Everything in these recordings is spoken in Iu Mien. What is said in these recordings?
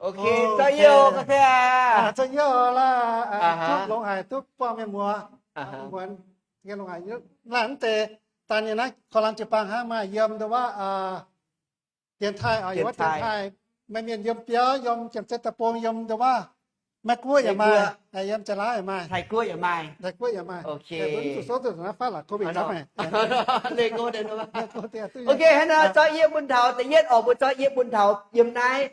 Ok, เจ้าเอี้ยว กาแฟ เจ้าเอี้ยว laaix duqv longx haic, duqv buangh mienh muoz, muonz, longx haic. Naaiv deix daaih nyei naaiv korv-lienh jiu-baang hnangv, maaih yiem nduov wuov dienx taaih, yiem wuov dienx taaih, maaih mienh yiem biauv, yiem Janx-Zei Deic-Bung, yiem nduov wuov Meiv-Guoqv yaac maaih, yiem Janx-Laauv yaac maaih, Taiv-Guoqv yaac maaih, Taiv-Guoqv yaac maaih. Ok, zuqc souv duqv naaiv faanv laac, covid hnangv meih. Ok, hnangv nor zorqv yie bun taux da'yietv oc, mbuo zorqv yie bun taux yiem naaiv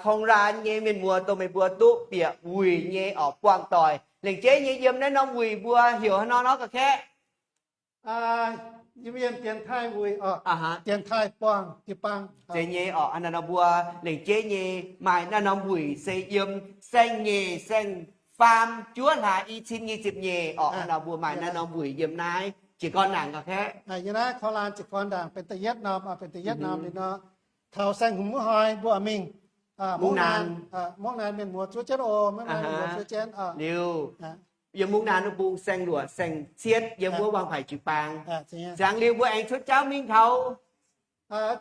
korv-lienh nyei mienh muoz, dongh meih mbuo duqv bieqc wuic nyei oc, buangh doic lengc jeiv nyei yiem naaiv norm wuic mbuo heuc hnangv nor nor ga'kaeqv. Yiem mienh dienx taaih wuic oc, dienx taaih buangh jiu-baang. Zeiz nyei oc, hnangv nor mbuo lengc jeiv nyei maaih naaiv norm wuic se yiem saeng-nyeic saeng-faam juov hlaax i cin nyic ziepc nyeic oc, hnangv nor mbuo maaih naaiv norm wuic yiem naaiv jiez gorn ndaangc ga'kaeqv. Yiem naaiv korv-lienh jiez gorn ndaangc benx da'yietv norm, benx da'yietv norm liuz nor, taux saeng-hmz wuov hnoi mbuo mingh Mungv Naan, Mungv Naan mienh muoz zuov jienv oc, Mungv Naan mienh muoz zuov jienv liuz, yiem Mungv Naan wuov bung saeng-luoqc saeng-cietv yiem wuov Waang Paic jiu-baang. Ziangx liuz mbuo aengx cuotv jauv mingh taux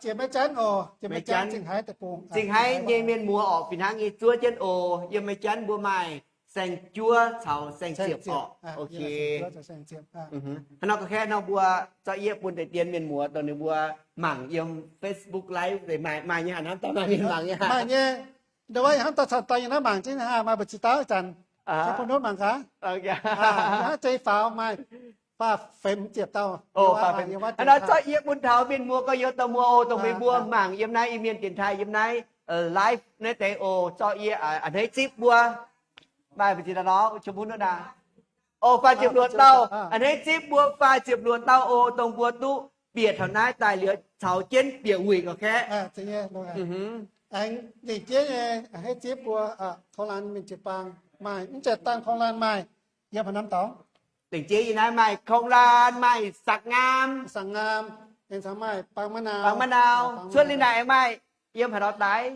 Ziex Meiv Janx oc, Ziex Meiv Janx, Zingh Haiv deic-bung, Zingh Haiv nyei mienh muoz oc, fih hnangv nyei zuov jienv oc. Yiem Meiv Janx mbuo maaih saeng-juov caux saeng-ziepc oc. Ok, hnangv nor ga'kaeqv nor mbuo zorqv yie bun deix dien mienh muoz dongh ninh mbuo mangc yiem Facebook Live maaih nyei haaix, hnamv daaih maaih mienh mangc nyei haaix? Maaih nyei. Nduov wuov hnamv daaih caux daaih yiem naaiv mangc jienv haaix, maaih mbu'ziex dauh ih zanc bun notv mangc gaax. Hnangv zei faaux maaih faah femx ziepc dauh. Hnangv nor zorqv yie bun taux mienh muoz gorx-youz dauh muoz oc, dongh meih mbuo mangc yiem naaiv Iu-Mienh dienx taaih yiem naaiv live naaiv deix oc, zorqv yie a'hneiv zipv mbuo. Maaih mbu'ziex dauh nor, bun notv aa. Oc, faah ziepc luoqc dauh, a'hneiv zipv mbuo faah ziepc luoqc dauh oc, dongh mbuo duqv bieqc taux naaiv daaih liuz caux jienv bieqc wuic ga'kaeqv. Aengx lengc jeiv nyei a'hneiv zipv mbuo korv-lienh mienh jiu-baang maaih, mv zeiz dangh korv-lienh maaih, yiem haaix norm dorngx? Lengc jeiv yiem naaiv maaih korv-lienh, maaih Saac Ngaam, Saac Ngaam, aengx maaih Bangv Ma'nauz, Bangv Ma'nauz, cuotv liuz naaic maaih yiem haaix nor daaih?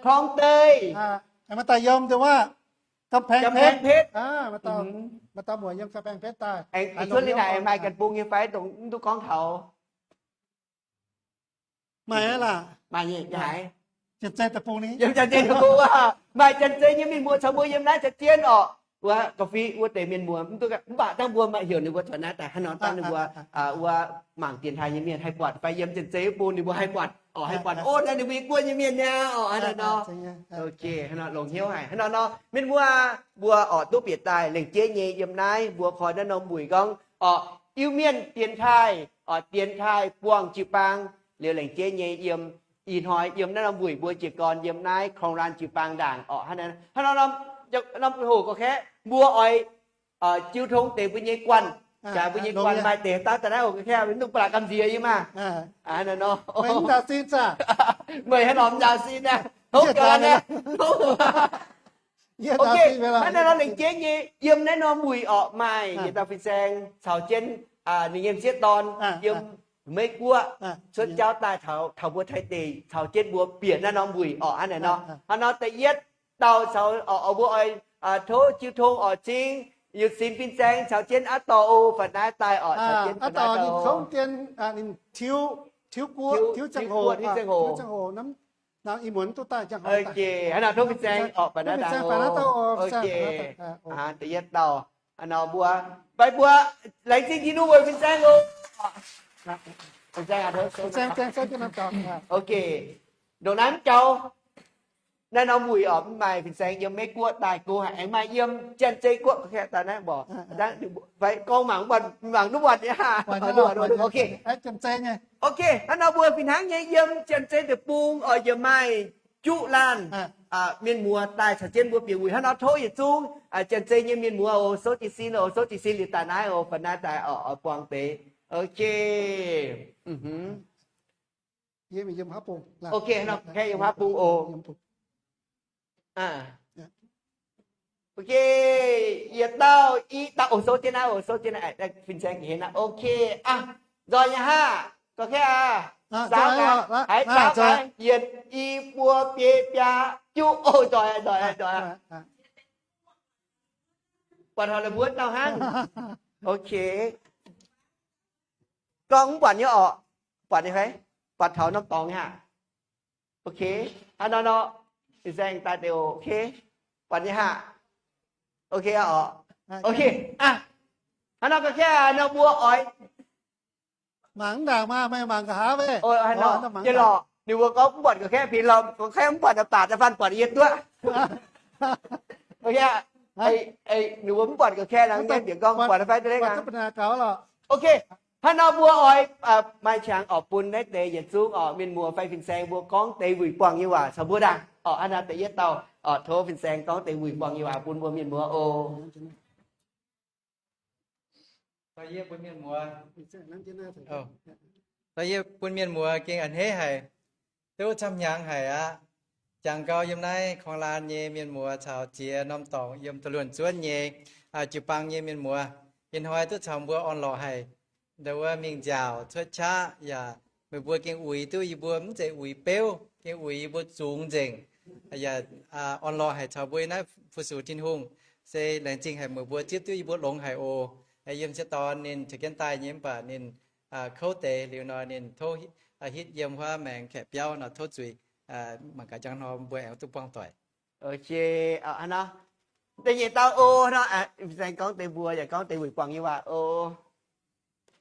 Korng Deic, aengx maaih daaih yiem nduov wuov Ga'mbeng Petv. Maaih dauh muoc yiem Ga'mbeng Petv daaih. Aengx cuotv liuz naaic maaih Ganh Bung nyei fai, dongh mv duqv gorngv taux? Maaih aqv laac. Maaih nyei haaix? Janx-Zei deic-bung ni. Yiem Janx-Zei deic-bung aac, maaih Janx-Zei nyei mienh muoz caux mbuo yiem naaiv za'jienv orqc. Wuov ga'fiev wuov deix mienh muoz, mv baac dangh mbuo maaih heuc ninh mbuo cuotv naaiv daaih hnangv nor, dangh ninh mbuo wuov mangc dienx taaih nyei mienh haih buatc fai yiem Janx-Zei bung ninh mbuo haih buatc orqc, haih buatc orqc, naaiv ninh mbuo nyei guoqv nyei mienh niaa orqc, hnangv nor. Ok, hnangv nor longx hnyouv haic. Hnangv nor nor, mienh muoz, mbuo orqc duqv bieqc daaih lengc jeiv nyei yiem naaiv, mbuo koi naaiv norm wuic gorngv orqc, Iu-Mienh dienx taaih orqc, dienx taaih buangh jiu-baang. Liuz laengz jeiv nyei yiem ih hnoi yiem naaiv norm wuic mbuo jiez gorn yiem naaiv korng-laanh jiu-baang ndaangc orqc. Hnangv naaiv norm hoc gorqv-kaeqv mbuo oix jiu tong deix mbuo nyei guanh, jaax mbuo nyei guanh maaih deix daav daaih naaiv oc, gorqv-kaeqv mv dungx ba'laqc gamh nziex yie maah. Meih haaix norm nzaaux sin aqv, tov gaax naaiv. Hnangv naaiv nor laengz jeiv nyei yiem naaiv norm wuic orqc, maaih yietc dauh fin-saeng caux jienv ninh nyei m'sieqv dorn yiem Meiv Guoqv cuotv jauv daaih taux mbuo Taiv deic caux jienv mbuo bieqc naaiv norm wuic orqc. Hnangv naaiv nor, hnangv nor da'yietv dauh caux oc, mbuo oix tov jiu tong orqc, cingx yietc sin fin-saeng caux jienv aqv dorh oc, fai naaiv daaih orqc, caux jienv aqv dorh ninh kouv dien, ninh tiuv, tiuv guoqv, tiuv ziangh hoc, tiuv ziangh hoc. Hnangv nor tov fin-saeng orqc, fai naaiv daaih oc. Da'yietv dauh, hnangv nor mbuo, fai mbuo laengz zingh Tin-Hungh weic fin-saeng oc. Ok, ndongc naaiv mv jauv, naaiv norm wuic orqc, mv maaih fin-saeng yiem Meiv Guoqv daaih go haic, aengx maaih yiem Janx-Zei Guoqv gorqv-kaeqv daaih naaiv mborqc, fai gorngv mangc, mangc duqv buatc nyei haah. Ok, hnangv nor mbuo fih hnangv nyei yiem Janx-Zei Deic-Bung orqc, yiem maaih juqv laanh mienh muoz daaih caux jienv mbuo bieqc wuic. Hnangv nor tov yietc zungv Janx-Zei nyei mienh muoz oc, souv jiez sin oc, souv jiez sin liuz daaih naaiv oc, fai naaiv daaih orqc, buangh deix. Ok. Ok, hnangv nor gorqv-kaeqv yiem haav bung oc. Ok, yietc dauh, i dauh oc, souv jienv naaiv oc, souv jienv naaiv, fin-saeng ga'hlen naaiv. Ok, aa, nzoih nyei haah, gorqv-kaeqv aac, saauv gaax, haiz saauv gaax, yietc, i, buo, biei, biaa, juqv oc, nzoih, nzoih, nzoih. Buatc taux la'buonv dauh hnangv. Ok. Gorngv mv buatc nyei orqc, buatc nyei fai? Buatc taux norm dorngx nyei haah. Ok, hnangv nor nor, fin-saeng daaih deix oc. Ok, buatc nyei haah. Ok orqc. Ok, aa, hnangv nor gorqv-kaeqv nor mbuo oix mangc ndaangc maah, meih mangc nqa'haav. Hnangv nor, ninh mbuo gorngv mv buatc gorqv-kaeqv pin lorh, gorqv-kaeqv mv buatc daaih baac daaih fanh buatc yie duqv. Ninh mbuo mv buatc gorqv-kaeqv nor, mv bieqc gorngv buatc fai daaih lengh aqv. Ok, hnangv nor mbuo oix maaih qangx orqc bun naaiv deix yietc zungv orqc, mienh muoz fai fin-saeng mbuo gorngv deix wuic buangh nyei waac caux mbuo ndaangc orqc. Hnangv naaiv da'yietv dauh orqc, tov fin-saeng gorngv deix wuic buangh nyei waac bun mbuo mienh muoz oc. Yie bun mienh muoz gengh a'hneiv haic, duqv camv hnyangx haic aqv. Jangx gau yiem naaiv korng-laan nyei mienh muoz caux ziex norm dorngx yiem da'luonx zuonv nyei jiu-baang nyei mienh muoz, ih hnoi duqv caux mbuo orn-lorqc haic. Ndau wuov mingh nziaauc cuotv qaqv yaac meih mbuo gengh uix duqv yie mbuo mv zeiz uix beuv, gengh uix yie mbuo zungx nzengc. Yaac orn-lorqc haic caux mbuo yiem naaiv fu-sux Tin-Hungh. Se laengz zingh haic meih mbuo zipv duqv yie mbuo longx haic oc. Yiem m'sieqv dorn ninh caux jienv daaih nyei mv baac ninh kouv deix liuz nor ninh tov hitv yiem wuov maengx kaeqv biauv nor tov zuiz. Mangc gaax njang hnoi mbuo aengx duqv buangh doic. Da'nyeic dauh oc, nor fin-saeng gorngv deix mbuox yaac gorngv deix wuic buangh nyei waac oc.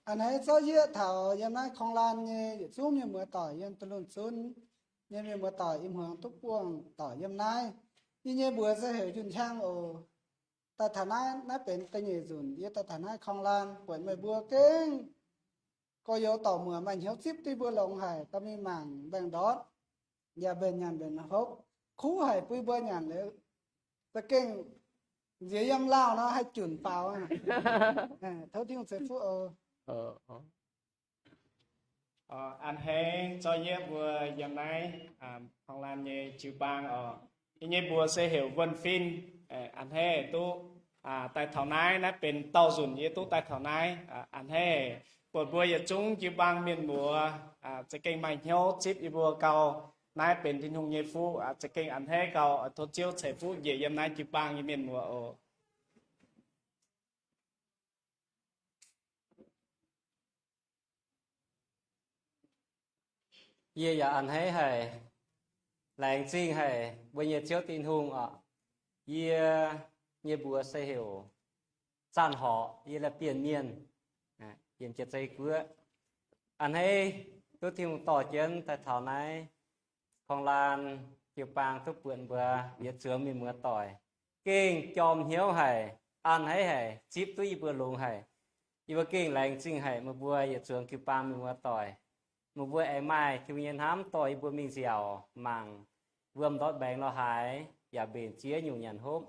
A'hneiv zorqv yieqv taux yiem naaiv korng-laan nyei yietc zungv mienh muoz doic yiem da'luonx zunv nyei mienh muoz doic i hmuangx duqv buangh doic yiem naaiv. Yie nyei mbuox se heuc Yunh Hiaang oc. Daaih taux naaiv, naaiv benx da'nyeic nzunc yie daaih taux naaiv korng-laan, buatc meih mbuo gengh gorx-youz dorc muoc maaih hnyouv zipv duqv mbuo longx haic, dorh mingh mangc mbaengx-ndortv yaac mbenc nyanc mbenc hopv, kuv haic bun mbuo nyanc liuz za'gengh nziex yiem lauh nor haih junc faaux. Tov Tin-Hungh ceix fuqv oc. A'hneiv zorqv yieqv mbuo yiem naaiv korng-laan nyei jiu-baang oc. Yie nyei mbuox se heuc Wuonh Fin. A'hneiv duqv daaih taux naaiv, naaiv benx daauh nzunc yie duqv daaih taux naaiv. A'hneiv buatc mbuo yietc zungv jiu-baang mienh muoz za'gengh maaih hnyouv zipv yie mbuo gau. Naaiv benx Tin-Hungh nyei fuqv, za'gengh a'hneiv gau. Tov Ziouv ceix fuqv njiec yiem naaiv jiu-baang nyei mienh muoz oc. Yie yaac a'hneiv haic, laengz zingh haic mbuo nyei Ziouv Tin-Hungh oc. Yie nyei mbuox se heuc Zanc Horqc, yie La'bienh Mienh, yiem Janx-Zei Guoqv. A'hneiv duqv Tin-Hungh dorh jienv daaih taux naaiv korng-laan jiu-baang duqv buatc mbuo yietc zuangx mienh muoz doic. Gengh jorm hnyouv haic, a'hneiv haic, zipv duqv yie mbuo longx haic. Yie mbuo gengh laengz zingh haic meih mbuo yietc zuangx jiu-baang mienh muoz doic. Meih mbuo aengx maaih Tin-Hungh nyei hnamv dorh yie mbuo mingh nziaauc mangc wuom ndortv mbaengx lorh haaix, yaac mbenc ziex nyungc nyanc hopv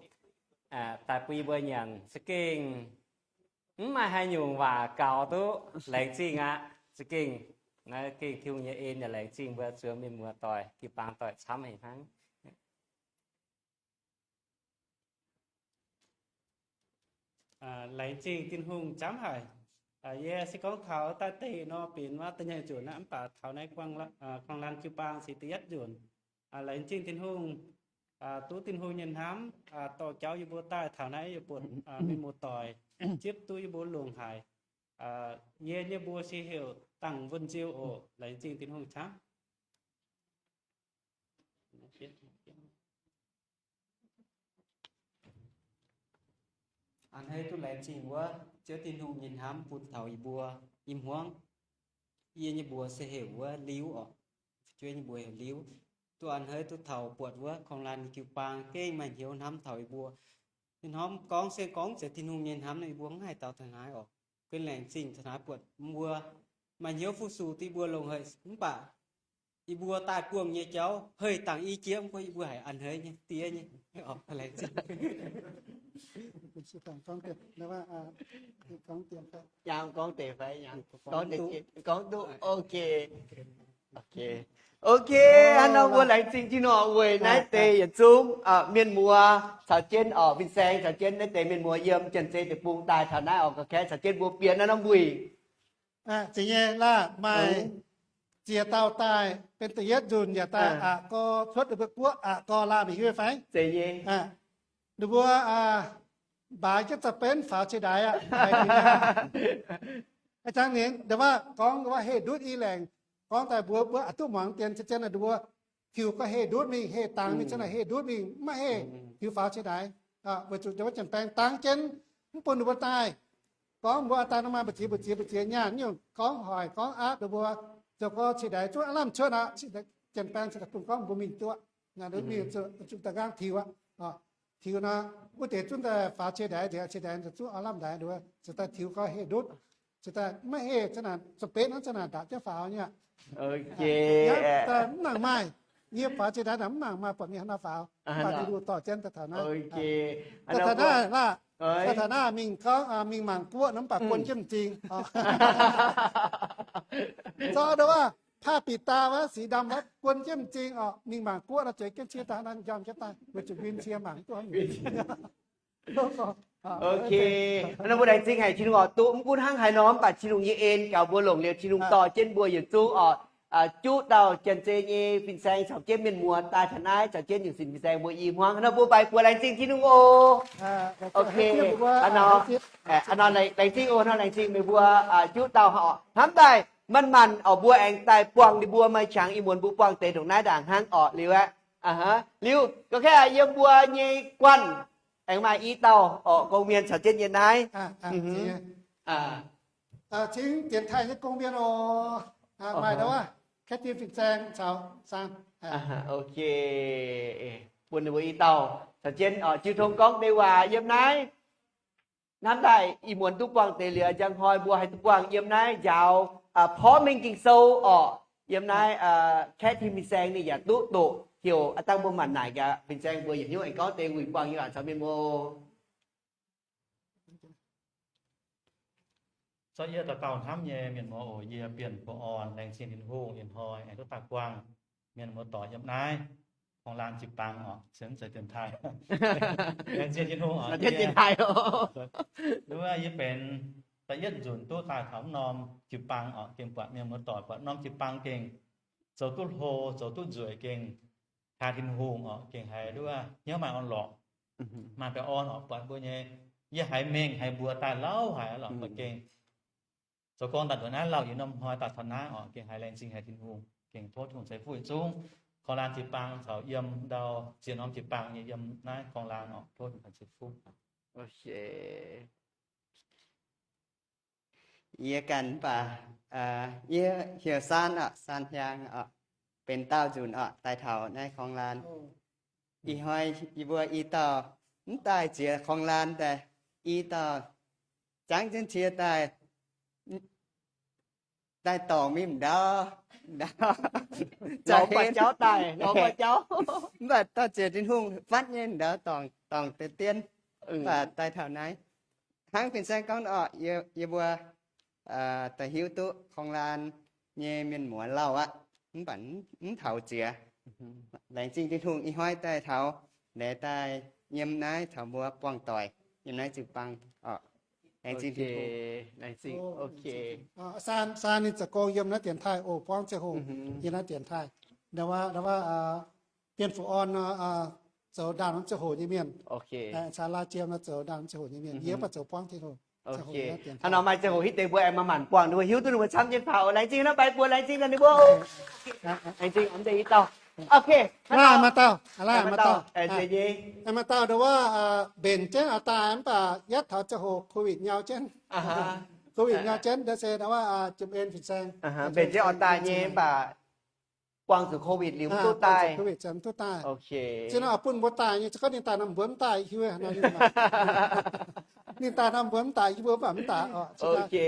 daaih bun yie mbuo nyanc. Za'gengh mv maaih haaix nyungc waac gaux duqv. Laengz zingh aqv. Za'gengh, naaiv gengh Tin-Hungh nyei en yaac laengz zingh mbuo zuangx mienh muoz-doic, jiu-baang doic camv haic hnangv. Laengz zingh Tin-Hungh camv haic. Yie se gorngv taux daaih deix nor benx wuov da'nyeic nzunc aqv, mv baac taux naaiv korng-laanh jiu-baang se da'yietv nzunc. Laengz zingh Tin-Hungh, duqv Tin-Hungh nyei hnamv dorh jauv yie mbuo daaih taux naaiv yie buatc mienh muoz-doic zipv duqv yie mbuo longc haic. Yie nyei mbuox se heuc Dangc Wuonh Nziu oc. Laengz zingh Tin-Hungh camv. A'hneiv duqv laengz zingh wuov Ziouv Tin-Hungh nyei hnamv bun taux yie mbuo i hmuangv. Yie nyei mbuox se heuc wuov Liuz oc. Fu'jueiv nyei mbuox heuc Liuz. Duqv a'hneiv duqv taux buatc wuov korng-laanh nyei jiu-baang gengh maaih hnyouv hnamv taux yie mbuo. Ninh hnamv gorngv se gorngv zeiz Tin-Hungh nyei hnamv nor, yie mbuo mv haih daux taux naaiv oc. Gunv laengz zingh taux naaiv buatc mbuo maaih hnyouv fu-sux duqv yie mbuo longc haic, mv baac yie mbuo daaih buangh nyei jauv hei dangc i jiex, mv gunv yie mbuo haiz a'hneiv nyei diev nyei. Laengz zingh. Gorngv deix fai? Gorngv duqv. Ok. Ok, hnangv nor mbuo laengz zingh Tin-Hungh weic naaiv deix yietc zungv mienh muoz caux jienv oc, fin-saeng caux jienv naaiv deix mienh muoz yiem Janx-Zei deic-bung daaih taux naaiv oc, ga'kaeqv caux jienv mbuo bieqc naaiv norm wuic. Zeiz nyei laah, maaih ziex dauh daaih benx da'yietv nzunc yaac daaih aqc gau cuotv ninh mbuo guoqv aqc gau laah, meih hiuv fai? Zeiz nyei. Ninh mbuo mbaaix jienv za'benv faaux cie ndaix aqv. A'jangv ninh nda'waav gorngv nda'waav heh ndutv i laengz, gorngv daaih mbuo mbuo aqc duqv muangx dien, zien zien ninh mbuo tiux gau heh ndutv mingh, heh dangx mingh, zien naaic heh ndutv mingh, mv maaih heh tiux faaux cie ndaix. Weic zuqc nda'waav janx-baeng dangv jienv mv bun ninh mbuo daaih. Gorngv mbuo daaih nor maaih mbu'ziex mbu'ziex mbu'ziex nyaanh nyungc gorngv hoic gorngv aapv ninh mbuo, zoux gau cie ndaix zungv aav lamh cuotv aqv. Janx-baeng cingx daaih bun gorngv mbuo mingh duqv, zuqc daaih nqaang tiux aqv. Tiux nor, wuov deix zungv daaih faaux cie ndaix nzengc, cie ndaix zungv aav lamh ndaix, ninh mbuo cingx daaih tiux gau heh ndutv. Cingx daaih mv maaih heh, za'naaic za'benv hnangv za'naaic ndaapc jienv faaux nyei. Mv nangc maaih, yie faaux cie ndaix naaic mv nangc maaih buatc mingh haaix nor faaux, mv baac Tin-Hungh dorh jienv daaih taux naaiv. Daaih taux naaiv laah, daaih taux naaiv mingh gorngv mingh mangc guoqv nor mv baac guon jienv m'zing. Zorqv nda'waav ผ้าปิดตา wuov, สีดำ wuov, guon jienv m'zing oc. Mingh mangc guoqv nor zueiz jienv cie daaih naaiv njormh jienv daaih weic zuqc win cie mangc guoqv. Ok, nor mbuo laengz zingh haic Tin-Hungh oc, duqv mv gunv hnangv haaix nor mv baac Tin-Hungh nyei en gaux mbuo longc liuz Tin-Hungh dorh jienv mbuo yietc zungv oc, juqv dauh Janx-Zei nyei fin-saeng caux jienv mienh muoz daaih taux naaiv caux jienv nyungc sin fin-saeng mbuo i hmuangv. Nor mbuo mbaix buoz laengz zingh Tin-Hungh oc. Ok, hnangv nor, hnangv nor laengz zingh oc, nor laengz zingh meih mbuo juqv dauh oc. Hnamv daaih manc-manc oc, mbuo aengx daaih buangh ninh mbuo maaih qangx ih muonz mbuo buangh deix ndongc naaiv ndaangc hnangv oc. Liuz aqv, liuz, ga'kaeqv yiem mbuo nyei guanh aengx maaih i dauh oc, gong-mienh caux jienv yiem naaiv. Cingx dienx taaih nyei gong-mienh oc. Maaih ndau aav, Kathy fin-saeng caux San. Ok, bun ninh mbuo i dauh caux jienv oc, jiu tong gorngv deix waac yiem naaiv. Hnamv daaih ih muonz duqv buangh deix liuz, njang hnoi mbuo haih duqv buangh yiem naaiv njaaux porv mengh Ging-Sou orqc. Yiem naaiv Kathy fin-saeng ninh yaac duqv doqc heuc aav dangh mbuo maanc naaic gaax fin-saeng mbuo yietc hnyouv aengx gorngv deix wuic buangh yiem waac caux mienh mbuo. Zorqv yie dauh dauh hnamv nyei mienh muoz oc, yie Bienh Guoqv Orn, laengz zingh Tin-Hungh ih hnoi aengx duqv daaih buangh mienh muoz-doic yiem naaiv Kong Lan jiu-baang orqc, se mv zeiz Janx-Taiv. Laengz zingh Tin-Hungh orqc, wuov yie benx da'yietv nzunc duqv daaih taux mv norm jiu-baang orqc, gengh buatc mienh muoz-doic, buatc norm jiu-baang gengh zoux duqv hlo, zoux duqv nzueic, gengh kaa Tin-Hungh orqc, gengh haiz wuov hnyouv maaih orn-lorqc, maaih baengh orn orqc, buatc mbuo nyei, yie haiz mengh haiz mbuox daaih lauh haic lorqc, buatc gengh zoux gong daaih nduqc naaiv lauh yietc norm hnoi daaih taux naaiv orqc, gengh haiz laengz zingh haic Tin-Hungh, gengh tov Tin-Hungh ceix fuqv yietc zungv Kong Lan jiu-baang caux yiem ndau ziex norm jiu-baang nyei yiem naaiv Kong Lan orqc, tov Tin-Hungh ceix fuqv. Yie ganh mv baac yie heuc Saan orqc, Saan Hiaang orqc, benx daauh nzunc orqc daaih taux naaiv Kong Lan. Ih hnoi yie mbuo i dauh mv daaih ziex Kong Lan daaih, i dauh jangv jienv cie daaih. daaih dorngc mingh ndau, ndau, lorz buatc jauv daaih, lorz buatc jauv. Mv baac dorh ziec Tin-Hungh fatv nyei ndau dorngc, dorngc deix dien. Mv baac daaih taux naaiv, hnangv fin-saeng gorngv oc, yie, yie mbuo daaih hiuv duqv Korng-Lan nyei mienh muoz lauh aqv, mv baac mv taux ziex. Laengz zingh Tin-Hungh ih hnoi daaih taux, laengz daaih yiem naaiv taux mbuo buangh doic yiem naaiv jiu-baang oc. Laengz zingh Tin-Hungh. Saan, saan ninh zoux gong yiem naaiv dienx taaih oc, buangv ziangh hoc yiem naaiv dienx taaih. Ndau wuov, ndau wuov, Bienh Fuqv Orn nor, zoux ndaamv-ziangh hoc nyei mienh. Caa Laa Jiem nor zoux ndaamv-ziangh hoc nyei mienh. Yie mv baac zoux buangv ziangh hoc. Hnangv nor maaih ziangh hoc hitv deix mbuo aengx maaih maanc buangh ninh mbuo hiuv duqv ninh mbuo camv jienv faaux. Laengz zingh hnangv, baengh buoz laengz zingh ninh mbuo. Laengz zingh, maaih dauh, maaih dauh, maaih dauh ndau wuov mbenc jienv oix daaih mv baac yietv taux ziangh hoc COVID nyau jienv. COVID nyau jienv ndau se ndau wuov Jiem En fin-saeng mbenc jienv oix daaih nyei mv baac buangh zuqc COVID liuz mv duqv daaih. Zinh nor bun mbuo daaih nyei, se gorngv ninh daaih nor mbuo mv daaih hiuv. Ninh daaih nor mbuo mv daaih hiuv, mbuo mv baac mv daaih oc.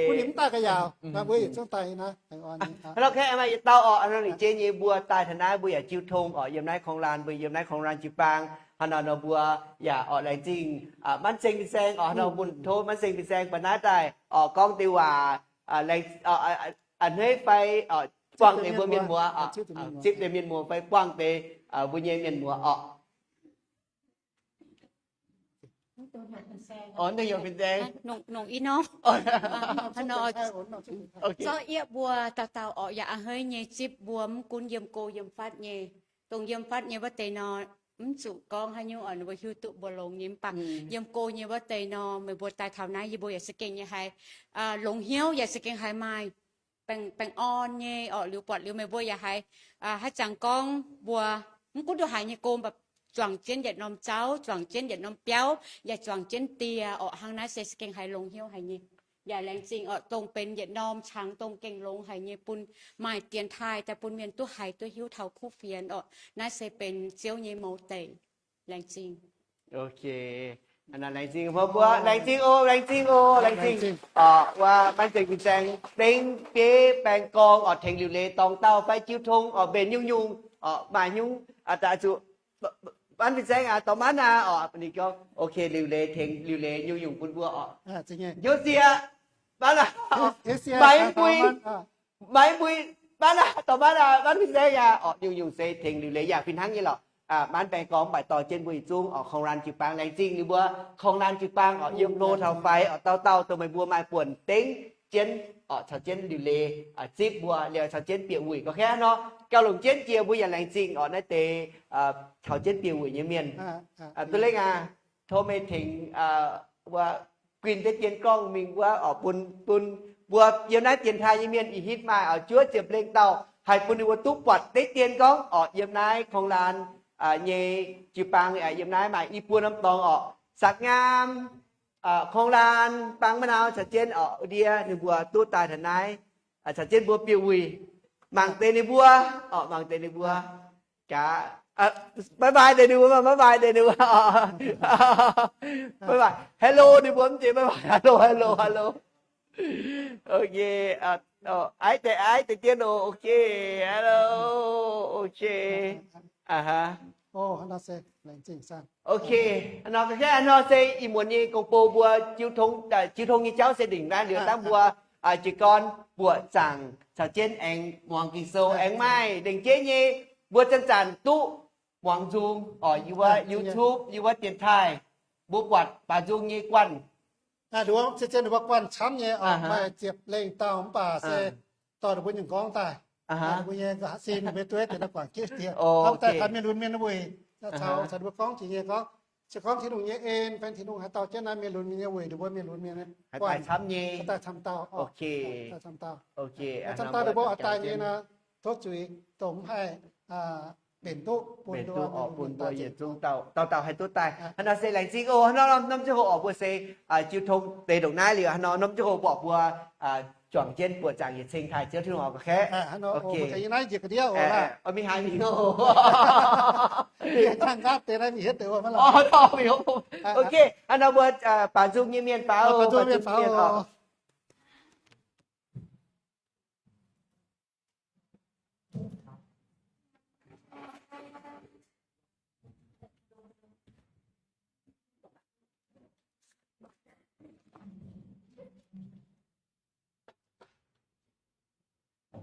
Bun ninh mv daaih ga'yaauc, mbuo yietc zungv daaih naaiv. Hnangv nor kaeqv maaih yietc dauh oc, hnangv nor lingc jeiv nyei mbuo daaih taux naaiv mbuo yaac jiu tong oc, yiem naaiv Korng-Lan, mbuo yiem naaiv Korng-Lan jiu-baang. Hnangv nor nor mbuo yaac oc laengz zingh Manv Seng fin-saeng oc, hnangv nor bun tov Manv Seng fin-saeng ba'naaiv daaih oc gorngv deix waac, a'hneiv fai buangh deix mbuo mienh muoz, zipv deix mienh muoz fai buangh deix mbuo nyei mienh muoz oc. Zorqv yiev mbuo dauh dauh oc, yaac a'hneiv nyei zipv mbuo mv gunv yiem go yiem fatv nyei. Dongh yiem fatv nyei wuov deix nor, mv zuqc gorngv haaix nyungc oc, ninh mbuo hiuv duqv mbuo longx nyei mv baac yiem go nyei wuov deix nor, meih mbuo daaih taux naaiv yie mbuo yaac za'gengh nyei haiz longx hnyouv, yaac za'gengh haiz maaih baengh, baengh orn nyei oc. Liuz buatc liuz meih mbuo yaac haiz haaix zanc gorngv mbuo mv gunv ndongc haaix nyei go mv baac zuangx jienv yietc norm zauv, zuangx jienv yietc norm biauv, yaac zuangx jienv dieh oc. Hnangv naaiv se za'gengh haiz longx hnyouv haic nyei. Yaac laengz zingh oc, dongh benx yietc norm cangx dongh gengh longx haic nyei bun maaih dienx taaih daaih bun mienh duqv haiz duqv hiuv taux kuv fienx oc. Naaiv se benx Ziouv nyei mouz deic. Laengz zingh. Laengz zingh mbuo, laengz zingh oc, laengz zingh oc, laengz zingh. Wuov Manv Seng fin-saeng dengv bieiv baeng gorngv oc, tengx liuc leiz dorng dauh fai jiu tong oc, mbenc nyungc-nyungc oc, maaih nyungc daaih zuqc Manv fin-saeng aac, dorh Manv aac oc, ninh gorngv ok, liuc leiz tengx liuc leiz nyungc-nyungc bun mbuo oc. Njoux sieqv, Manv aac, maiv mbui, maiv mbui, Manv aac, dorh Manv aac, Manv fin-saeng aac oc, nyungc-nyungc se tengx liuc leiz yaac fih hnangv nyei lorqc. Manv baeng gorngv mv baac dorh jienv mbuo yietc zungv oc, Korng-Lan jiu-baang laengz zingh ninh mbuo, Korng-Lan jiu-baang oc, yiem hlo taux faix oc, dauh dauh dongh meih mbuo maaih buonc dengv jienv oc, caux jienv liuc leiz zipv mbuo liuz caux jienv bieqc wuic gauh kaiv nor, gauh longc jienv jiex mbuo yaac laengz zingh oc, naaiv deix caux jienv bieqc wuic nyei mienh. Duqv lengh aac, tov meih tengx guinh deix dien gorngv mingh wuov oc, bun, bun mbuo yiem naaiv dienx taaih nyei mienh ih hitv maaih oc, juov ziepc lengh dauh haih bun ninh mbuo duqv buatc deix dien gorngv oc, yiem naaiv Korng-Lan nyei jiu-baang, yiem naaiv maaih i buo norm dorngx oc, Saac Ngaam, Korng-Lan, Baang Ma'nau caux jienv oc, ndie ninh mbuo duqv daaih taux naaiv caux jienv mbuo bieqc wuic, mangc deix ninh mbuo oc, mangc deix ninh mbuo. Gaax, bye bye deix ninh mbuo, bye bye deix ninh mbuo. Bye bye, hello ninh mbuo mv zeiz bye bye, hello, hello, hello. Ok, aiv deix, aiv deix dien oc, ok, hello, ok. Ok, nor se ih muonz nyei gong-bou mbuo jiu tong, jiu tong nyei jauv se ndingc naaiv liuz dangv mbuo jiez gorn buoqc zaangc caux jienv aengx muangx Ging-Sou aengx maaih lengc jeiv nyei mbuo zanc-zanc duqv muangx nzung oc, yie wuov YouTube, yie wuov dienx taaih, mbuo buatc baaux nzung nyei guanh. Ninh mbuo se zien ninh mbuo guanh camv nyei oc, maaih ziepc lengh dauh mv baac se dorh ninh mbuo nyungc gorngv daaih. Ninh mbuo nyei sin ninh mbuo dueiv deix nor guangc jienv diex. Daaih taux mienh lunx mienh wuic, caux, caux ninh mbuo gorngv jiex nyei gorngv, se gorngv Tin-Hungh nyei en fai Tin-Hungh haaix dauh jienv naaiv mienh lunx mienh nyei wuic, ninh mbuo mienh lunx mienh guanh camv nyei, daaih camv dauh. Daaih camv dauh. Camv dauh ninh mbuo oix daaih nyei nor, tov zuiz dongh mv haih mbenc duqv bun mbuo yietc zungv dauh dauh haih duqv daaih. Hnangv nor se laengz zingh oc. Hnangv nor norm ziangh hoc oc mbuo se jiu tong deix ndongc naaiv liuz, hnangv nor norm ziangh hoc mbuo, mbuo juangc jienv buoqc zaangc yietc ceng taaih Ziouv Tin-Hungh oc, ga'kaeqv. Mingh haaix mingh oc. Ok, hnangv nor mbuo baaux nzung nyei mienh faaux.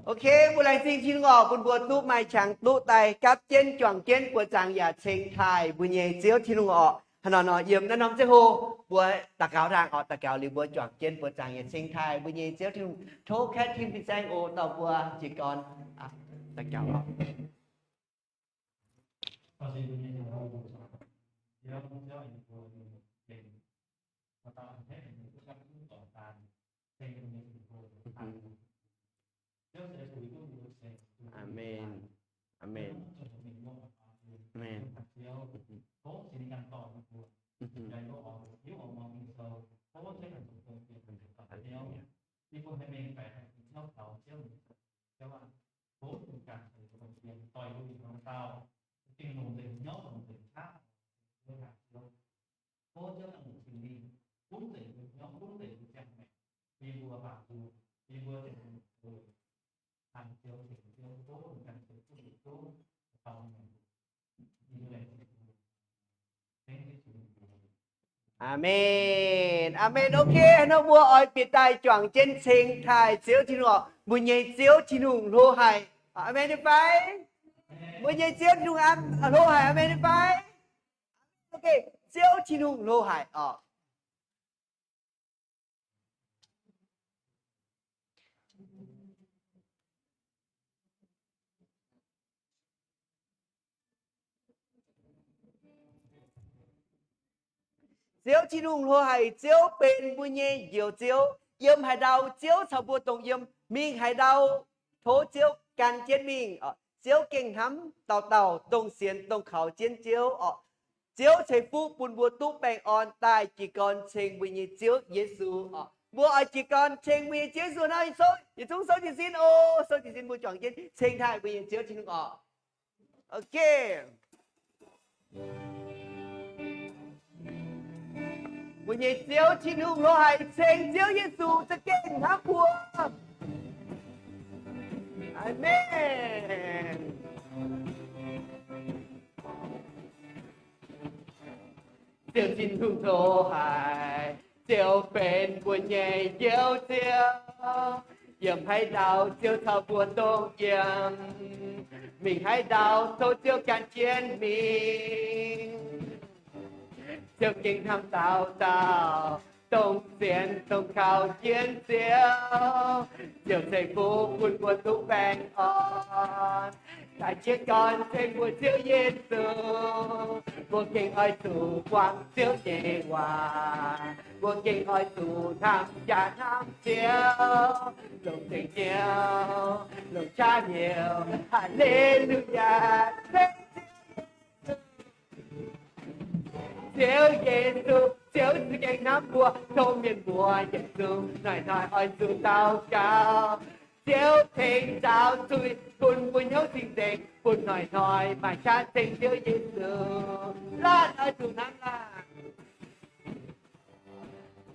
Ok, mbuo laengz zingh Tin-Hungh oc, bun mbuo duqv maaih qangx duqv daaih gapv jienv, juangc jienv, buoqc zaangc yaac ceng taaih mbuo nyei Ziouv Tin-Hungh oc. Hnangv nor nor yiem naaiv norm ziangh hoc mbuo daux gaux dangh oc. Daux gaux liuz mbuo juangc jienv, buoqc zaangc yaac ceng taaih mbuo nyei Ziouv Tin-Hungh. Tov Catherine fin-saeng oc, dorh mbuo jiez gorn daux gaux oc. Amen. Amen. Amen. Amen. Amen. Ok, hnangv nor mbuo oix bieqc daaih juangc jienv ceng taaih Ziouv Tin-Hungh oc. Mbuo nyei Ziouv Tin-Hungh hlo haic. Amen fai? Mbuo nyei Ziouv Tin-Hungh hlo haic. Amen fai? Ok, Ziouv Tin-Hungh hlo haic oc. Ziouv Tin-Hungh hlo haic. Ziouv benx mbuo nyei Njoux Ziouv. Yiem haaix ndau Ziouv caux mbuo dongh yiem. Mingh haaix ndau tov Ziouv gan jienv mingh. Ziouv gengh hnamv dauh dauh dongh sienx dongh kaux jienv Ziouv oc. Ziouv ceix fuqv bun mbuo duqv baengh orn daaih jiez gorn ceng mbuo nyei Ziouv Yesu oc. Mbuo oix jiez gorn ceng mbuo nyei Ziouv Yesu nor, yietc zungv souv jiez sin oc. Souv jiez sin mbuo juangc jienv ceng taaih mbuo nyei Ziouv Tin-Hungh oc. Ok. Mbuo nyei Ziouv Tin-Hungh hlo haic, ceng Ziouv Yesu za'gengh hnamv mbuo. Amen. Ziouv Tin-Hungh hlo haic, Ziouv benx mbuo nyei Njoux Ziouv. Yiem haaix ndau Ziouv caux mbuo dongh yiem. Mingh haaix ndau tov Ziouv gan jienv mingh. Ziouv gengh hnamv dauh dauh dongh sienx dongh kaux jienv Ziouv. Ziouv ceix fuqv bun mbuo duqv baengh orn daaih jiez gorn ceng mbuo Ziouv Yesu. Mbuo gengh oix zuqc muangx Ziouv nyei waac. Mbuo gengh oix zuqc hnamv jaax hnamv Ziouv, longc zingh hnyouv, longc qaqv hnyouv. Haa^le^lu^yaa! Ziouv Yesu, Ziouv za'gengh hnamv mbuo, tov mienh muoz yietc zungv hnoi-hnoi oix zuqc daux gaux. Ziouv tengx nzaaux nzuih bun mbuo hnyouv cing-nzengc, bun hnoi-hnoi maaih qaqv ceng Ziouv Yesu. Laanh oix zuqc hnamv laanh.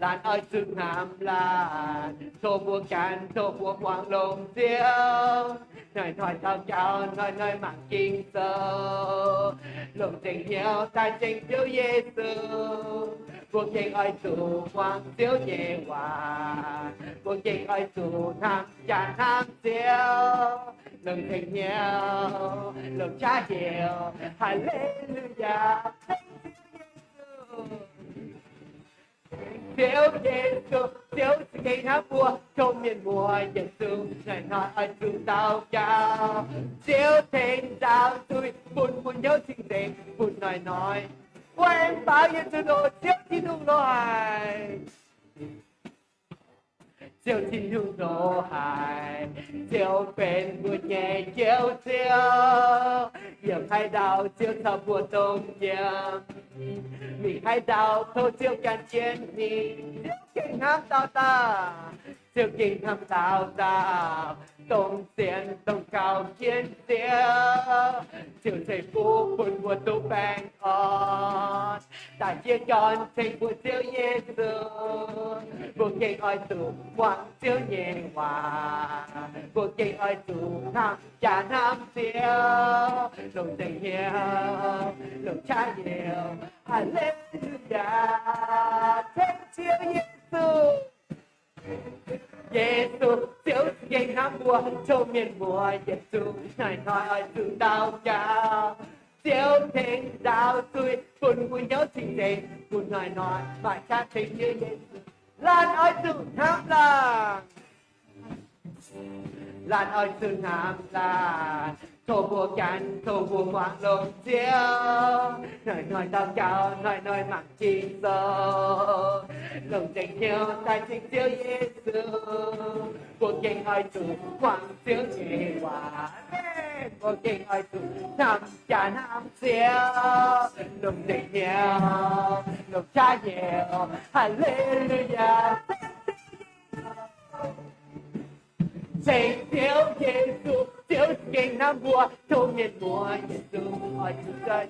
Laanh oix zuqc hnamv laanh. Tov mbuo ganh, tov mbuo muangx longx Ziouv. Hnoi-hnoi daux gaux, hnoi-hnoi mangc Ging-Sou, longc zingh hnyouv daaih ceng Ziouv Yesu. Mbuo gengh oix zuqc muangx Ziouv nyei waac. Mbuo gengh oix zuqc hnamv jaax hnamv Ziouv, longc zingh hnyouv, longc qaqv hnyouv. Haa^le^lu^yaa! Ziouv Yesu, Ziouv za'gengh hnamv mbuo, tov mienh muoz yietc zungv hnoi-hnoi oix zuqc daux gaux. Ziouv tengx nzaaux nzuih bun mbuo hnyouv cing-nzengc, bun hnoi-hnoi wuov aengx baaux yietc zungv oc. Ziouv Tin-Hungh hlo haic. Ziouv Tin-Hungh hlo haic, Ziouv benx mbuo nyei Njoux Ziouv. Yiem haaix ndau Ziouv caux mbuo dongh yiem. Mingh haaix ndau tov Ziouv gan jienv mingh. Ziouv gengh hnamv dauh dauh. Ziouv gengh hnamv dauh dauh dongh sienx dongh kaux jienv Ziouv. Ziouv ceix fuqv bun mbuo duqv baengh orn daaih jiez gorn ceng mbuo Ziouv Yesu. Mbuo gengh oix zuqc muangx Ziouv nyei waac. Mbuo gengh oix zuqc hnamv jaax hnamv Ziouv, longc zingh hnyouv, longc qaqv hnyouv. Haa^le^lu^yaa! Ceng Ziouv Yesu. Yesu, Ziouv za'gengh hnamv mbuo, tov mienh muoz yietc zungv hnoi-hnoi oix zuqc daux gaux. Ziouv tengx nzaaux zuiz bun mbuo hnyouv cing-nzengc, bun hnoi-hnoi maaih qaqv tengx Ziouv Yesu. Laanh oix zuqc hnamv laanh. Laanh oix zuqc hnamv laanh. Tov mbuo gan, tov mbuo muangx longx Ziouv. Hnoi-hnoi daux gaux, hnoi-hnoi mangc Ging-Sou, longc nzengc hnyouv daaih ceng Ziouv Yesu. Mbuo gengh oix zuqc muangx Ziouv nyei waac. Mbuo gengh oix zuqc hnamv jaax hnamv Ziouv, longc nzengc hnyouv, longc qaqv hnyouv. Haa^le^lu^yaa. Ceng Ziouv Yesu, Ziouv gengh hnamv mbuo, tov mienh muoz yietc zungv oix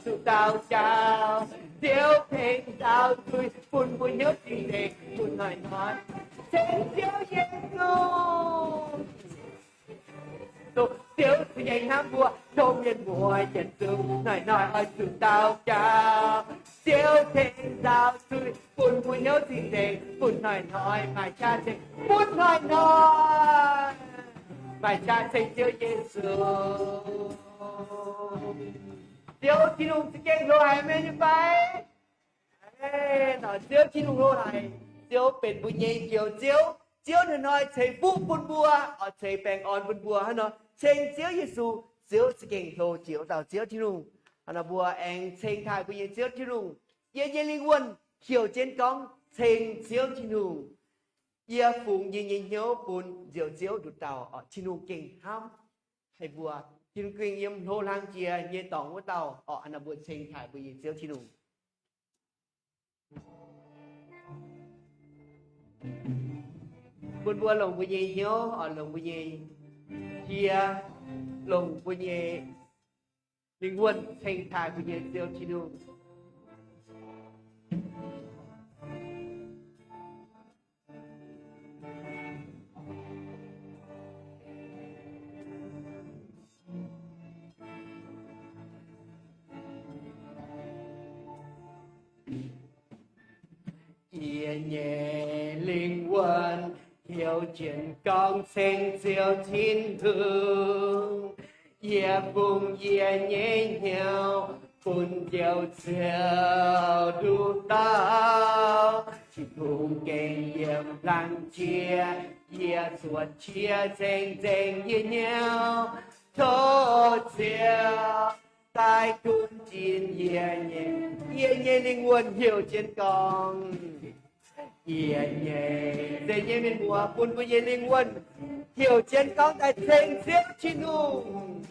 zuqc daux gaux. Ziouv tengx nzaaux zuiz bun mbuo hnyouv cing-nzengc, bun hnoi-hnoi ceng Ziouv Yesu. Ziouv za'gengh hnamv mbuo, tov mienh muoz yietc zungv hnoi-hnoi oix zuqc daux gaux. Ziouv tengx nzaaux zuiz bun mbuo hnyouv cing-nzengc, bun hnoi-hnoi maaih qaqv ceng, bun hnoi-hnoi maaih qaqv ceng Ziouv Yesu. Ziouv Tin-Hungh za'gengh hlo haic meih nyei fai? Ziouv Tin-Hungh hlo haic. Ziouv benx mbuo nyei Njoux Ziouv. Ziouv hnoi-hnoi ceix fuqv bun mbuo, oix ceix baengh orn bun mbuo hnangv nor. Ceng Ziouv Yesu, Ziouv za'gengh hlo jiex wuov dauh Ziouv Tin-Hungh. Hnangv nor mbuo aengx ceng taaih mbuo nyei Ziouv Tin-Hungh. Yie nyei lingh wuonh heuc jienv gorngv ceng Ziouv Tin-Hungh. Yie fungx yie nyei hnyouv bun Njoux Ziouv nduqc dauh. Tin-Hungh gengh hnamv haic mbuo. Tin-Hungh gengh yiem hlo hlang jiex nyei dorngx wuov dauh. Orqc, hnangv nor mbuo ceng taaih mbuo nyei Ziouv Tin-Hungh. Bun mbuo longc mbuo nyei hnyouv, oix longc mbuo nyei qie, longc mbuo nyei lingh wuonh ceng taaih mbuo nyei Ziouv Tin-Hungh. Yie nyei lingh wuonh heuc jienv gorngv ceng Ziouv Tin-Hungh. Yie fungx yie nyei hnyouv bun Njoux Ziouv nduqc dauh. Tin-Hungh gengh yiem hlang jiex, yie cuotv qiex ceng nzengc yie hnyouv. Tov Ziouv daaih gunv ginv yie nyei, yie nyei lingh wuonh heuc jienv gorngv, yie nyei, se nyei mienh muoz, bun mbuo nyei lingh wuonh heuc jienv gorngv daaih ceng Ziouv Tin-Hungh.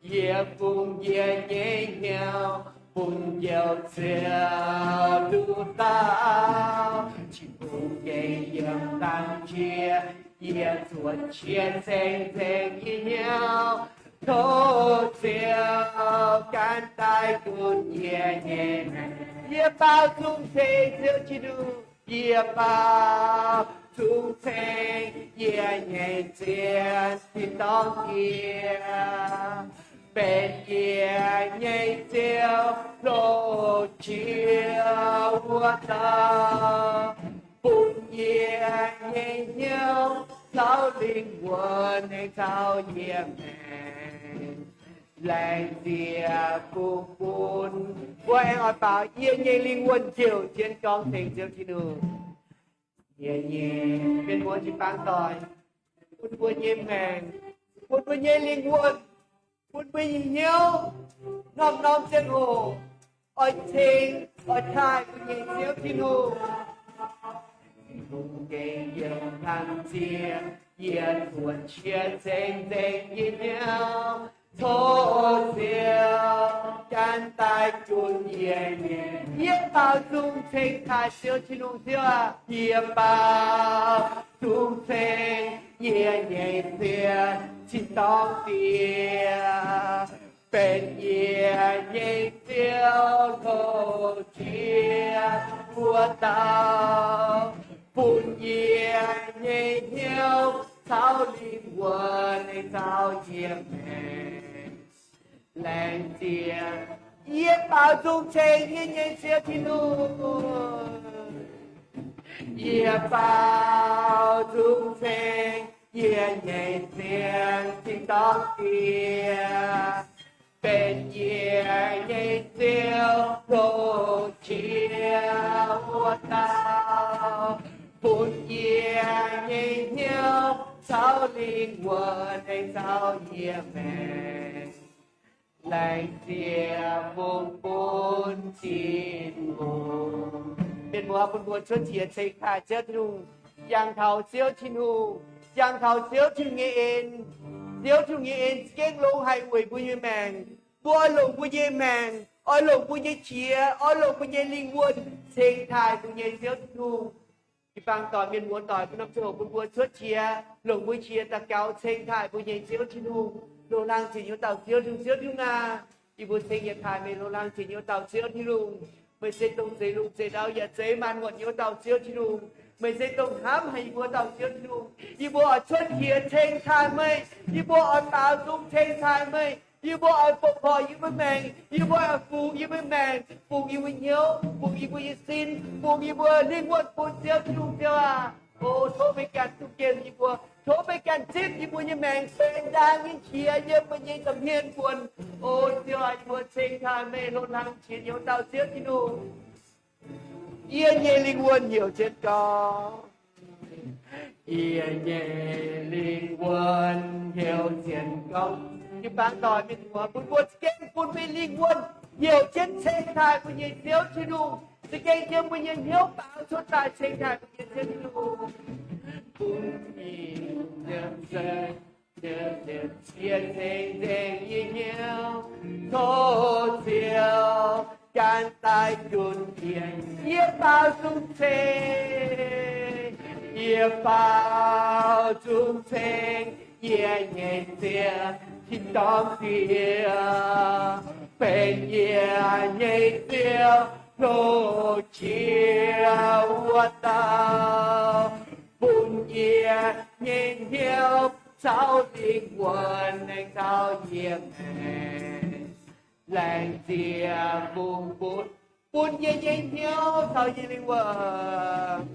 Yie fungx yie nyei hnyouv bun Njoux Ziouv nduqc dauh. Tin-Hungh gengh yiem hlang jiex, yie cuotv qiex ceng nzengc yie hnyouv. Tov Ziouv gan daaih gunv yie nyei maengc. Yie baaux nzung ceng Ziouv Tin-Hungh. Yie baaux nzung ceng yie nyei zien tin-dorngh Diex, benx yie nyei Ziouv, hlo jiex wuov dauh, bun yie nyei hnyouv caux lingh wuonh aengx caux yie maengc laengz zingh fuqv bun. Mbuo aengx oix baaux yie nyei lingh wuonh heuc jienv gorngv ceng Ziouv Tin-Hungh. Yie nyei mienh muoz jiu-baang doic, bun mbuo nyei maengc, bun mbuo nyei lingh wuonh, bun mbuo nyei hnyouv, norm-norm ziangh hoc oix ceng, oix taaih mbuo nyei Ziouv Tin-Hungh. Tin-Hungh gengh yiem hlang jiex, yie cuotv qiex ceng nzengc yie hnyouv. Tov Ziouv gan daaih gunv yie nyei. Yie baaux nzung ceng taaih Ziouv Tin-Hungh. Ziouv aac, yie baaux nzung ceng yie nyei zien tin-dorngh Diex, benx yie nyei Ziouv, hlo jiex wuov dauh, bun yie nyei hnyouv caux lingh wuonh aengx caux yie maengc laengz zingh. Yie baaux nzung ceng yie nyei Ziouv Tin-Hungh. Yie baaux nzung ceng yie nyei zien tin-dorngh Diex, benx yie nyei Ziouv, hlo jiex wuov dauh, bun yie nyei hnyouv caux lingh wuonh aengx caux yie maengc. Laengz zingh fungx bun Tin-Hungh. Mienh muoz, bun mbuo cuotv qiex ceng taaih Ziouv Tin-Hungh, jangx taux Ziouv Tin-Hungh, jangx taux Ziouv Tin-Hungh nyei en. Ziouv Tin-Hungh nyei en za'gengh longx haic weic mbuo nyei maengc. Mbuo oix longc mbuo nyei maengc, oix longc mbuo nyei qiex, oix longc mbuo nyei lingh wuonh ceng taaih mbuo nyei Ziouv Tin-Hungh. Jiu-baang doic, mienh muoz doic, bun norm ziangh hoc bun mbuo cuotv qiex, longc mbuo qiex daux gaux ceng taaih mbuo nyei Ziouv Tin-Hungh. Loz-hlaang zieqc nyei wuov dauh Ziouv Tin-Hungh, Ziouv Tin-Hungh aac, yie mbuo ceng yietc taaih meih. Loz-hlaang zieqc nyei wuov dauh Ziouv Tin-Hungh, meih se dongh zeix lungh zeix ndau, yaac zeix maanc muotc nyei wuov dauh Ziouv Tin-Hungh. Meih se dongh hnamv haic yie mbuo wuov dauh Ziouv Tin-Hungh. Yie mbuo oix cuotv qiex ceng taaih meih. Yie mbuo oix baaux nzung ceng taaih meih. Yie mbuo oix bouh horc yie mbuo maengc. Yie mbuo oix fungx yie mbuo maengc, fungx yie mbuo hnyouv, fungx yie mbuo nyei sin, fungx yie mbuo lingh wuonh bun Ziouv Tin-Hungh. Ziouv aac, o, tov meih ganh duqv nqemh yie mbuo. Tov meih ganh zipv yie mbuo nyei maengc benx ndaang nyei qiex yiem meih nyei nza'hmien buonc. O Ziouv aac, yie mbuo ceng taaih meih. Loz-hlaang zieqc nyei wuov dauh Ziouv Tin-Hungh, yie nyei lingh wuonh heuc jienv gorngv. Yie nyei lingh wuonh heuc jienv gorngv. Jiu-baang doic, mienh muoz, bun mbuo za'gengh bun meih lingh wuonh heuc jienv ceng taaih mbuo nyei Ziouv Tin-Hungh. Za'gengh yiem mbuo nyei hnyouv baaux cuotv daaih ceng taaih mbuo nyei Ziouv Tin-Hungh. Bun yie nyei Ziouv, Ziouv, Ziouv, ceng nzengc yie hnyouv. Tov Ziouv ganh daaih junc yie. Yie baaux nzung ceng, yie baaux nzung ceng yie nyei Ziouv, tin-dorngh Diex, benx yie nyei Ziouv, hlo jiex wuov dauh, bun yie nyei hnyouv caux lingh wuonh aengx caux yie maengc. Laengz zingh fungx bun, bun yie nyei hnyouv caux yie lingh wuonh,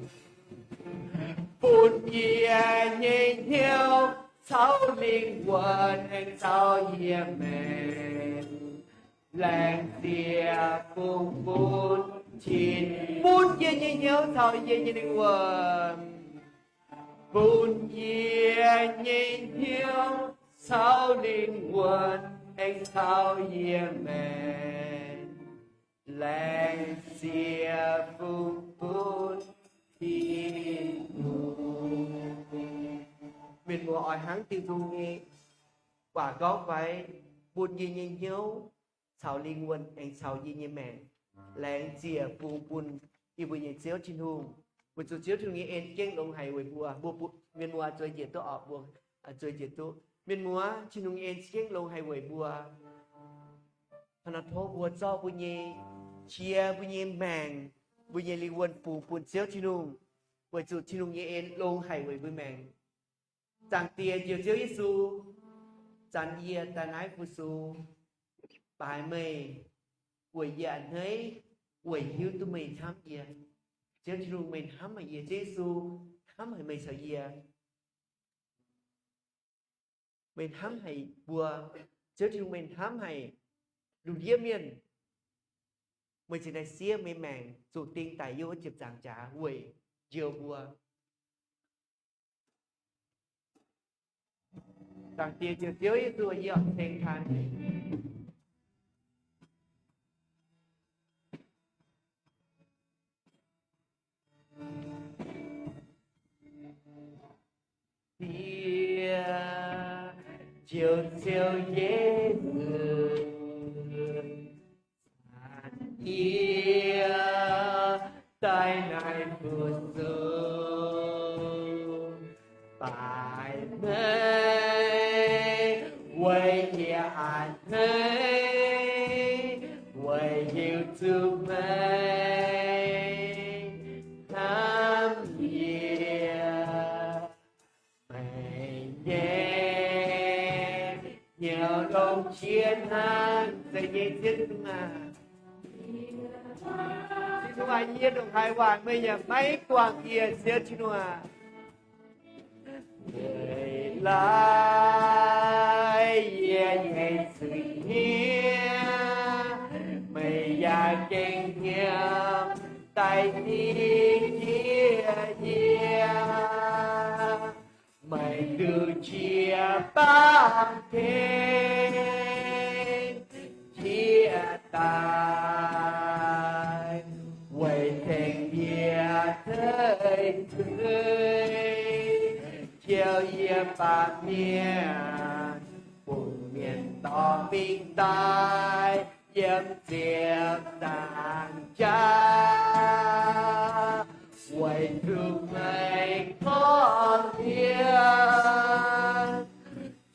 bun yie nyei hnyouv caux lingh wuonh aengx caux yie maengc. Laengz zingh fungx bun Tin, bun yie nyei hnyouv caux yie nyei lingh wuonh, bun yie nyei hnyouv caux lingh wuonh aengx caux yie maengc. Laengz zingh fungx bun Tin-Hungh. Mienh muoz, oix hnangv diuh nzung nyei waac gorngv fai? Bun yie nyei hnyouv caux lingh wuonh aengx caux yie nyei maengc. Laengz zingh fungx bun yie mbuo nyei Ziouv Tin-Hungh. Weic zuqc Ziouv Tin-Hungh nyei en gengh longx haic weic mbuo. Mbuo, mbuo mienh muoz zueiz njiec duqv oc, mbuo zueiz njiec duqv. Mienh muoz, Tin-Hungh nyei en gengh longx haic weic mbuo. Hnangv naaiv tov mbuo zorqv mbuo nyei qiex, mbuo nyei maengc, mbuo nyei lingh wuonh fungx bun Ziouv Tin-Hungh, weic zuqc Tin-Hungh nyei en longx haic weic mbuo maengc. Zaangc Diex, Njoux Ziouv Yesu, zanc yie daaih naaiv fu-sux baaix meih, weic yie a'hneiv, weic hiuv duqv meih hnamv yie. Ziouv Tin-Hungh, meih hnamv haic yie. Ziouv Yesu, hnamv haic meih caux yie. Meih hnamv haic mbuo. Ziouv Tin-Hungh, meih hnamv haic lungh ndiev mienh. Meih cingx daaih siev meih maengc zuqc ding daic yiem wuov ziepc nzaangc jaax weic njoux mbuo. Zaangc Diex, Njoux Ziouv Yesu, yie oix ceng taaih meih. Diex, Njoux Ziouv Yesu, yie daaih naaiv fu-sux baaix meih, weic yie a'hneiv, weic hiuv duqv meih hnamv yie. Meih nyei hnyouv longx jiex hnangv, zeiz nyei Ziouv Tin-Hungh aac. Tin-Hungh aac, yie ndongc haaix waaic meih yaac maiv guangc yie, Ziouv Tin-Hungh aac. Meih laaic yie nyei zuiz-hniev, meih yaac gengh hnyouv daaih nitv yie. Meih nduqc jiex baamh gen jiex daaih, weic tengx yie ceix zuiz, njoux yie baamh mienh, bun mienh dorh mingh daaih yiem ziepc nzaangc jaax, weic zuqc meih korv-lienh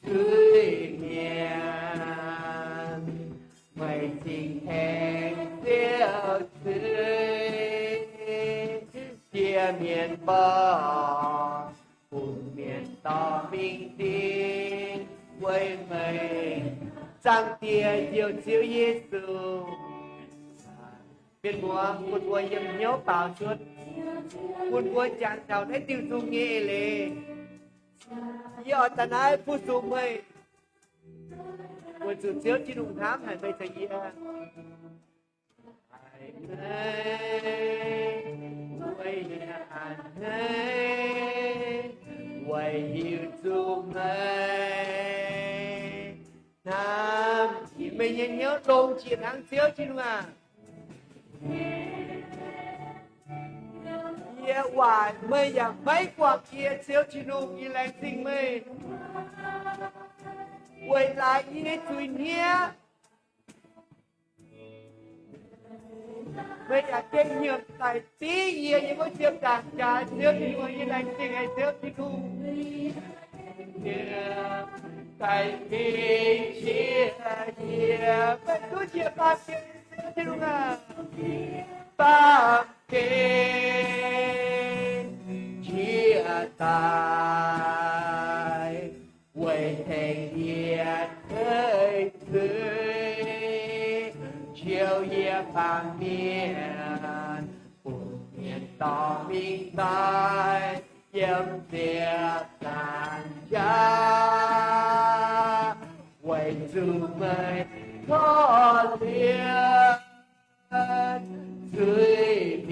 zuiz-mienh. Meih cingx tengx ziouv zuiz, jiex mienh mborqv, bun mienh dorh mingh dingc weic meih. Zaangc Diex, Ziouv, Ziouv Yesu, mienh muoz, bun mbuo yiem hnyouv baaux cuotv, bun mbuo jangx taux naaiv diuh nzung nyei eix leiz. Yie oix daaih naaiv fu-sux meih, weic zuqc Ziouv Tin-Hungh hnamv haic meih caux yie. Weic hiuv duqv meih hnamv, meih nyei hnyouv longx jiex hnangv, Ziouv Tin-Hungh aac. Yie waaic meih yaac maiv guangc yie, Ziouv Tin-Hungh. Yie laengz zingh meih weic laaix yie nyei zuiz-hniev. Meih yaac gengh nyiemc daaih div yie nyei wuov ziepc nzaangc jaax, Ziouv Tin-Hungh. Yie laengz zingh haic, Ziouv Tin-Hungh. Daaih mingh qiex yie, meih duqv jiex baamh gen, Ziouv Tin-Hungh aac. Baamh gen jiex daaih, weic tengx yie ceix zuiz, njoux yie baamh mienh, bun mienh dorh mingh daaih yiem ziepc nzaangc jaax, weic zuqc meih korv-lienh zuiz-mienh.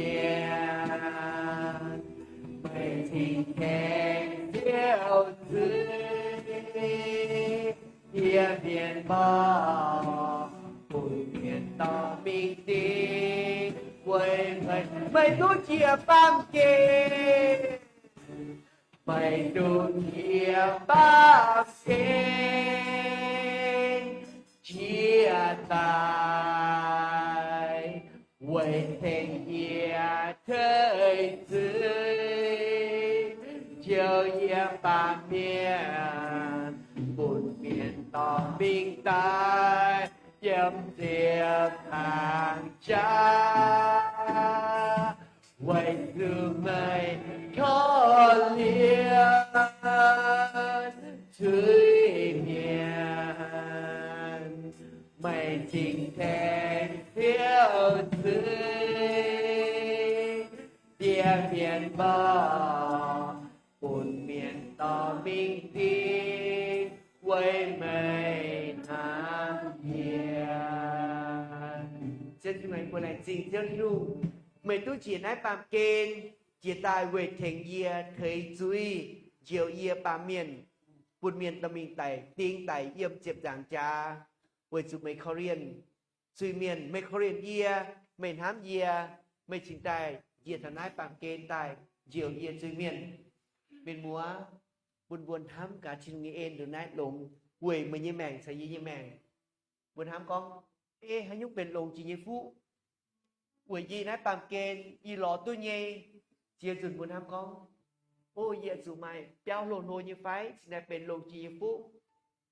Meih cingx tengx ziouv zuiz, jiex mienh mborqv, bun mienh dorh mingh dingc weic meih. Meih duqv jiex baamh gen, meih duqv jiex baamh gen jiex daaih, weic tengx yie ceix zuiz, njoux yie baamh mienh, bun mienh dorh mingh daaih yiem ziepc nzaangc jaax, weic zuqc meih korv-lienh zuiz-mienh. Meih cingx tengx ziouv zuiz, jiex mienh mborqv, bun mienh dorh mingh dingc weic meih hnamv yie. Ziouv Tin-Hungh, mbuo laengz zingh Ziouv Tin-Hungh, meih duqv jiex naaiv baamh gen jiex daaih weic tengx yie ceix zuiz, njoux yie baamh mienh, bun mienh dorh mingh daaih dingc daaih yiem ziepc nzaangc jaax, weic zuqc meih korv-lienh zuiz-mienh. Meih korv-lienh yie, meih hnamv yie, meih cingx daaih njiec taux naaiv baamh gen daaih njoux yie zuiz-mienh. Mienh muoz, bun mbuo hnamv gaax Tin-Hungh nyei en ndongc naaiv longx weic meih nyei maengc caux yie nyei maengc. Mbuo hnamv gorngv, ei, haaix nyungc benx longx jiex nyei fuqv? Weic yie naaiv baamh gen yie lorz duqv nyei. Ziex nzunc mbuo hnamv gorngv, o, yie zuqc maaih biauv hlo hlo nyei fai, cingx daaih benx longx jiex nyei fuqv.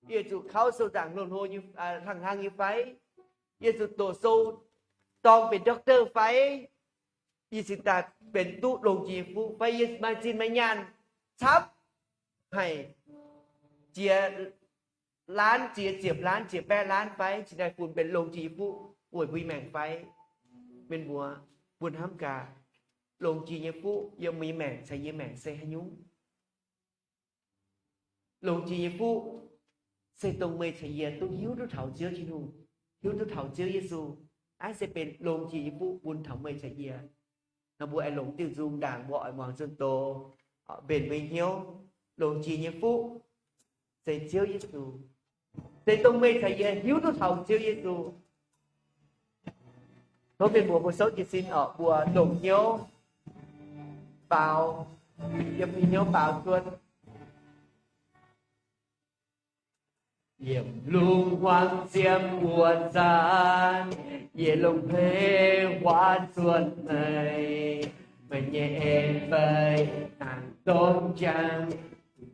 Yie zuqc kauv sou nzaangc hlo hlo nyei, hlang hlang nyei fai, yie zuqc doqc sou dorng benx doctor fai, yie cingx daaih benx duqv longx jiex nyei fuqv. Fai yie maaih zinh maaih nyaanh camv haic, ziex laanv, ziex ziepc laanv, ziex baeqv laanv fai, cingx daaih funx benx longx jiex nyei fuqv weic mbuo nyei maengc fai? Mienh muoz, mbuo hnamv gaax, longx jiex nyei fuqv yiem meih nyei maengc caux yie nyei maengc se haaix nyungc? Longx jiex nyei fuqv se dongh meih caux yie duqv hiuv duqv taux Ziouv Tin-Hungh, hiuv duqv taux Ziouv Yesu. Naaiv se benx longx jiex nyei fuqv bun taux meih caux yie. Nor mbuo aengx longc diuh nzung ndaangc mbuo oix muangx zunh doz, mbenc meih hnyouv. Longx jiex nyei fuqv se Ziouv Yesu, se dongh meih caux yie hiuv duqv taux Ziouv Yesu. Tov mienh muoz mbuo souv jiez sin orqc, mbuo longc hnyouv baaux, yiem meih hnyouv baaux cuotv. Yiem lungh hmuangx ziepc buoz zanc, yie longc hnyouv huaax zuonx meih, meih nyei en-fei nangc domh jangx,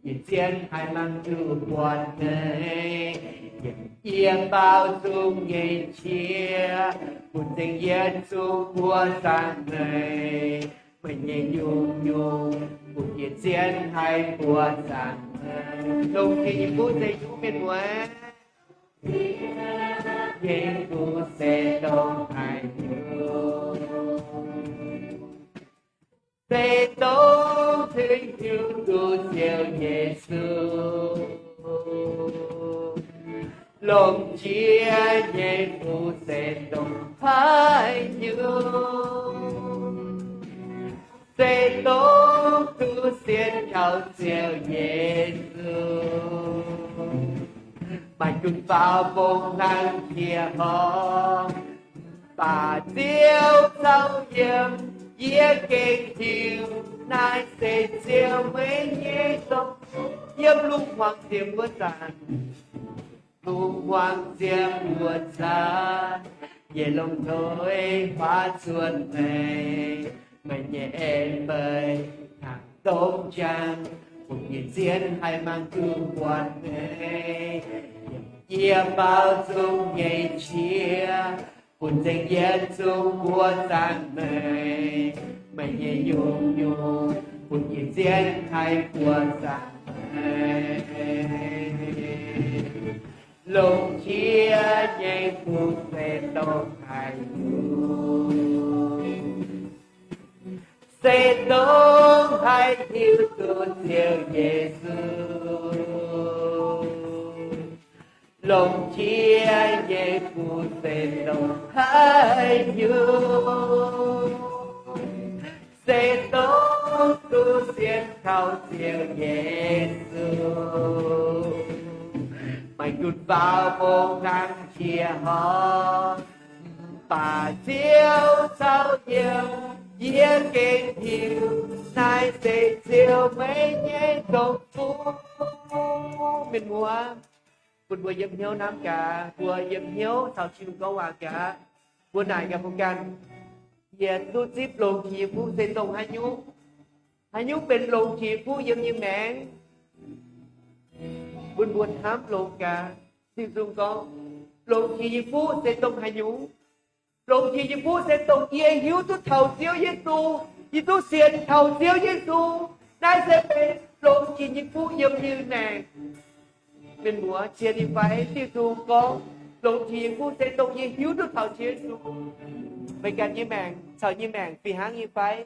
yie zien haih mangc duqv buatc meih. Yiem yie baaux nzung nyei qiex, bun nzengc yie zungv buoz zaangc meih, meih nyei nyungc-nyungc bun yie zien haih buoz zaangc meih. Longx jiex nyei fuqv se haaix nyungc, mienh muoz? Nyei fuqv se dongh haaix nyungc? Se dongh zuqc hiuv duqv Ziouv Yesu. Longx jiex nyei fuqv se dongh haaix nyungc? Se dongh duqv sienx kaux Ziouv Yesu, maaih gunv faaux mbong hlang qiex horngh, mv baac Ziouv caux yiem, yie gengh hiuv naaiv se Ziouv meih nyei dongh. Yiem lungh hmuangx ziepc buoz zanc, lungh hmuangx ziepc buoz zanc, yie longc hnyouv huaax zuonx meih, meih nyei en-fei nangc domh jangx, bun yie zien haih mangc duqv buatc meih. Yiem yie baaux nzung nyei qiex, bun nzengc yie zungv buoz zaangc meih, meih nyei nyungc-nyungc bun yie zien haih buoz zaangc meih. Longx jiex nyei fuqv se dongh haaix nyungc? Se dongh haih hiuv duqv Ziouv Yesu. Longx jiex nyei fuqv se dongh haaix nyungc? Se dongh duqv sienx kaux Ziouv Yesu, maaih gunv faaux mbong hlang qiex horngh, mv baac Ziouv caux yiem, yie gengh hiuv naaiv se Ziouv meih nyei dongh fuqv. Mienh muoz, bun mbuo yiem hnyouv hnamv gaax, mbuo yiem hnyouv caux Tin-Hungh gorngv waac gaax. Mbuo naaic gaax mbuo ganh, yie duqv zipv longx jiex nyei fuqv se dongh haaix nyungc? Haaix nyungc benx longx jiex nyei fuqv yiem yie maengc? Bun mbuo hnamv longx gaax. Tin-Hungh gorngv, longx jiex nyei fuqv se dongh haaix nyungc? Longx jiex nyei fuqv se dongh yie hiuv duqv taux Ziouv Yesu, yie duqv sienx kaux Ziouv Yesu. Naaiv se benx longx jiex nyei fuqv yiem yie maengc. Mienh muoz, zien nyei fai? Tin-Hungh gorngv, longx jiex nyei fuqv se dongh yie hiuv duqv taux Ziouv Yesu. Meih ganh nyei maengc caux yie nyei maengc fih hnangv nyei fai?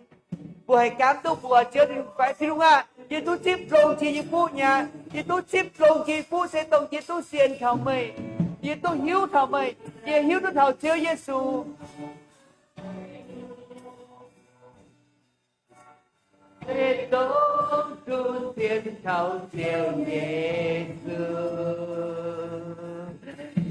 Mbuo haih gaamv duqv mbuox Ziouv Tin-Hungh fai? Tin-Hungh aah, yie duqv zipv longx jiex nyei fuqv nyei aqv. Yie duqv zipv longx jiex nyei fuqv se dongh yie duqv sienx kaux meih, yie duqv hiuv taux meih, yie hiuv duqv taux Ziouv Yesu. Se dongh duqv sienx kaux Ziouv Yesu,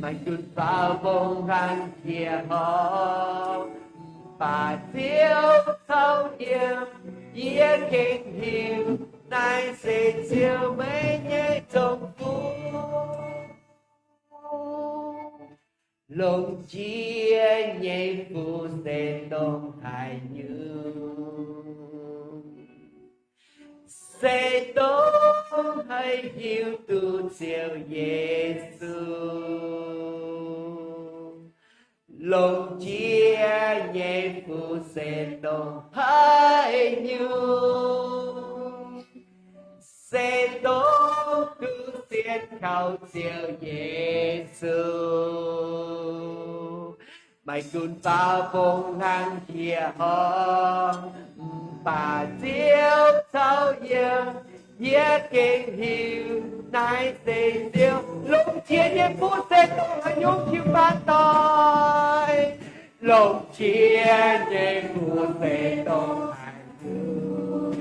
maaih gunv faaux mbong hlang qiex horngh, mv baac Ziouv caux yiem, yie gengh hiuv naaiv se Ziouv meih nyei dongh fuqv. Longx jiex nyei fuqv se dongh haaix nyungc? Se dongh haih hiuv duqv Ziouv Yesu. Longx jiex nyei fuqv se dongh haaix nyungc? Se dongh duqv sienx kaux Ziouv Yesu. Maaih gunv faaux fong hlang jiex horngh, mv baac Ziouv caux yiem, yie gengh hiuv naaiv se Ziouv. Longx jiex nyei fuqv se dongh haaix nyungc jiu-baang doic? Longx jiex nyei fuqv se dongh haaix nyungc?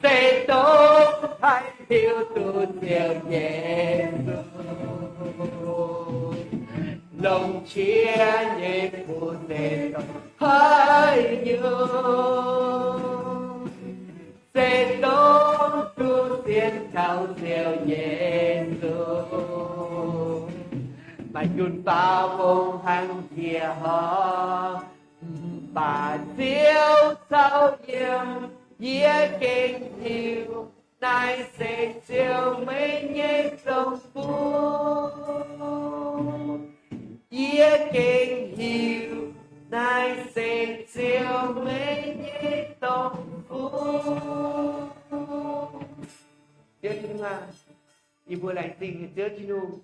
Se dongh haih hiuv duqv Ziouv Yesu. Longx jiex nyei fuqv se dongh haaix nyungc? Se dongh duqv sienx kaux Ziouv Yesu. Maaih gunv faaux fong hlang jiex horngh, mv baac Ziouv caux yiem, yie gengh hiuv naaiv se Ziouv meih nyei dongh fuqv. Yie gengh hiuv naaiv se Ziouv meih nyei dongh fuqv. Ziouv Tin-Hungh aac, yie mbuo laengz zingh Ziouv Tin-Hungh.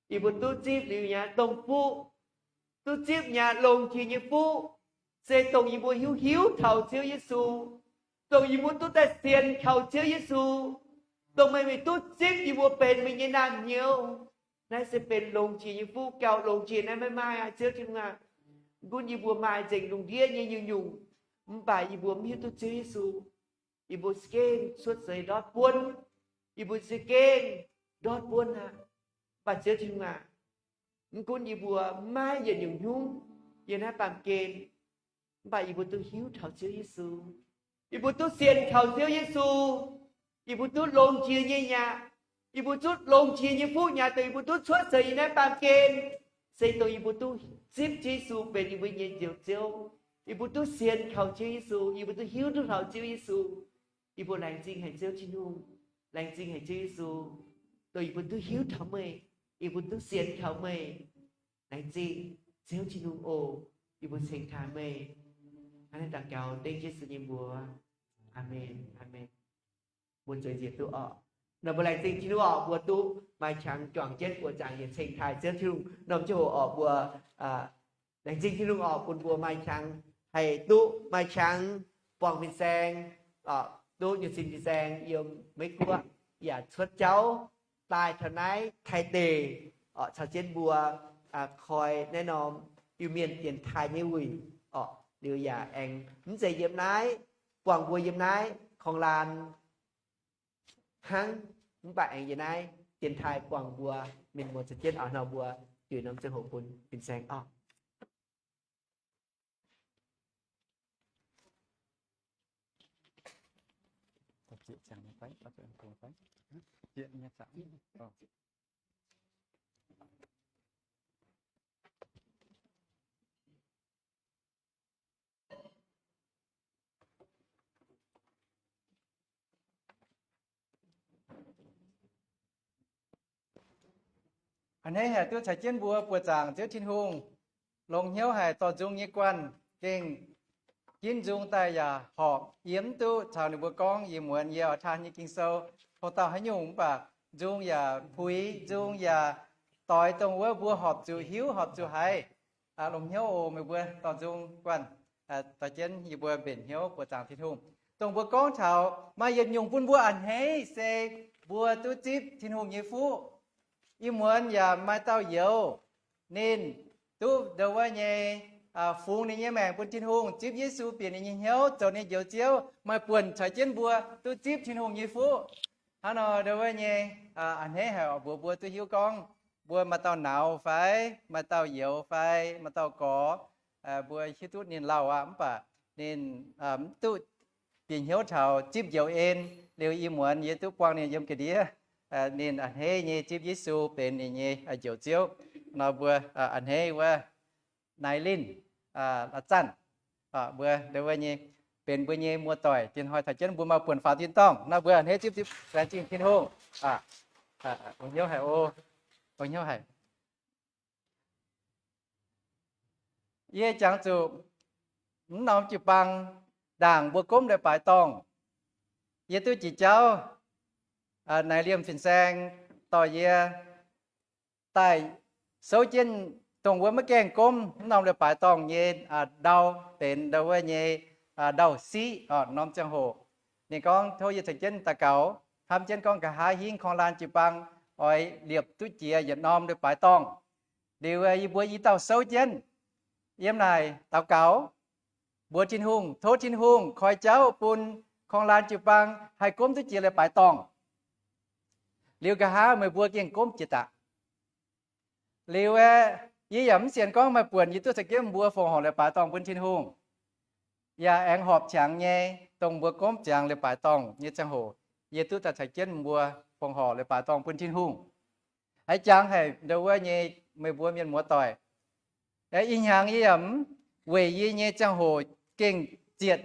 Yie mbuo duqv zipv liuz nyei dongh fuqv, duqv zipv nyei longx jiex nyei fuqv, se dongh yie mbuo hiuv hiuv taux Ziouv Yesu, dongh yie mbuo duqv daaih sienx kaux Ziouv Yesu, dongh meih mingh duqv zipv yie mbuo benx meih nyei naamh nyouz. Naaiv se benx longx jiex nyei fuqv, gauh longx jiex naaiv maiv maaih aqv, Ziouv Tin-Hungh aac. Mv gunv yie mbuo maaih nzengc lungh ndiev nyei nyungc-nyungc, mv baac yie mbuo mv hiuv duqv Ziouv Yesu, yie mbuo za'gengh cuotv seix ndortv buonv. Yie mbuo za'gengh ndortv buonv aqv. Mv baac Ziouv Tin-Hungh aac, mv gunv yie mbuo maiv yietc nyungc hnyouv yiem naaiv baamh gen, mv baac yie mbuo duqv hiuv taux Ziouv Yesu. Yie mbuo duqv sienx kaux Ziouv Yesu. Yie mbuo duqv longx jiex nyei mi'aqv. Yie mbuo duqv longx jiex nyei fuqv mi'aqv, dongh yie mbuo duqv cuotv seix yiem naaiv baamh gen, se dongh yie mbuo duqv zipv Ziouv Yesu benx yie mbuo nyei Njoux Ziouv. Yie mbuo duqv sienx kaux Ziouv Yesu, yie mbuo duqv hiuv duqv taux Ziouv Yesu. Yie mbuo laengz zingh haic Ziouv Tin-Hungh, laengz zingh haic Ziouv Yesu, dongh yie mbuo duqv hiuv taux meih, yie mbuo duqv sienx kaux meih. Laengz zingh Ziouv Tin-Hungh oc. Yie mbuo ceng taaih meih. Hnangv naaiv daux gaux dengv Yesu nyei mbuox. Aamen, aamen. Mbuo zueiz njiec duqv oc. Nor mbuo laengz zingh Tin-Hungh oc, mbuo duqv maaih qangx juangc jienv buoz-zaangc yietc ceng taaih Ziouv Tin-Hungh norm ziangh hoc oc. Mbuo laengz zingh Tin-Hungh oc, bun mbuo maaih qangx haih duqv maaih qangx buangh fin-saeng, duqv nyutc sin fin-saeng yiem Meiv-Guoqv, yaac cuotv jauv daaih taux naaiv Taiv deic oc, caux jienv mbuo koi naaiv norm Iu-Mienh dienx taaih nyei wuic oc. Liuz yaac aengx mv zeiz yiem naaiv, buangh mbuo yiem naaiv korng-laan hnangv, mv baac aengx yiem naaiv dienx taaih buangh mbuo mienh muoz caux jienv oc. Nor mbuo juix norm ziangh hoc bun fin-saeng oc. A'hneiv haic duqv caux jienv mbuo buoz-zaangc Ziouv Tin-Hungh. Longx hnyouv haic, zorc nzung nyei guanh gengh ginv nzung daaih yaac horpc. Yie mv duqv caux ninh mbuo gorngv, yie muonz yie oix taan nyei Ging-Sou, hlo dauh haaix nyungc, mv baac nzung yaac puix, nzung yaac doix dongh wuov mbuo horpc zuqc hiuv, horpc zuqc haiz. Longx hnyouv oc, meih mbuo zorc nzung guanh, dorh jienv yie mbuo mbenc hnyouv buoz-zaangc Tin-Hungh. Dongh mbuo gorngv taux maaih yietc nyungc bun mbuo a'hneiv se mbuo duqv zipv Tin-Hungh nyei fuqv. Ih muonz yaac maaih dauh youz, ninh duqv ndongc wuov nyei fungx ninh nyei maengc bun Tin-Hungh, zipv Yesu bieqc ninh nyei hnyouv zoux ninh njoux Ziouv, maaih buonc caux jienv mbuo duqv zipv Tin-Hungh nyei fuqv. Hnangv nor ndongc wuov nyei a'hneiv haic oc, mbuox mbuo duqv hiuv gorngv mbuo maaih dauh nauz fai maaih dauh youz fai maaih dauh gorx, mbuo hiuv duqv ninh lauh aqv, mv baac ninh mv duqv bieqc hnyouv taux zipv njoux en. Liuz ih muonz yie duqv buangh ninh yiem ga'ndiev, ninh a'hneiv nyei zipv Yesu benx ninh nyei njoux Ziouv. Nor mbuo a'hneiv wuov Naaiv Linh, La'zanv, mbuo ndongc wuov nyei benx mbuo nyei muoz-doic, diex hnoi taux jienv mbuo maaih buonc faaux tin-dorngh. Nor mbuo a'hneiv zipv zipv laengz zingh Tin-Hungh. Longx hnyouv haic oc. Longx hnyouv haic. Yie jangx zuqc mv norm jiu-baang ndaangc mbuo gomv leiz-baaix dorngh, yie duqv jiex jauv, naaiv liemh fin-saeng dorh yie daaih souv jienv dongh wuov maiv gaengh gomv mv norm leiz-baaix dorngh nyei ndau, benx ndau wuov nyei ndau-siqv norm ziangh hoc. Ninh gorngv tov yie caux jienv daux gaux, hnamv jienv gorngv nqa'haav hingv korng-laanh jiu-baang oix liepc duqv jiex yietc norm leiz-baaix dorngh. Liuz yie mbuo i dauh souv jienv yiem naaic daux gaux mbuox Tin-Hungh, tov Tin-Hungh koi jauv bun korng-laanh jiu-baang haih gomv duqv jiex leiz-baaix dorngh. Liuz nqa'haav meih mbuo gengh gomv jiex daaih. Liuz aeqv, yie yaac mv sienx gorngv maaih buonc yie duqv caux jienv mbuo fongc horc leiz-baaix dorngh bun Tin-Hungh. Yaac aengx horpc qangx nyei, dongh mbuo gomv ziangx leiz-baaix dorngh nyei ziangh hoc, yie duqv daaih caux jienv mbuo fongc horc leiz-baaix dorngh bun Tin-Hungh. Haiz jangx haic ndau wuov nyei meih mbuo mienh muoz-doic. Ih hnyangx yie yaac mv weic yie nyei ziangh hoc gengh zietc,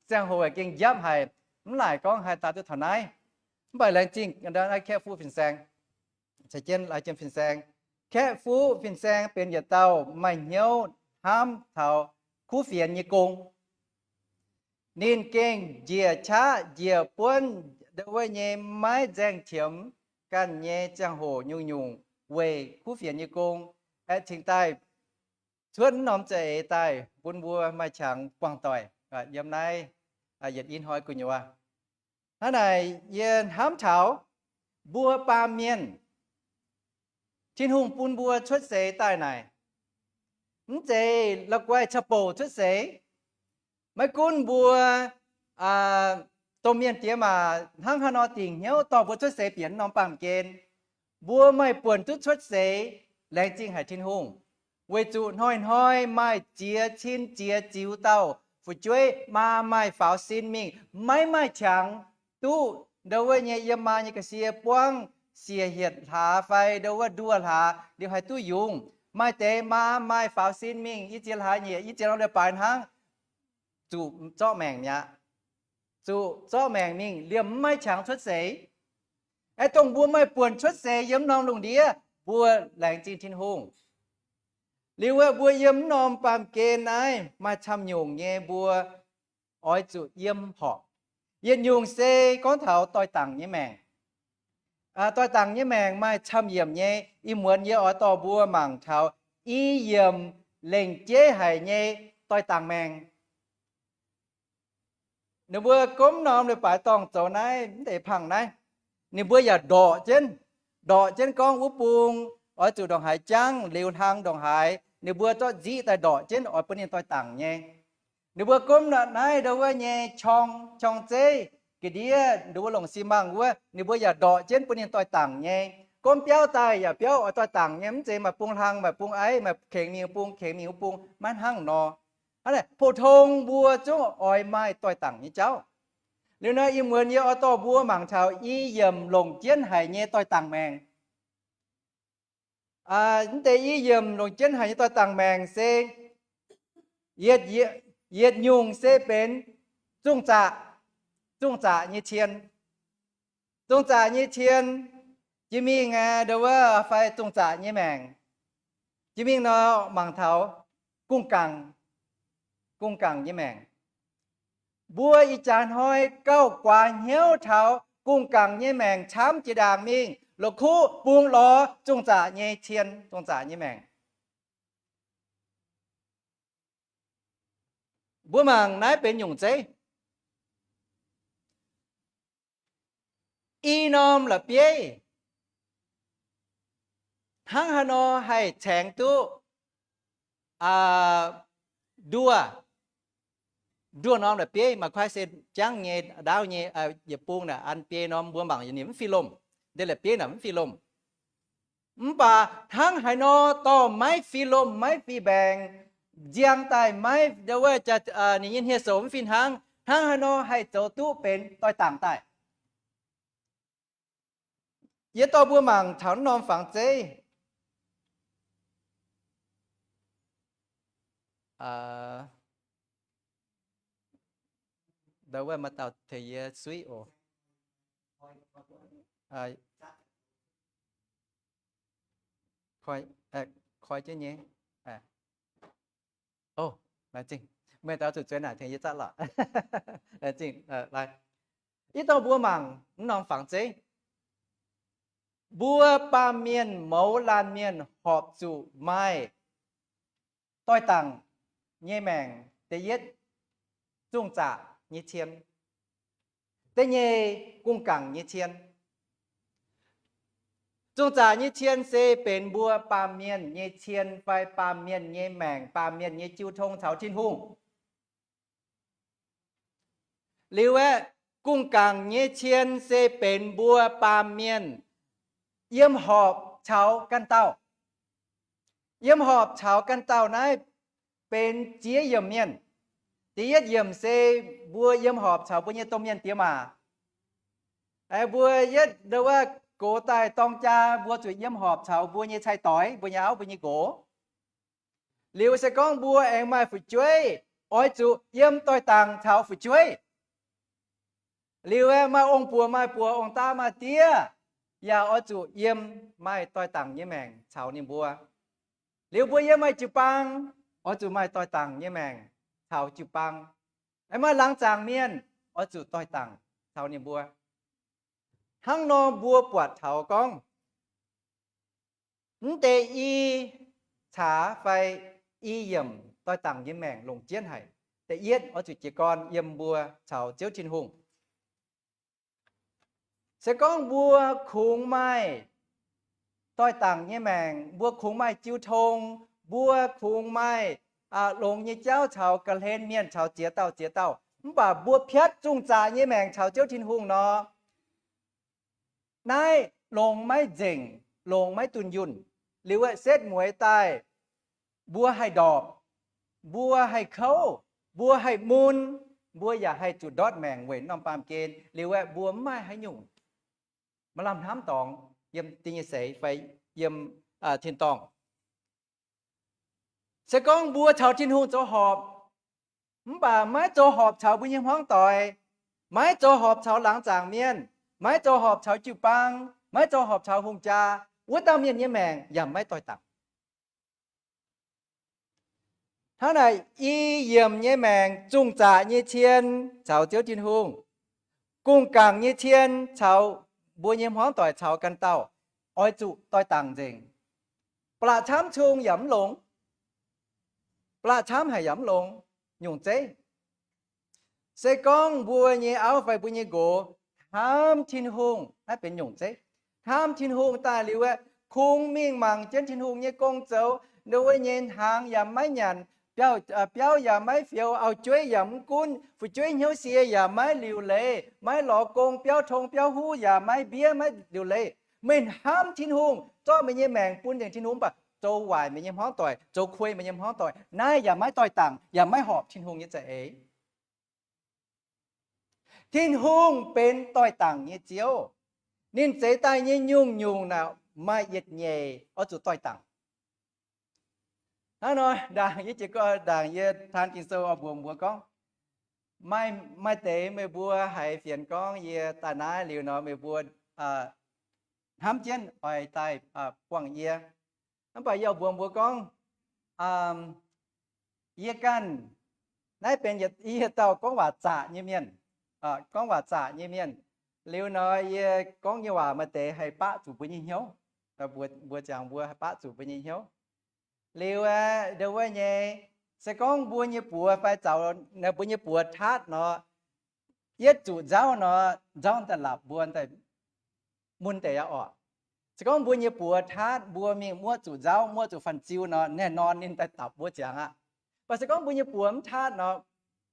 ziangh hoc gengh njapv haic, mv laaic gorngv haih daaih duqv taux naaiv. Mv baac laengz zingh naaiv kaeqv fuqv fin-saeng, caux jienv fin-saeng. Kaeqv fuqv fin-saeng benx yietc dauh maaih hnyouv hnamv taux kuv fienx nyei gong. Ninh gengh njiec qaqv njiec buonv ndau wuov nyei maiv nzaeng qiemx ganh nyei ziangh hoc nyungc-nyungc weic kuv fienx nyei gong, aeqv, cingx daaih cuotv wuov norm za'eix daaih bun mbuo maaih qangx buangh doic yiem naaiv yietc i hnoi gu'nyuoz. Hnangv naaic yie hnamv taux mbuo baamh mienh, Tin-Hungh bun mbuo cuotv seix daaih naaic, mv zeiz la'guaih caux bouc cuotv seix. Maiv gunv mbuo domh mienh diex maac hnangv haaix nor dingc hnyouv dorh mbuo cuotv seix bieqc norm baamh gen, mbuo maaih buonc duqv cuotv seix, laengz zingh haic Tin-Hungh, weic zuqc hnoi-hnoi maaih ziex cin ziex ziux dauh fu'jueiv maa maaih faaux sin mingh, maiv maaih qangx duqv ndau wuov nyei yiem maa nyei ga'sie buangv siec hietc hlaax fai ndau wuov nduoh hlaax liuz haih duqv yungz. Maaih deix maa maaih faaux sin mingh i ziex hlaax nyeic, i ziex norm leiz-baaix hnangv, zuqc zorqv maengc mi'aqv. Zuqc zorqv maengc mingh liemh maiv qangx cuotv seix. Aeqv, dongh mbuo maaih buonc cuotv seix yiem norm lungh ndiev, mbuo laengz zingh Tin-Hungh. Liuz wuov mbuo yiem mv norm baamh gen naaiv maaih camv nyungc nyei mbuo oix zuqc yiem horpc. Yietc nyungc se gorngv taux doix-dangc nyei maengc. Doix-dangc nyei maengc maaih camv yiemc nyei. Ih muonz yie oix dorh mbuo mangc taux i yiemc lengc jeiv haic nyei doix-dangc maengc. Ninh mbuo gomv norm leiz-baaix dorngh zoux naaiv mv deix pangh naaiv, ninh mbuo yaac ndorqc jienv, ndorqc jienv gorngv wuov bung oix zuqc ndongc haaix jangv, liuz hlang ndongc haaix, ninh mbuo zorqv nziqv daaih ndorqc jienv oix bun ninh doix-dangc nyei. Ninh mbuo gomv naaiv ndau wuov nyei qorng, qorng zeiv, ga'ndiev ndau wuov longc si mangh wuov, ninh mbuo yaac ndorqc jienv bun ninh doix-dangc nyei. Gomv biauv daaih yaac biauv oix doix-dangc nyei, mv zeiz maaih bung hlang maaih bung aiv, maaih kengx mingh bung, kengx mingh wuov bung, maiv hnangv nor. Hnangv naaic, pou-tong mbuo zungv oix maaih doix-dangc nyei jauv. Liuz nor, ih muonz yie oix dorh mbuo mangc taux i yiemc longc jienv haic nyei doix-dangc maengc. Mv deix i yiemc longc jienv haic nyei doix-dangc maengc se, yietc nyungc se benx zungh zaqc, zungh zaqc nyei cien. Zungh zaqc nyei cien, jiex mingh aqv, ndau wuov fai zungh zaqc nyei maengc. Jiex mingh nor mangc taux gungh gangc, gungh gangc nyei maengc. Mbuo ih jaax hnoi gauh guaax hnyouv taux gungh gangc nyei maengc camv jiex ndaangc mingh, la'kuqv bungx lorz zungh zaqc nyei cien, zungh zaqc nyei maengc. Mbuo mangc naaiv benx nyungc zeiv. I norm la'bieiv hnangv haaix nor haih caengx duqv nduoh, nduoh norm la'bieiv? Maaih kuaaiv se jangv nyei, ndaauv nyei, yietc bung naaic an biei norm mbuo mangc yietc nimc mv fih lomh. Ndeic la'bieiv naaic mv fih lomh. Mv baac hnangv haaix nor dorh maiv fih lomh maiv fih mbaengx, nziang daaih maiv, ndau wuov, ninh nyei hniev-soux mv fih hnangv, hnangv haaix nor haih zoux duqv benx doix-dangc daaih? Yie dorh mbuo mangc taux norm fangx zeiv. Ndau wuov maaih dauh tengx yie suiv oc. Koi jienv nyei. Ov, laengz zingh. Meih daux zuqc zueiz naaic tengx yie zatv lorqc. Laengz zingh. Yie dorh mbuo mangc mv norm fangx zeiv. Mbuo baamh mienh mouz laanh mienh horpc zuqc maaih doix-dangc nyei maengc. Da'yietv, zungh zaqc nyei cien. Da'nyeic, gungh gangc nyei cien. Zungh zaqc nyei cien se benx mbuo baamh mienh nyei cien fai baamh mienh nyei maengc, baamh mienh nyei jiu tong caux Tin-Hungh. Liuz aeqv, gungh gangc nyei cien se benx mbuo baamh mienh yiem horpc caux ganh dauh. Yiem horpc caux ganh dauh naaiv benx ziex yiemc mienh. Da'yietv yiemc se mbuo yiem horpc caux mbuo nyei domh mienh diex maac. Mbuo yietv ndo wuov gox daaih dorng jaa, mbuo zuqc yiem horpc caux mbuo nyei cai-doix, mbuo nyei auv, mbuo nyei nqox. Liuz se gorngv mbuo aengx maaih fu'jueiv, oix zuqc yiem doix-dangc caux fu'jueiv. Liuz aeqv, maaih ong-buoc maaih buoc, ong-daa maaih diev, yaac oix zuqc yiem maaih doix-dangc nyei maengc caux ninh mbuo. Liuz mbuo yiem maaih jiu-baang, oix zuqc maaih doix-dangc nyei maengc caux jiu-baang. Aengx maaih laangz zaangc mienh, oix zuqc doix-dangc caux ninh mbuo. Hnangv nor mbuo buatc taux gorngv, mv deix i caax fai i yiemc doix-dangc nyei maengc longc jienv haic. Da'yietv, oix zuqc jiez gorn yiem mbuo caux Ziouv Tin-Hungh. Se gorngv mbuo kungx maaih doix-dangc nyei maengc, mbuo kungx maaih jiu tong, mbuo kungx maaih longx nyei jauv caux ga'hlen mienh caux ziex dauh ziex dauh, mv baac mbuo piatv zungh zaqc nyei maengc caux Ziouv Tin-Hungh nor, naaiv longx maiv nzengc, longx maiv dunh yunh. Liuz aeqv, setv mueiz daaih, mbuo haih ndorpc, mbuo haih kouv, mbuo haih mun, mbuo yaac haih zuqc ndortv maengc weic norm baamh gen. Liuz aeqv, mbuo mv maaih haaix nyungc maaih lamh hnamv dorngx yiem ding nyei seix fai yiem tin-dorngh. Se gorngv mbuo caux Tin-Hungh zoux horpc, mv baac maiv zoux horpc caux mbuo nyei hmuangv doic, maiv zoux horpc caux laangz zaangc mienh, maiv zoux horpc caux jiu-baang, maiv zoux horpc caux hungh jaa, wuov dauh mienh nyei maengc yaac maiv doix-dangc. Hnangv naaic, i yiemc nyei maengc, zungh zaqc nyei cien caux Ziouv Tin-Hungh, gungh gangc nyei cien caux mbuo nyei hmuangv doic caux ganh dauh, oix zuqc doix-dangc nzengc. Ba'laqc camv cung yaac mv longx. Ba'laqc camv haic yaac mv longx. Nyungc zeiv, se gorngv mbuo nyei auv fai mbuo nyei nqox hnamv Tin-Hungh, naaiv benx nyungc zeiv. Hnamv Tin-Hungh daaih liuz aeqv, kungx mingh mangc jienv Tin-Hungh nyei gong zoux, ndo wuov nyei hnaangx yaac maiv nyanc, biauv yaac maiv fioux, auv-jueiv yaac mv gunv, fu'jueiv hnyouv sie yaac maiv liuc leiz, maiv lorz gong, biauv tong biauv huv yaac maiv mbiev maiv liuc leiz. Meih hnamv Tin-Hungh, zorqv meih nyei maengc bun nzengc Tin-Hungh, mv baac zoux waaic meih nyei hmuangv doic, zoux kuei meih nyei hmuangv doic, naaiv yaac maiv doix-dangc, yaac maiv horpc Tin-Hungh nyei za'eix. Tin-Hungh benx doix-dangc nyei Ziouv. Ninh zeix daaih nyei nyungc-nyungc naaic maaih yietc nyeic oix zuqc doix-dangc. Hnangv nor, ndaangc yie jiez gorn ndaangc yie taan Ging-Sou oix mbuox mbuo gorngv, maaih deix meih mbuo haiz fienx gorngv yie daaih naaiv liuz nor, meih mbuo hnamv jienv oix daaih buangh yie. Mv baac yie oix mbuox mbuo gorngv, yie ganh naaiv benx yie dauh gorngv waac zaqc nyei mienh, gorngv waac zaqc nyei mienh. Liuz nor yie gorngv nyei waac maaih deix haih baqv zuqc mbuo nyei hnyouv. Mbuo ziangx mbuo haih baqv zuqc mbuo nyei hnyouv. Liuz aeqv, ndo wuov nyei, se gorngv mbuo nyei buoz fai zaux, mbuo nyei buoz taatv nor, yietv zuqc nzauv nor, nzauv daaih laapc mbuo daaih mun deix aqv orqc. Se gorngv mbuo nyei buoz taatv, mbuo mingh muoqv zuqc nzauv, muoqv zuqc fan-ziu nor, naaiv norm ninh daaih dapc mbuo ziangx aqv. Mv baac se gorngv mbuo nyei buoz mv taatv nor,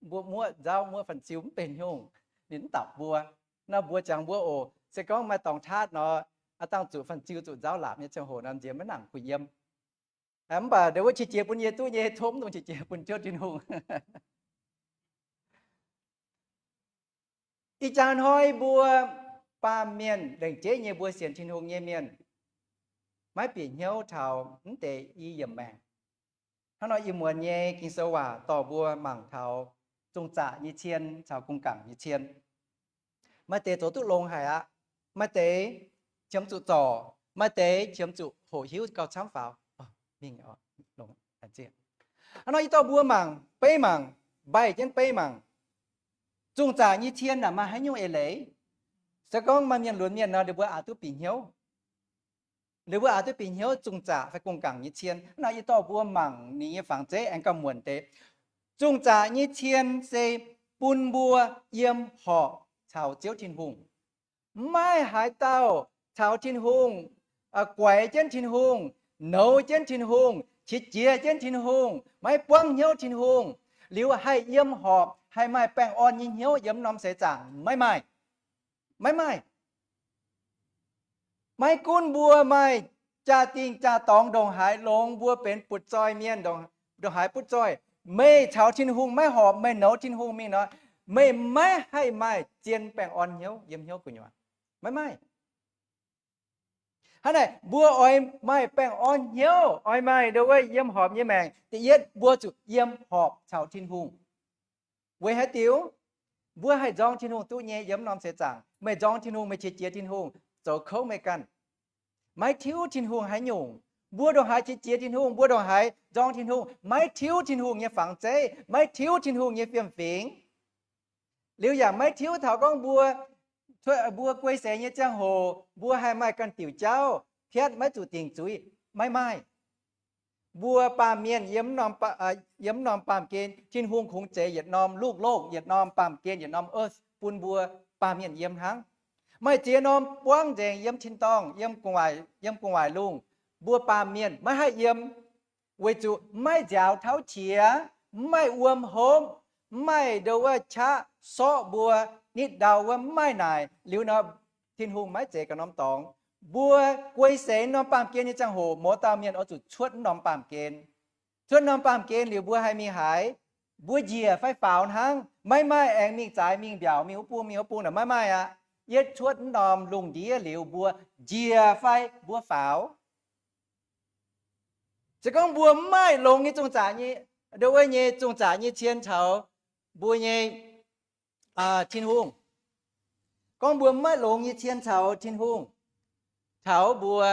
mbuo muoqv nzauv muoqv fan-ziu mv benx hnyouv, ninh mv dapc mbuo. Nor mbuo ziangx mbuo oc, se gorngv maaih dorngx taatv nor, aa dangh zuqc fan-ziu zuqc nzauv laapc nyei ziangh hoc nor, nziex maiv nangc kuh yiem. Mv baac ndo wuov qiex jiez bun yie duqv nyei, tov mv dungx qiex jiez bun Ziouv Tin-Hungh. Ih jaax hnoi mbuo baamh mienh lengc jeiv nyei mbuo sienx Tin-Hungh nyei mienh maiv bieqc hnyouv taux mv deix i yiemc maengc. Hnangv nor ih muonz nyei Ging-Sou waac dorh mbuo mangc taux zungh zaqc nyei cien caux gungh gangc nyei cien. Maaih deix zoux duqv longx haic aqv. Maaih deix qiemx zuqc zorc, maaih deix qiemx zuqc hoqc hiuv gauh camv faaux. Hnangv nor yie dorh mbuo mangc, beiv mangc, mbaih jienv beiv mangc. Zungh zaqc nyei cien naaic maaih haaix nyungc eix leiz? Se gorngv maaih mienh lunx mienh nor, ninh mbuo aqc duqv bieqc hnyouv. Liuz mbuo aqc duqv bieqc hnyouv zungh zaqc fai gong-gaengc nyei cien. Naaiv yie dorh mbuo mangc ninh nyei fangx zeiv aengx gauh muonc deix. Zungh zaqc nyei cien se bun mbuo yiem horpc caux Ziouv Tin-Hungh. Maiv maaih haaix dauh caux Tin-Hungh, guaix jienv Tin-Hungh, nouz jienv Tin-Hungh, qiex jiez jienv Tin-Hungh, maiv buangv hnyouv Tin-Hungh, liuz haih yiem horpc, haih maaih baengh orn nyei hnyouv yiem norm seix zaangc. Maiv maaih. Maiv maaih. Maiv gunv mbuo maaih jaa-dingh jaa-dorngx ndongc haaix longx, mbuo benx butv-zoih mienh, ndongc haaix butv-zoih, meih caux Tin-Hungh maiv horpc, meih nouz Tin-Hungh mingh nor, meih maiv haih maaih zien baengh orn hnyouv yiem hnyouv gu'nyuoz. Maiv maaih. Hnangv naaic, mbuo oix maaih baengh orn hnyouv, oix maaih ndo wuov yiem horpc nyei maengc, da'yietv mbuo zuqc yiem horpc caux Tin-Hungh. Weic haaix diuc? Mbuo haih nzorng Tin-Hungh duqv nyei yiem norm seix zaangc. Meih nzorng Tin-Hungh, meih qiex jiez Tin-Hungh zoux kouv meih ganh. Maiv tiuv Tin-Hungh haaix nyungc. Mbuo ndongc haaix qiex jiez Tin-Hungh, mbuo ndongc haaix nzorng Tin-Hungh, maiv tiuv Tin-Hungh nyei fangx zeiv, maiv tiuv Tin-Hungh nyei fiem-fingx. Liuz yaac maiv tiuv taux gorngv mbuo, mbuo guei seix nyei ziangh hoc mbuo haih maaih ganh diuc jauv, piatv maiv zuqc dingc zuiz. Maiv maaih. Mbuo baamh mienh yiem, yiem norm baamh gen, Tin-Hungh kungx zeix yietc norm loz-loz, yietc norm baamh gen, yietc norm earth bun mbuo baamh mienh yiem hnangv. Maaih ziex norm buangv nzengc yiem tin-dorngh, yiem gu'nguaaic lungh, mbuo baamh mienh maiv haih yiem, weic zuqc maiv nziaaux tauv qiex, maiv maaih wuom hopv, maiv maaih ndo wuov qaqv sorqv mbuo, nitv ndau wuov maiv maaih naaic. Liuz nor, Tin-Hungh maiv zeix ganh norm dorngx. Mbuo guei seix norm baamh gen nyei ziangh hoc, mouz dauh mienh oix zuqc cuotv norm baamh gen. Cuotv norm baamh gen liuz mbuo haih mingh haaix? Mbuo njiec fai faaux hnangv. Maiv maaih aengx mingh zaaix mingh mbiaauc mingh wuov bung mingh wuov bung naaic, maiv maaih aqv. Yietv cuotv norm lungh ndiev liuz mbuo njiec fai mbuo faaux. Se gorngv mbuo maiv maaih longx nyei zungh zaqc nyei, ndo wuov nyei zungh zaqc nyei cien caux mbuo nyei Tin-Hungh, gorngv mbuo maiv maaih longx nyei cien caux Tin-Hungh, taux mbuo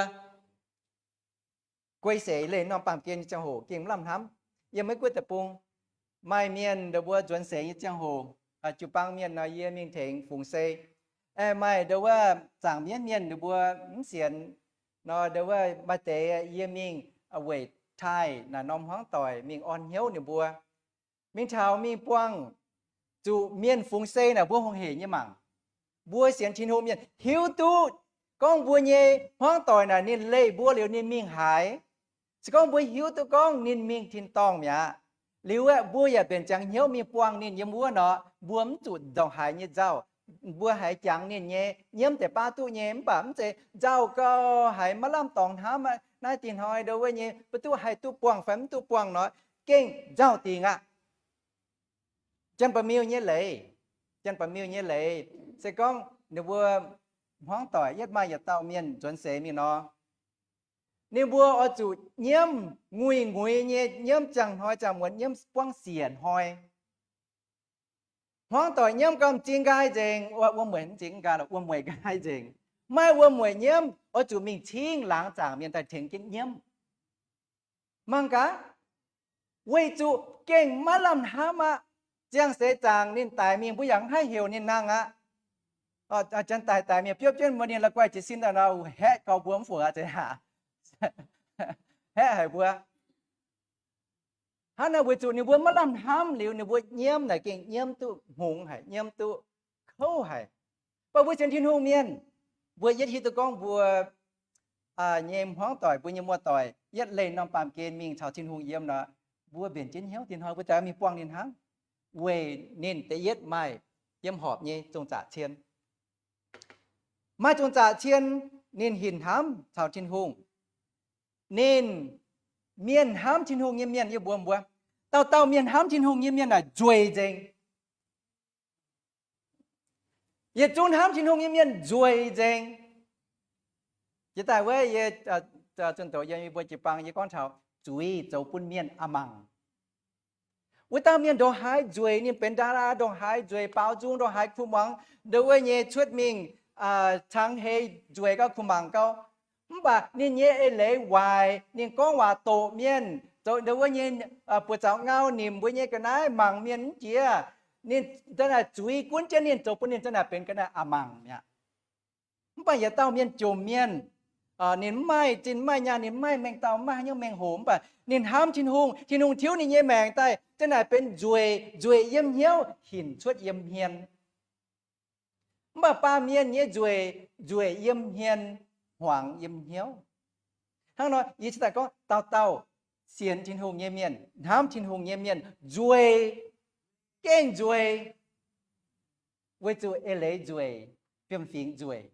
guei seix leih norm baamh gen nyei ziangh hoc gengh maiv lamh hnamv. Yiem Meiv-Guoqv deic-bung, maaih mienh ndo mbuo nzuonx seix nyei ziangh hoc, jiu-baang mienh nor, yie mingh tengx fungx sei. Maaih ndo wuov zaangc mienv mienh ndo mbuo mv sienx nor, ndo wuov maaih deix yie mingh weic taaih naaic norm hmuangv doic mingh orn hnyouv ninh mbuo. Mingh taux mingh buangh zuqc mienh fungx sei naaic mbuo hungh heic nyei mangc. Mbuo sienx Tin-Hungh mienh hiuv duqv gorngv mbuo nyei hmuangv doic naaic ninh leih mbuo liuz ninh mingh haaix. Se gorngv mbuo hiuv duqv gorngv ninh mingh tin-dorngh mi'aqv, liuz aeqv, mbuo yaac mbenc ziangx hnyouv mingh buangh ninh yiem wuov nor, mbuo mv zuqc ndongc haaix nyei nzauh. Mbuo haiz jangx ninh nyei, nyiemv deix baav duqv nyei, mv baac mv zeiz nzauh gau haiz maiv lamh dorngx hnamv aqv. Naaiv dinh hnoi ndo wuov nyei mv duqv haih duqv buangh fai mv duqv buangh nor, gengh nzauh dingc aqv. Janx-ba'miuh nyei leiz, janx-ba'miuh nyei leiz, se gorngv ninh mbuo hmuangv doic yietv maaih yietc dauh mienh nzuonx seix mingh nor, ninh mbuo oix zuqc nyiemv nguiz-nguiz nyei, nyiemv ziangh hnoi ziangh muonz, nyiemv buangv siec hnoi. Hmuangv doic nyiemv gau m'zing nqaai nzengc, wuom-mueic m'zing nqaai, wuom-mueic nqaai nzengc. Maiv wuom-mueic nyiemv, oix zuqc mingh cingv laangz zaangc mienh daaih tengx jienv nyiemv. Mangc gaax, weic zuqc gengh maiv lamh hnamv aqv. Ziangh seix zaangc ninh daic mingh, mbuo yaac mv haih heuc ninh nangh aqv. Janx daic daic mingh biopv jienv mbuo, ninh la'guaih jiez sin daaih nor, haeqv gau mbuo mv fungc aqv, zeiz aqv. Haeqv haic mbuo. Hnangv naaic weic zuqc ninh mbuo maiv lamh hnamv liuz, ninh mbuo nyiemv naaic gengh nyiemv duqv hngongx haic, nyiemv duqv kouv haic. Mv baac mbuo sienx Tin-Hungh mienh, mbuo yietv hiuv duqv gorngv mbuo nyei hmuangv doic, mbuo nyei muoz-doic yietv leih norm baamh gen mingh caux Tin-Hungh yiem nor, mbuo mbenc jienv hnyouv dinh hnoi mbuo daaih mingh buangh ninh hnangv, weic ninh da'yietv maaih yiem horpc nyei zungh zaqc cien. Maaih zungh zaqc cien, ninh hinc hnamv caux Tin-Hungh. Ninh, mienh hnamv Tin-Hungh nyei mienh, yie mbuox mbuo, dauh dauh mienh hnamv Tin-Hungh nyei mienh naaic nzueic nzengc. Yietc zungv hnamv Tin-Hungh nyei mienh nzueic nzengc. Jiex daaih wuov yie zunh doqc yiem yie mbuo jiu-baang yie gorngv taux zuiz zoux bun mienh a'mangc. Wuov dauh mienh ndongc haaix nzueic, ninh benx ndaa laa ndongc haaix nzueic, baaux nzung ndongc haaix kuh muangx, ndo wuov nyei cuotv mingh cangx hei nzueic gau, kuh mangc gau. Mv baac ninh nyei eix leiz waaic, ninh gorngv waac doqc mienh, zoux ndo wuov nyei buoz-zaux ngau nimc mbuo nyei ga'naaiv, mangc mienh mv jiex. Ninh za'naaic zuiz gunv jienv ninh, zoux bun ninh za'naaic benx ga'naaiv a'mangc mi'aqv. Mv baac yietc dauh mienh jomc mienh, Ninh mv maaih zinh mv maaih nyaanh, ninh mv maaih mengh dauh, mv maaih haaix nyungc mengh hoc, mv baac ninh hnamv Tin-Hungh, Tin-Hungh tiuv ninh nyei maengc daaih, zinh naaic benx nzueic, nzueic yiem hnyouv hinc cuotv yiem hmien. Mv baac baamh mienh nyei nzueic, nzueic yiem hmien, hmuangx yiem hnyouv. Hnangv nor yie cingx daaih gorngv dauh dauh sienx Tin-Hungh nyei mienh, hnamv Tin-Hungh nyei mienh nzueic, gengh nzueic, weic zuqc eix leiz nzueic, fiem-fingx nzueic.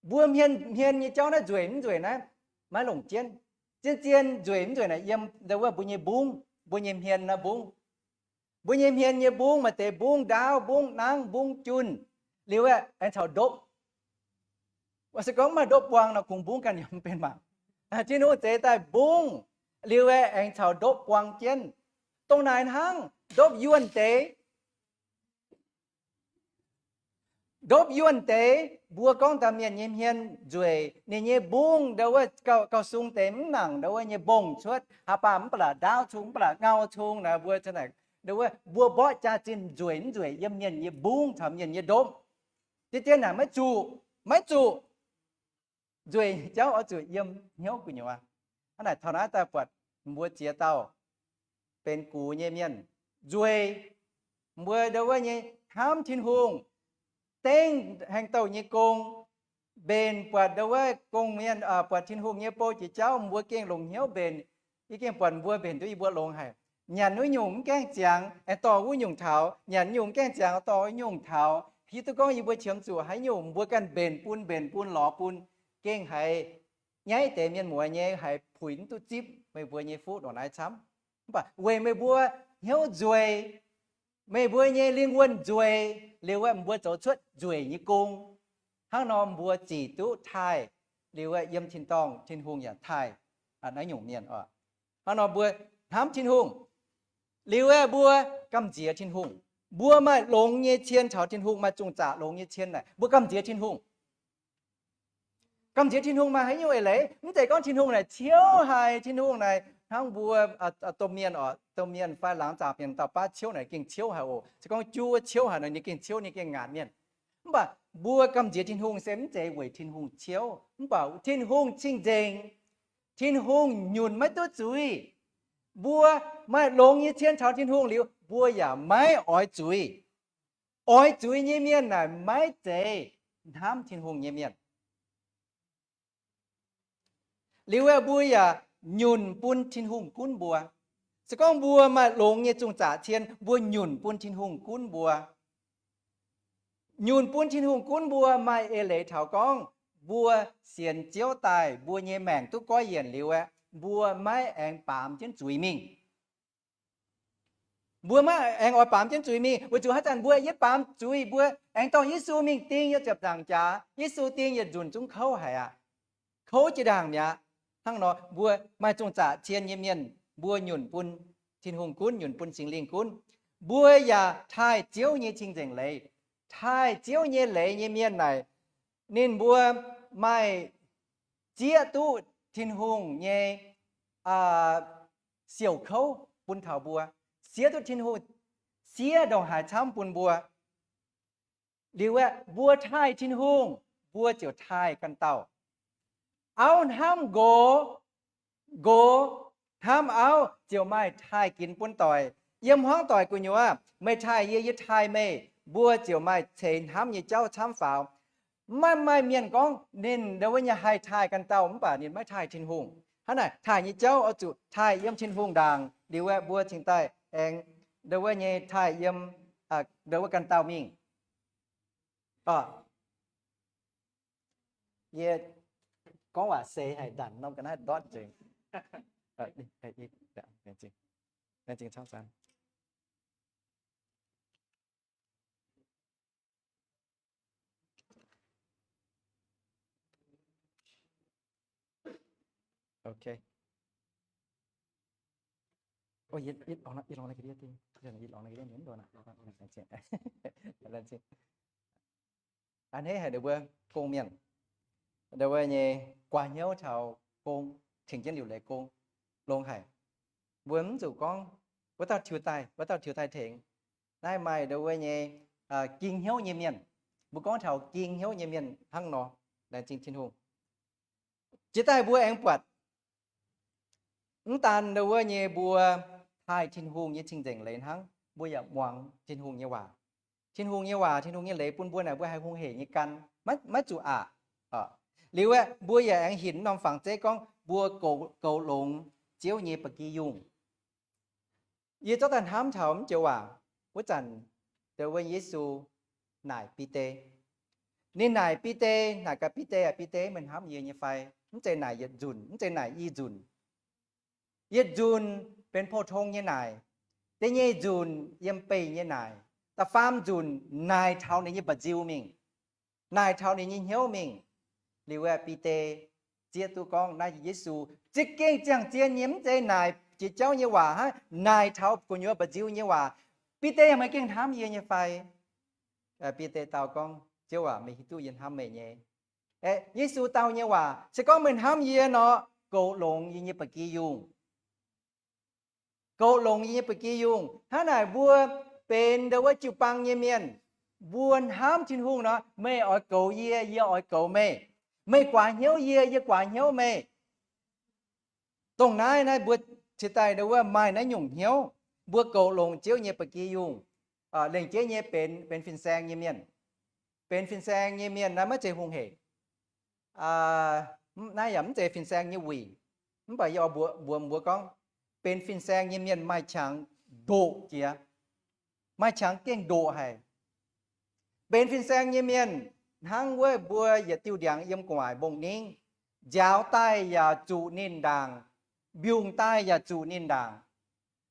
Mbuo hmien, hmien nyei jauv naaiv nzueic mv nzueic naaiv maiv longc jienv. Zien-zien nzueic mv nzueic naaic yiem ndo wuov mbuo nyei mbungv, mbuo nyei hmien naaiv mbungv. Mbuo nyei hmien nyei mbungv maaih deix mbungv ndaauv, mbungv nangv, mbungv junh, liuz aengx caux ndopv. Se gorngv maaih ndopv buang nor kungx mbungv ganh yaac mv benx mangc. Tin-Hungh zeix daaih mbungv, liuz aengx caux ndopv buang jienv. Dongh naaic hnangv ndopv yuonh deix. Ndopv yuonh deix, mbuo gorngv dauh mienh nyei hmien nzueic, ninh nyei mbungv ndo wuov gauh, gauh sung deix mv nangc ndo wuov nyei mbongh cuotv, haaix baac mv ba'laqc ndaauv cung, mv ba'laqc ngau cung naaic, mbuo ndo wuov mbuo mborqv jaax-zinh nzueic mv nzueic yiem mienh nyei mbungv caux mienh nyei ndopv. Deix dien naaic maiv zuqc, maiv zuqc. Nzueic jauv oix zuqc yiem hnyouv gu'nyuoz. Hnangv naaic taux naaiv daaih buatc mbuo ziex dauh benx gux nyei mienh nzueic, mbuo ndo wuov nyei hnamv Tin-Hungh, dengv haaix dauh nyei gong, mbenc buatc ndo wuov gong mienh, buatc Tin-Hungh nyei bou jiex jauv, mbuo gengh longc hnyouv mbenc. Yie gengh buatc mbuo mbenc duqv yie mbuo longx haic. Nyanc wuov nyungc mv gaengh ziangx aengx dorh wuov nyungc taux, nyanc wuov nyungc mv gaengh ziangx dorh wuov nyungc taux. Hiuv duqv gorngv yie mbuo qiemx zuqc haaix nyungc mbuo ganh mbenc bun, mbenc bun, lorz bun, gengh haiz nyaiv deix mienh muoz nyei haiz puix mv duqv zipv meih mbuo nyei fuqv ndongc naaiv camv. Mv baac weic meih mbuo hnyouv nzueic, meih mbuo nyei lingh wuonh nzueic, liuz wuov mbuo zoux cuotv nzueic nyei gong. Hnangv nor mbuo zic duqv taaih, liuz wuov yiem tin-dorngh Tin-Hungh yaac taaih naaiv nyungc mienh oc. Hnangv nor mbuo hnamv Tin-Hungh, liuz wuov mbuo gamh nziex Tin-Hungh. Mbuo maaih longx nyei cien caux Tin-Hungh, maaih zungh zaqc longx nyei cien naaic, mbuo gamh nziex Tin-Hungh. Gamh nziex Tin-Hungh maaih haaix nyungc eix leiz? Mv zeiz gorngv Tin-Hungh naaic ciouv haic, Tin-Hungh naaic hnangv mbuo domh mienh oc, domh mienh fai laangz zaqc mienh dauh baav ciouv naaic gengh ciouv haic oc. Se gorngv juv wuov ciouv haic nor, ninh gengh ciouv, ninh gengh ngaatc mienh. Mv baac mbuo gamh nziex Tin-Hungh se mv zeiz weic Tin-Hungh ciouv, mv baac Tin-Hungh cing-nzengc. Tin-Hungh nyunc maiv duqv zuiz. Mbuo maaih longx nyei cien caux Tin-Hungh liuz, mbuo yaac maiv oix zuiz. Oix zuiz nyei mienh naaic maiv zeiz hnamv Tin-Hungh nyei mienh. Liuz aeqv, mbuo yaac nyunc bun Tin-Hungh gunv mbuo. Se gorngv mbuo maaih longx nyei zungh zaqc cien, mbuo nyunc bun Tin-Hungh gunv mbuo. Nyunc bun Tin-Hungh gunv mbuo maaih eix leiz taux gorngv mbuo sienx Ziouv daaih, mbuo nyei maengc duqv goiv yienc liuz aeqv, mbuo maiv aengx baamz jienv zuiz mingh. Mbuo maiv aengx oix baamz jienv zuiz mingh, weic zuqc haaix zanc mbuo yietv baamz zuiz, mbuo aengx dorh Yesu mingh ding yiem ziepc nzaangc jaax, Yesu ding yietc nzunc zungv kouv haic aqv. Kouv jiex ndaangc mi'aqv. Hnangv nor, mbuo maaih zungh zaqc cien nyei mienh, mbuo nyunc bun Tin-Hungh gunv, nyunc bun Singx Lingh gunv. Mbuo yaac taaih Ziouv nyei cing-nzengc leiz. Taaih Ziouv nyei leiz nyei mienh naaic, ninh mbuo maaih zieqv duqv Tin-Hungh nyei siouc kouv bun taux mbuo, siev duqv Tin-Hungh siev ndongc haaix camv bun mbuo. Liuz aeqv, mbuo taaih Tin-Hungh, mbuo ziouc taaih ganh dauh. Auv hnamv nqox, nqox hnamv auv ziouc maaih taaih ginx bun doic. Yiem hmuangv doic gu'nyuoz, meih taaih yie, yie taaih meih, mbuo ziouc maaih ceix hnamv nyei jauv camv faaux. Maiv maaih mienh gorngv ninh ndo wuov nyei haih taaih ganh dauh mv baac ninh maiv taaih Tin-Hungh. Hnangv naaic, taaih nyei jauv oix zuqc taaih yiem Tin-Hungh ndaangc, liuz aeqv, mbuo cingx daaih aengx ndo wuov nyei taaih yiem ndo wuov ganh dauh mingh. Yie gorngv waac seix haic, ndanc norm ga'naaiv ndortv nzengc. A'hneiv haic ninh mbuo gong mienh, ndo wuov nyei guaax hnyouv taux gong, tengx jienv liuc leiz gong longx haic. Mbuo mv zuqc gorngv wuov dauh tiux daaih, wuov dauh tiux daaih tengx. Naaiv maaih ndo wuov nyei ging hnyouv nyei mienh. Mbuo gorngv taux ging hnyouv nyei mienh hnangv nor, laengz zingh Tin-Hungh. Jiex daaih mbuo aengx buatc, mv daan ndo wuov nyei mbuo taaih Tin-Hungh nyei cing-nzengc leiz hnangv, mbuo yaac muangx Tin-Hungh nyei waac. Tin-Hungh nyei waac, Tin-Hungh nyei leiz bun mbuo naaic, mbuo haih hungh hec nyei gan, maiv zuqc aqc. Liuz aeqv, mbuo yaac aengx hinc norm fangx zeiv gorngv mbuo goux longx Ziouv nyei ba'gi yungh. Yie zorqv daaih hnamv taux mv joux waac, wuov zanc ndo wuov Yesu naaic Bide. Ninh naaic Bide, naaic gaax Bide aac, Bide, meih hnamv yie nyei fai? Mv zeiz naaic yietc nzunc, mv zeiz naaic i nzunc. Yietc nzunc benx pou-tong nyei naaic, da'nyeic nzunc yiem beih nyei naaic, da'faam nzunc naaic taux ninh nyei mba'nziu mingh, naaic taux ninh nyei hnyouv mingh. Liuz aeqv, Bide zieqv duqv gorngv naaiv Yesu za'gengh ziangh zien nyei, mv zeiz naaic jiex jauv nyei waac hnangv, naaic taux gu'nyuoz mba'nziu nyei waac. Bide, meih gengh hnamv yie nyei fai? Bide dau gorngv, Ziouv aac, meih hiuv duqv yie hnamv meih nyei. Yesu dau nyei waac, se gorngv meih hnamv yie nor, goux longx yie nyei ba'gi yungh. Goux longx yie nyei ba'gi yungh. Hnangv naaic mbuo benx ndo wuov jiu-baang nyei mienh, mbuo hnamv Tin-Hungh nor, meih oix goux yie, yie oix goux meih. Meih guaax hnyouv yie, yie guaax hnyouv meih. Dongh naaiv, naaiv mbuo ciex daaih ndo wuov maaih naaiv nyungc hnyouv, mbuo goux longx Ziouv nyei ba'gi yungh. Lengc jeiv nyei benx, benx fin-saeng nyei mienh. Benx fin-saeng nyei mienh naaiv maiv zeiz hungh hec. Naaiv yaac mv zeiz fin-saeng nyei wuic. Mv baac yie oix mbuox mbuo gorngv, benx fin-saeng nyei mienh maaih qangx ndoqc jiex, maaih qangx gengh ndoqc haic. Benx fin-saeng nyei mienh hnangv wuov mbuo yietc diuh ndiangx yiem gu'nguaaic mbong-ningv, nziaaux daaih yaac zuqc ninh ndaangc, mbiungc daaih yaac zuqc ninh ndaangc.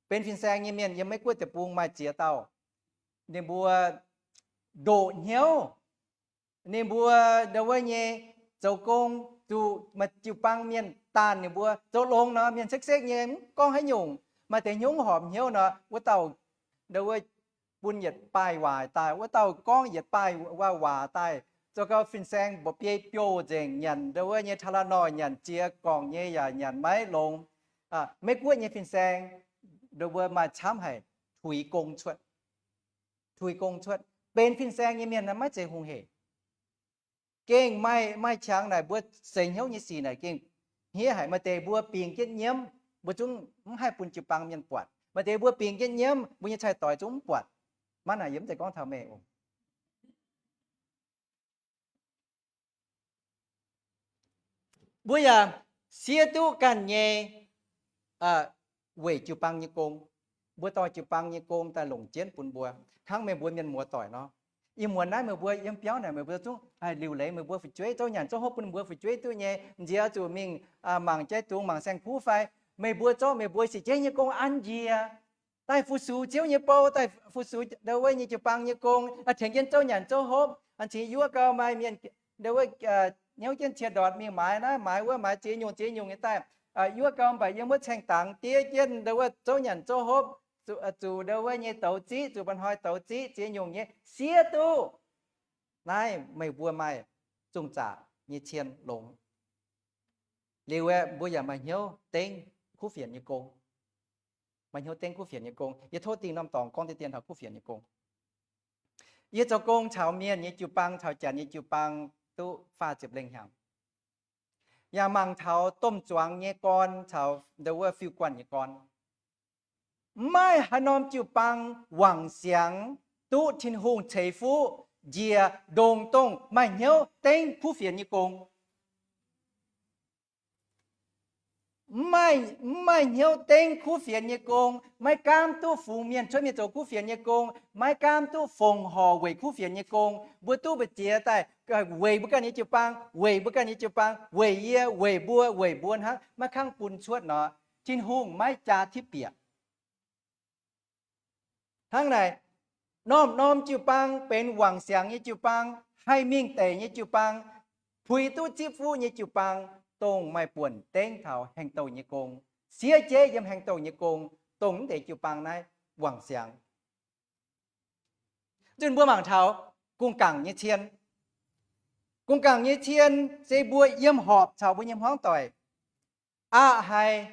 Benx fin-saeng nyei mienh yiem Meiv Guoqv deic-bung maaih ziex dauh, ninh mbuo ndoqc hnyouv. Ninh mbuo ndo wuov nyei zoux gong zuqc maaih jiu-baang mienh daanh ninh mbuo. Zoux longx nor, mienh sekv-sekv nyei, mv gorngv haaix nyungc, maaih deix hnyouv horpc hnyouv nor, wuov dauh ndo wuov bun yietc baaih waac daaih, wuov dauh gorngv yietc baaih waac daaih, zoux gau fin-saeng mba'biei biouv nzengc, nyanc ndo wuov nyei Tylenol nyanc ziex gorngc nyei yaac nyanc maiv longx. Meiv Guoqv nyei fin-saeng ndo wuov maaih camv haic, tuix gong cuotv. Tuix gong cuotv. Benx fin-saeng nyei mienh naaiv maiv zeiz hungh hec. Gengh maaih, maaih qangx naaic mbuo seix hnyouv nyei sic naaic gengh hniev haic. Maaih deix mbuo bingx jienv nyiemv, mbuo zungv mv haih bun jiu-baang mienh buatc. Maaih deix mbuo bingx jienv nyiemv, mbuo nyei cai-doix zungv mv buatc. Maiv naaic yie mv zeiz gorngv taux meih oc. Mbuo yaac siev duqv ganh nyei weic jiu-baang nyei gong. Mbuo dorh jiu-baang nyei gong daaih longc jienv bun mbuo. Hnangv meih mbuo mienh muoz-doic nor, ih muonz naaiv meih mbuo yiem biauv naaic meih mbuo zungv haih liuc leiz meih mbuo fu'jueiv, zouv nyanc zouv hopv bun mbuo fu'jueiv duqv nyei. Nziex zuqc mingh mangc jaiv dungz, mangc saeng-kuv fai? Meih mbuo zorqv meih mbuo sic jeiv nyei gong an njiec daaih fu-sux Ziouv nyei bou, daaih fu-sux ndo wuov nyei jiu-baang nyei gong, tengx jienv zouv nyanc zouv hopv. An cingx yuoqv gau maaih mienh ndo wuov hnyouv jienv cie ndortc mingh maaiz naaiv maaiz wuov, maaiz ziex nyungc ziex nyungc nyei daaih. Yuoqv gau mv baac yiem wuov caeng dangx diev jienv ndo wuov zouv nyanc zouv hopv, zuqc ndo wuov nyei douz ziqv, zuqc mba'hnoi douz ziqv ziex nyungc nyei, siev duqv naaiv meih mbuo maaih zungh zaqc nyei cien longx. Liuz aeqv, mbuo yaac maaih hnyouv dengv kuv fienx nyei gong. Maaih hnyouv dengv kuv fienx nyei gong. Yie tov dingh norm dorngx gorngv deix dien taux kuv fienx nyei gong. Yie zoux gong caux mienh nyei jiu-baang, caux janx nyei jiu-baang duqv faah ziepc lengh hnyangx, yaac mangc taux domh zuangx nyei gorn caux ndo wuov fiuv-guanh nyei gorn. Mv maaih haaix norm jiu-baang wangc siangx duqv Tin-Hungh ceix fuqv njiec ndongc dongh maaih hnyouv dengv kuv fienx nyei gong. Mv maaih, mv maaih hnyouv dengv kuv fienx nyei gong, maiv gaamv duqv fungx mienh cuotv mingh zoux kuv fienx nyei gong, maiv gaamv duqv fongc horc weic kuv fienx nyei gong. Mbuo duqv mbu'ziex daaih weic mbuo ganh nyei jiu-baang, weic mbuo ganh nyei jiu-baang, weic yie, weic mbuo, weic mbuo hnangv, maiv kangv bun cuotv nor, Tin-Hungh maiv jaa tipv bieqc. Hnangv naaic, norm-norm jiu-baang benx wangc siangx nyei jiu-baang, haih mingh deic nyei jiu-baang, puix duqv zipv fuqv nyei jiu-baang, dongh maaih buonc dengv taux haengh douh nyei gong, siev jeiv yiem haengh douh nyei gong, dongh mv deix jiu-baang naaiv wangc siangx. Zunh mbuo mangc taux gong-gaangc nyei cien. Gong-gaangc nyei cien se mbuo yiem horpc caux mbuo nyei hmuangv doic. Aqc haic,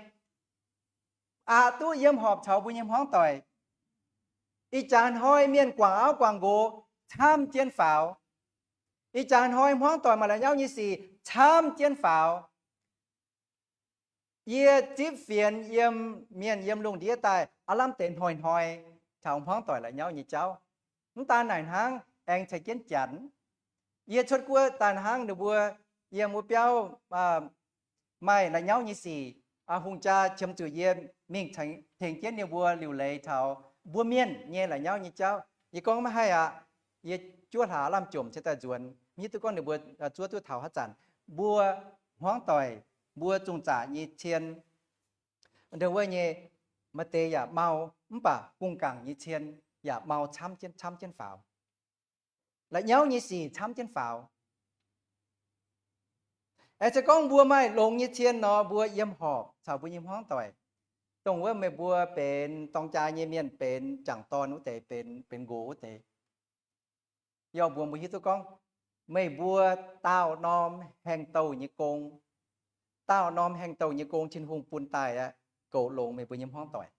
aqc duqv yiem horpc caux mbuo nyei hmuangv doic. Ih jaax hnoi mienh guangc auv guangc nqox camv jienv faaux. Ih jaax hnoi hmuangv doic maaih la'nyauv nyei sic camv jienv faaux. Yie zipv fienx yiem mienh yiem lungh ndiev daaih aav lamh deix hnoi-hnoi taux hmuangv doic la'nyauv nyei jauv. Mv daan naaic hnangv, aengx ceix jienv Janx. Yie cuotv guoqv daaih hnangv, ninh mbuo yiem wuov biauv maaih la'nyauv nyei sic, hungh jaa qiemx zuqc yie mingh tengx jienv ninh mbuo liuc leiz taux mbuo mienh nyei la'nyauv nyei jauv. Yie gorngv, maiv haih aqv. Yie juov hlaax lamh jomc cingx daaih nzuonx, mv hiuv duqv gorngv ninh mbuo zuov duqv taux haaix zanc. Mbuo hmuangv doic, mbuo zungh zaqc nyei cien, ndau wuov nyei, maaih deix yaac mau, mv baac gong-gaangc nyei cien yaac mau camv jienv, camv jienv faaux. La'nyauv nyei sic camv jienv faaux. Aengx se gorngv mbuo maaih longx nyei cien nor, mbuo yiem horpc caux mbuo nyei hmuangv doic, dongh wuov meih mbuo benx dorng jaa nyei mienh, benx jangc dorn wuov deix, benx, benx nqox wuov deix, yie oix mbuox mbuo hiuv duqv gorngv, meih mbuo daauh norm haengh douh nyei gong, daauh norm haengh douh nyei gong Tin-Hungh bun daaih aqv, goux longx meih mbuo nyei hmuangv doic.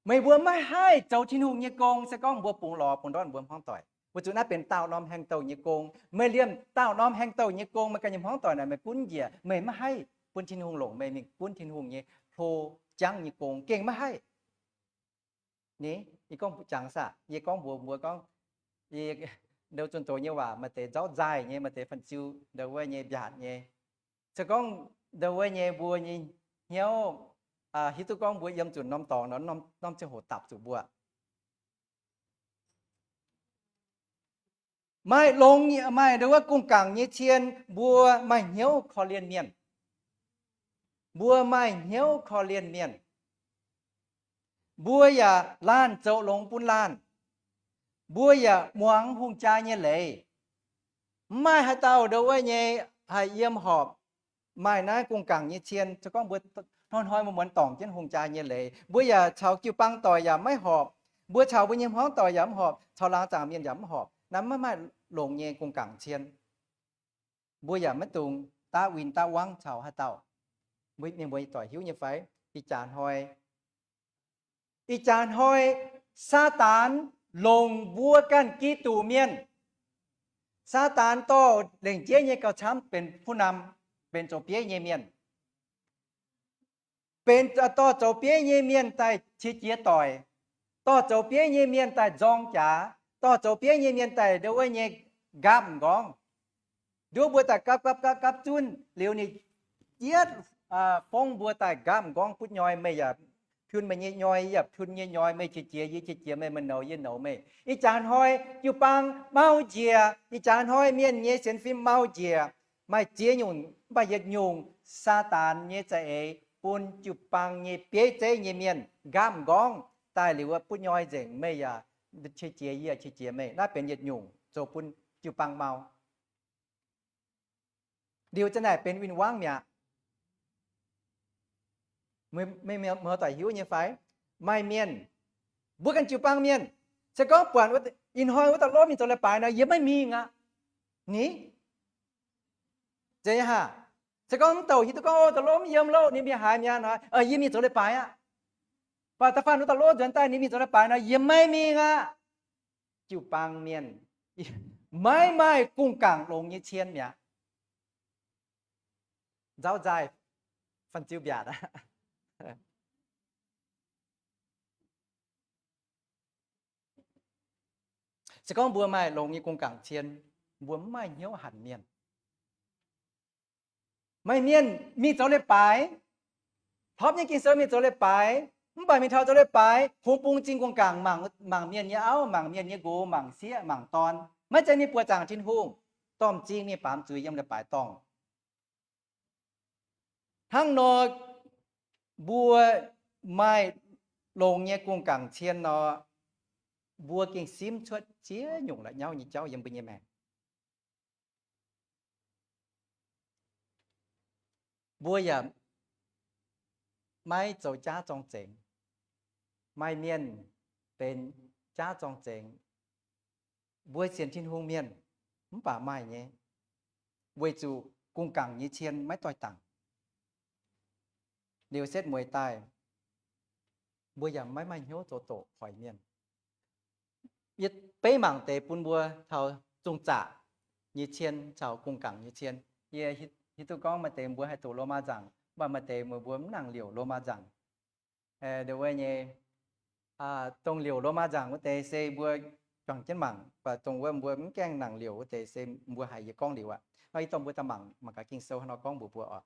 Meih mbuo maiv haih zoux Tin-Hungh nyei gong se gorngv mbuo bungx lorz bungx ndortv mbuo hmuangv doic. Weic zuqc naaiv benx daauh norm haengh douh nyei gong. Meih liemh daauh norm haengh douh nyei gong, meih ganh nyei hmuangv doic naaic meih gunv njiec, meih maiv haih bun Tin-Hungh longc meih mingh gunv Tin-Hungh nyei hlo jangv nyei gong, gengh maiv haih. Ni, yie gorngv jangx saah? Yie gorngv mbuox mbuo gorngv, yie, ndo zunh doz nyei waac maaih deix nzauv nzaaih nyei, maaih deix fan-ziu ndo wuov nyei mbiaatc nyei. Se gorngv ndo wuov nyei mbuo nyei hnyouv, hiuv duqv gorngv mbuo yiem zuqc norm dorngx nor, norm ziangh hoc dapc zuqc mbuo. Maaih longx, maaih ndo wuov gong-gaangc nyei cien, mbuo maaih hnyouv korv-lienh mienh. Mbuo maaih hnyouv korv-lienh mienh. Mbuo yaac laanh zoux longx bun laanh. Mbuo yaac muangx hungh jaa nyei leiz. Mv maaih haaix dauh ndo wuov nyei haih yiem horpc maaih naaiv gong-gaangc nyei cien. Se gorngv mbuo hnoi-hnoi muonz-muonz dorngc jienv hungh jaa nyei leiz, mbuo yaac caux jiu-baang doic yaac maiv horpc. Mbuo caux mbuo nyei hmuangv doic yaac mv horpc, caux laangz zaangc mienh yaac mv horpc. Naaiv maiv maaih longx nyei gong-gaangc cien. Mbuo yaac maiv dungx daav win daav wangv caux haaix dauh. Mbuo, mienh mbuo doic hiuv nyei fai? Ih jaax hnoi, ih jaax hnoi Saadaan longc mbuo ganh Giduc mienh. Saadaan dorh lengc jeiv nyei gauh camv benx ผู้นำ, benx zoux bieiv nyei mienh. Benx dorh zoux bieiv nyei mienh daaih qiex jiez doic, dorh zoux bieiv nyei mienh daaih nzorng jaax, dorh zoux bieiv nyei mienh daaih ndo wuov nyei nqaapv m'nqorngv. Nduov mbuo daaih gapv gapv gapv gapv zunv liuz, ninh jietv fongv mbuo daaih nqaapv m'nqorngv butv nyoi. Meih yaac piun meih nyei nyoi, yie yaac piun yie nyei nyoi. Meih qiex jiez yie qiex jiez meih, meih nouz yie nouz meih. Ih jaax hnoi jiu-baang mau njiec. Ih jaax hnoi mienh nyei sienx fim mau njiec. Maaih ziex nyungc, mv baac yietc nyungc Saadaan nyei za'eix bun jiu-baang nyei bieiv zeiv nyei mienh nqaapv m'nqorngv daaih liuz butv nyoi nzengc. Meih yaac qiex jiez yie yaac qiex jiez meih. Naaiv benx yietc nyungc zoux bun jiu-baang mau. Liuz za'naaic benx win-wangv mi'aqv. Meih, meih, meih doic hiuv nyei fai? Maaih mienh, mbuo ganh jiu-baang mienh, se gorngv buatc ih hnoi wuov dauh lov mingh zoux leiz-baaix nor, yie maiv mingh aqv. Ni, zeiz nyei haah? Se gorngv mv douc hiuv duqv gorngv, o, dauh lov mv yiem loh, ninh mingh haaix mi'aqv nor, yie mingh zoux leiz-baaix aqv. Baac da'faanh wuov dauh lov nzuonx daaih ninh mingh zoux leiz-baaix nor, yie maiv mingh aqv. Jiu-baang mienh maiv maaih gong-gaangc longx nyei cien mi'aqv. Nzauv nzaaih, fan-ziu mbiaatc aqv. Se gorngv mbuo maaih longx nyei gong-gaangc cien, mbuo mv maaih hnyouv hanc mienh. Maaih mienh mingh zoux leiz-baaix, hlopv nyei Ging-Sou mingh zoux leiz-baaix, mv baac mingh taux zoux leiz-baaix, kungx bung zingh gong-gaangc mangc, mangc mienh nyei auv, mangc mienh nyei nqox, mangc sieqv, mangc dorn. Maiv zeiz mingh buoqc zaangc Tin-Hungh, dorh m'zing mingh baamz zuiz yiem leiz-baaix dorngh. Hnangv nor, mbuo maaih longx nyei gong-gaangc cien nor, mbuo gengh simv cuotv ziex nyungc la'nyauv nyei jauv yiem mbuo nyei maengc. Mbuo yaac maiv zoux jaav zorng zengx. Maaih mienh benx jaav zorng zengx. Mbuo sienx Tin-Hungh mienh mv baac maaih nyei, weic zuqc gong-gaangc nyei cien maiv doix dangc. Liuz setv mueiz daaih, mbuo yaac maiv maaih hnyouv zoux doqc hoic mienh. Yie beiv mangc deix bun mbuo taux zungh zaqc nyei cien caux gong-gaangc nyei cien. Yie Hiuv duqv gorngv maaih deix mbuo haih doqc Lomaa nzangc, mv baac maaih deix mbuo mv nangc liouc Lomaa nzangc. Ndongc wuov nyei, dongh liouc Lomaa nzangc wuov deix se mbuo juangc jienv mangc, mv baac dongh wuov mbuo mv gaengh nangc liouc wuov deix se mbuo haiz yie gorngv liuz aqv. Nor ih dongh mbuo daaih mangc, mangc gaax Ging-Sou haaix nor gorngv mbuox mbuo oc.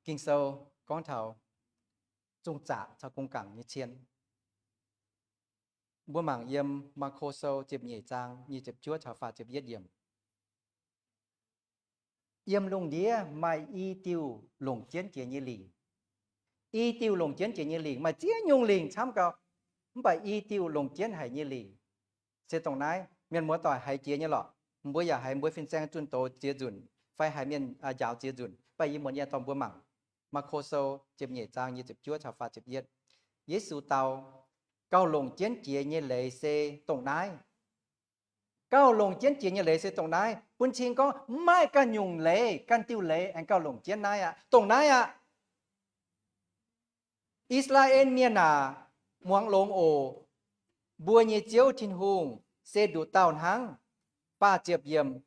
Ging-Sou gorngv taux zungh zaqc caux gong-gaangc nyei cien. Mbuo mangc yiem Maako Sou ziepc nyeic zaang nyic ziepc juov caux faah ziepc yietv yiemc. Yiem lungh ndiev maaih i diuh longc jienv jiex nyei lingc. I diuh longc jienv jiex nyei lingc, maaih ziex nyungc lingc camv gau, mv baac i diuh longc jienv haic nyei lingc se dongh naaiv. Mienh muoz-doic haiz jiex nyei lorqc. Mbuo yaac haiz mbuo fin-saeng zunh doz ziex nzunc fai haiz mienh njaaux ziex nzunc, mv baac yie muonz yie dorh mbuo mangc Maako Sou ziepc nyeic zaang nyic ziepc juov caux faah ziepc yietv. Yesu dau, gauh longc jienv jiex nyei leiz se dongh naaiv. Gauh longc jienv jiex nyei leiz se dongh naaiv. Bun cing gorngv mv maaih ganh nyungc leiz, ganh diuh leiz aengx gauh longc jienv naaiv aqv. Dongh naaiv aqv. I^saa^laa^en Mienh aac, muangx longx oc. Mbuo nyei Ziouv Tin-Hungh se nduqc dauh hnangv. Faah ziepc yiemc.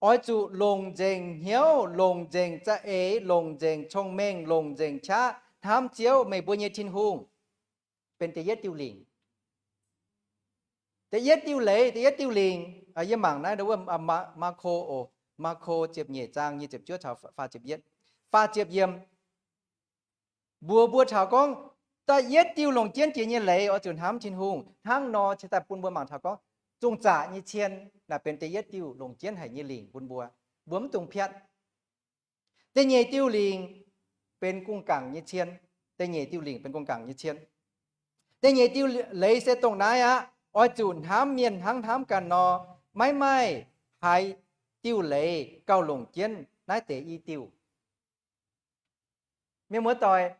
Oix zuqc longc nzengc hnyouv, longc nzengc za'eix, longc nzengc cong-mengh, longc nzengc qaqv hnamv Ziouv, meih mbuo nyei Tin-Hungh. Benx da'yietv diuh lingc. Da'yietv diuh leiz, da'yietv diuh lingc. Yie mangc naaiv, Maako oc, Maako ziepc nyeic zaang nyic ziepc juov caux faah ziepc yietv, faah ziepc yiemc. Mbuox mbuo taux gorngv da'yietv diuh longc jienv jiex nyei leiz oix zuqc hnamv Tin-Hungh. Hnangv nor cingx daaih bun mbuo mangc taux gorngv zungh zaqc nyei cien naaic benx da'yietv diuh longc jienv haic nyei lingc bun mbuo. Mbuo mv dungx piatv. Da'nyeic diuh lingc benx gong-gaangc nyei cien. Da'nyeic diuh lingc benx gong-gaangc nyei cien. Da'nyeic diuh leiz se dongh naaiv aqv. Oix zuqc hnamv mienh hnangv hnamv ganh nor. Maiv maaih haaix diuh leiz gauh longc jienv naaiv deix i diuh. Mienh muoz-doic,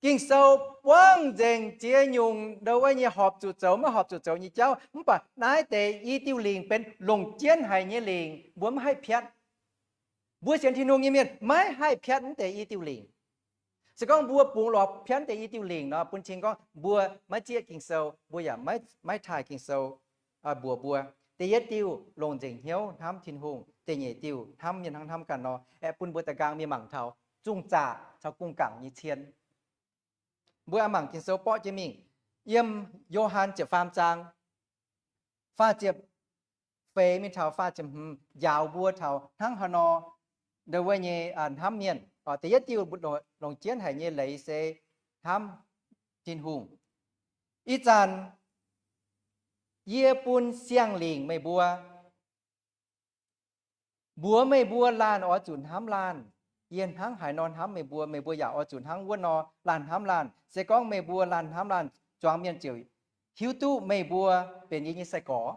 Ging-Sou buangv nzengc ziex nyungc ndo wuov nyei horpc zuqc zoux maiv horpc zuqc zoux nyei jauv, mv baac naaiv deix i diuh lingc benx longc jienv haic nyei lingc, mbuo mv haih piatv. Mbuo sienx Tin-Hungh nyei mienh maiv haih piatv naaiv deix i diuh lingc. Se gorngv mbuo bungx lorz piatv naaiv deix i diuh lingc nor, bun cing gorngv mbuo maiv zieqv Ging-Sou, mbuo yaac maiv, maiv taaih Ging-Sou mbuox mbuo. Da'yietv diuh longc nzengc hnyouv hnamv Tin-Hungh, da'nyeic diuh hnamv mienh hnangv hnamv ganh nor. Aeqv, bun mbuo da'nqaang mingh mangc taux zungh zaqc caux gong-gaangc nyei cien. Mbuo mangc Ging-Sou borqv jienv mingh, yiem Yo^han ziepc faam zaang faah ziepc feix mingh taux faah ziepc hmz njaaux mbuo taux hnangv haaix nor ndo wuov nyei hnamv mienh. Da'yietv diuh longc jienv haic nyei leiz se hnamv Tin-Hungh. Ih zanc yie bun siang-lingc meih mbuo, mbuox meih mbuo laanh oix zuqc hnamv laanh. Yie hnangv haaix nor hnamv meih mbuo, meih mbuo yaac oix zuqc hnangv wuov nor laanh hnamv laanh. Se gorngv meih mbuo laanh hnamv laanh, zuangx mienh ziouc hiuv duqv meih mbuo benx yie nyei sai-gorx.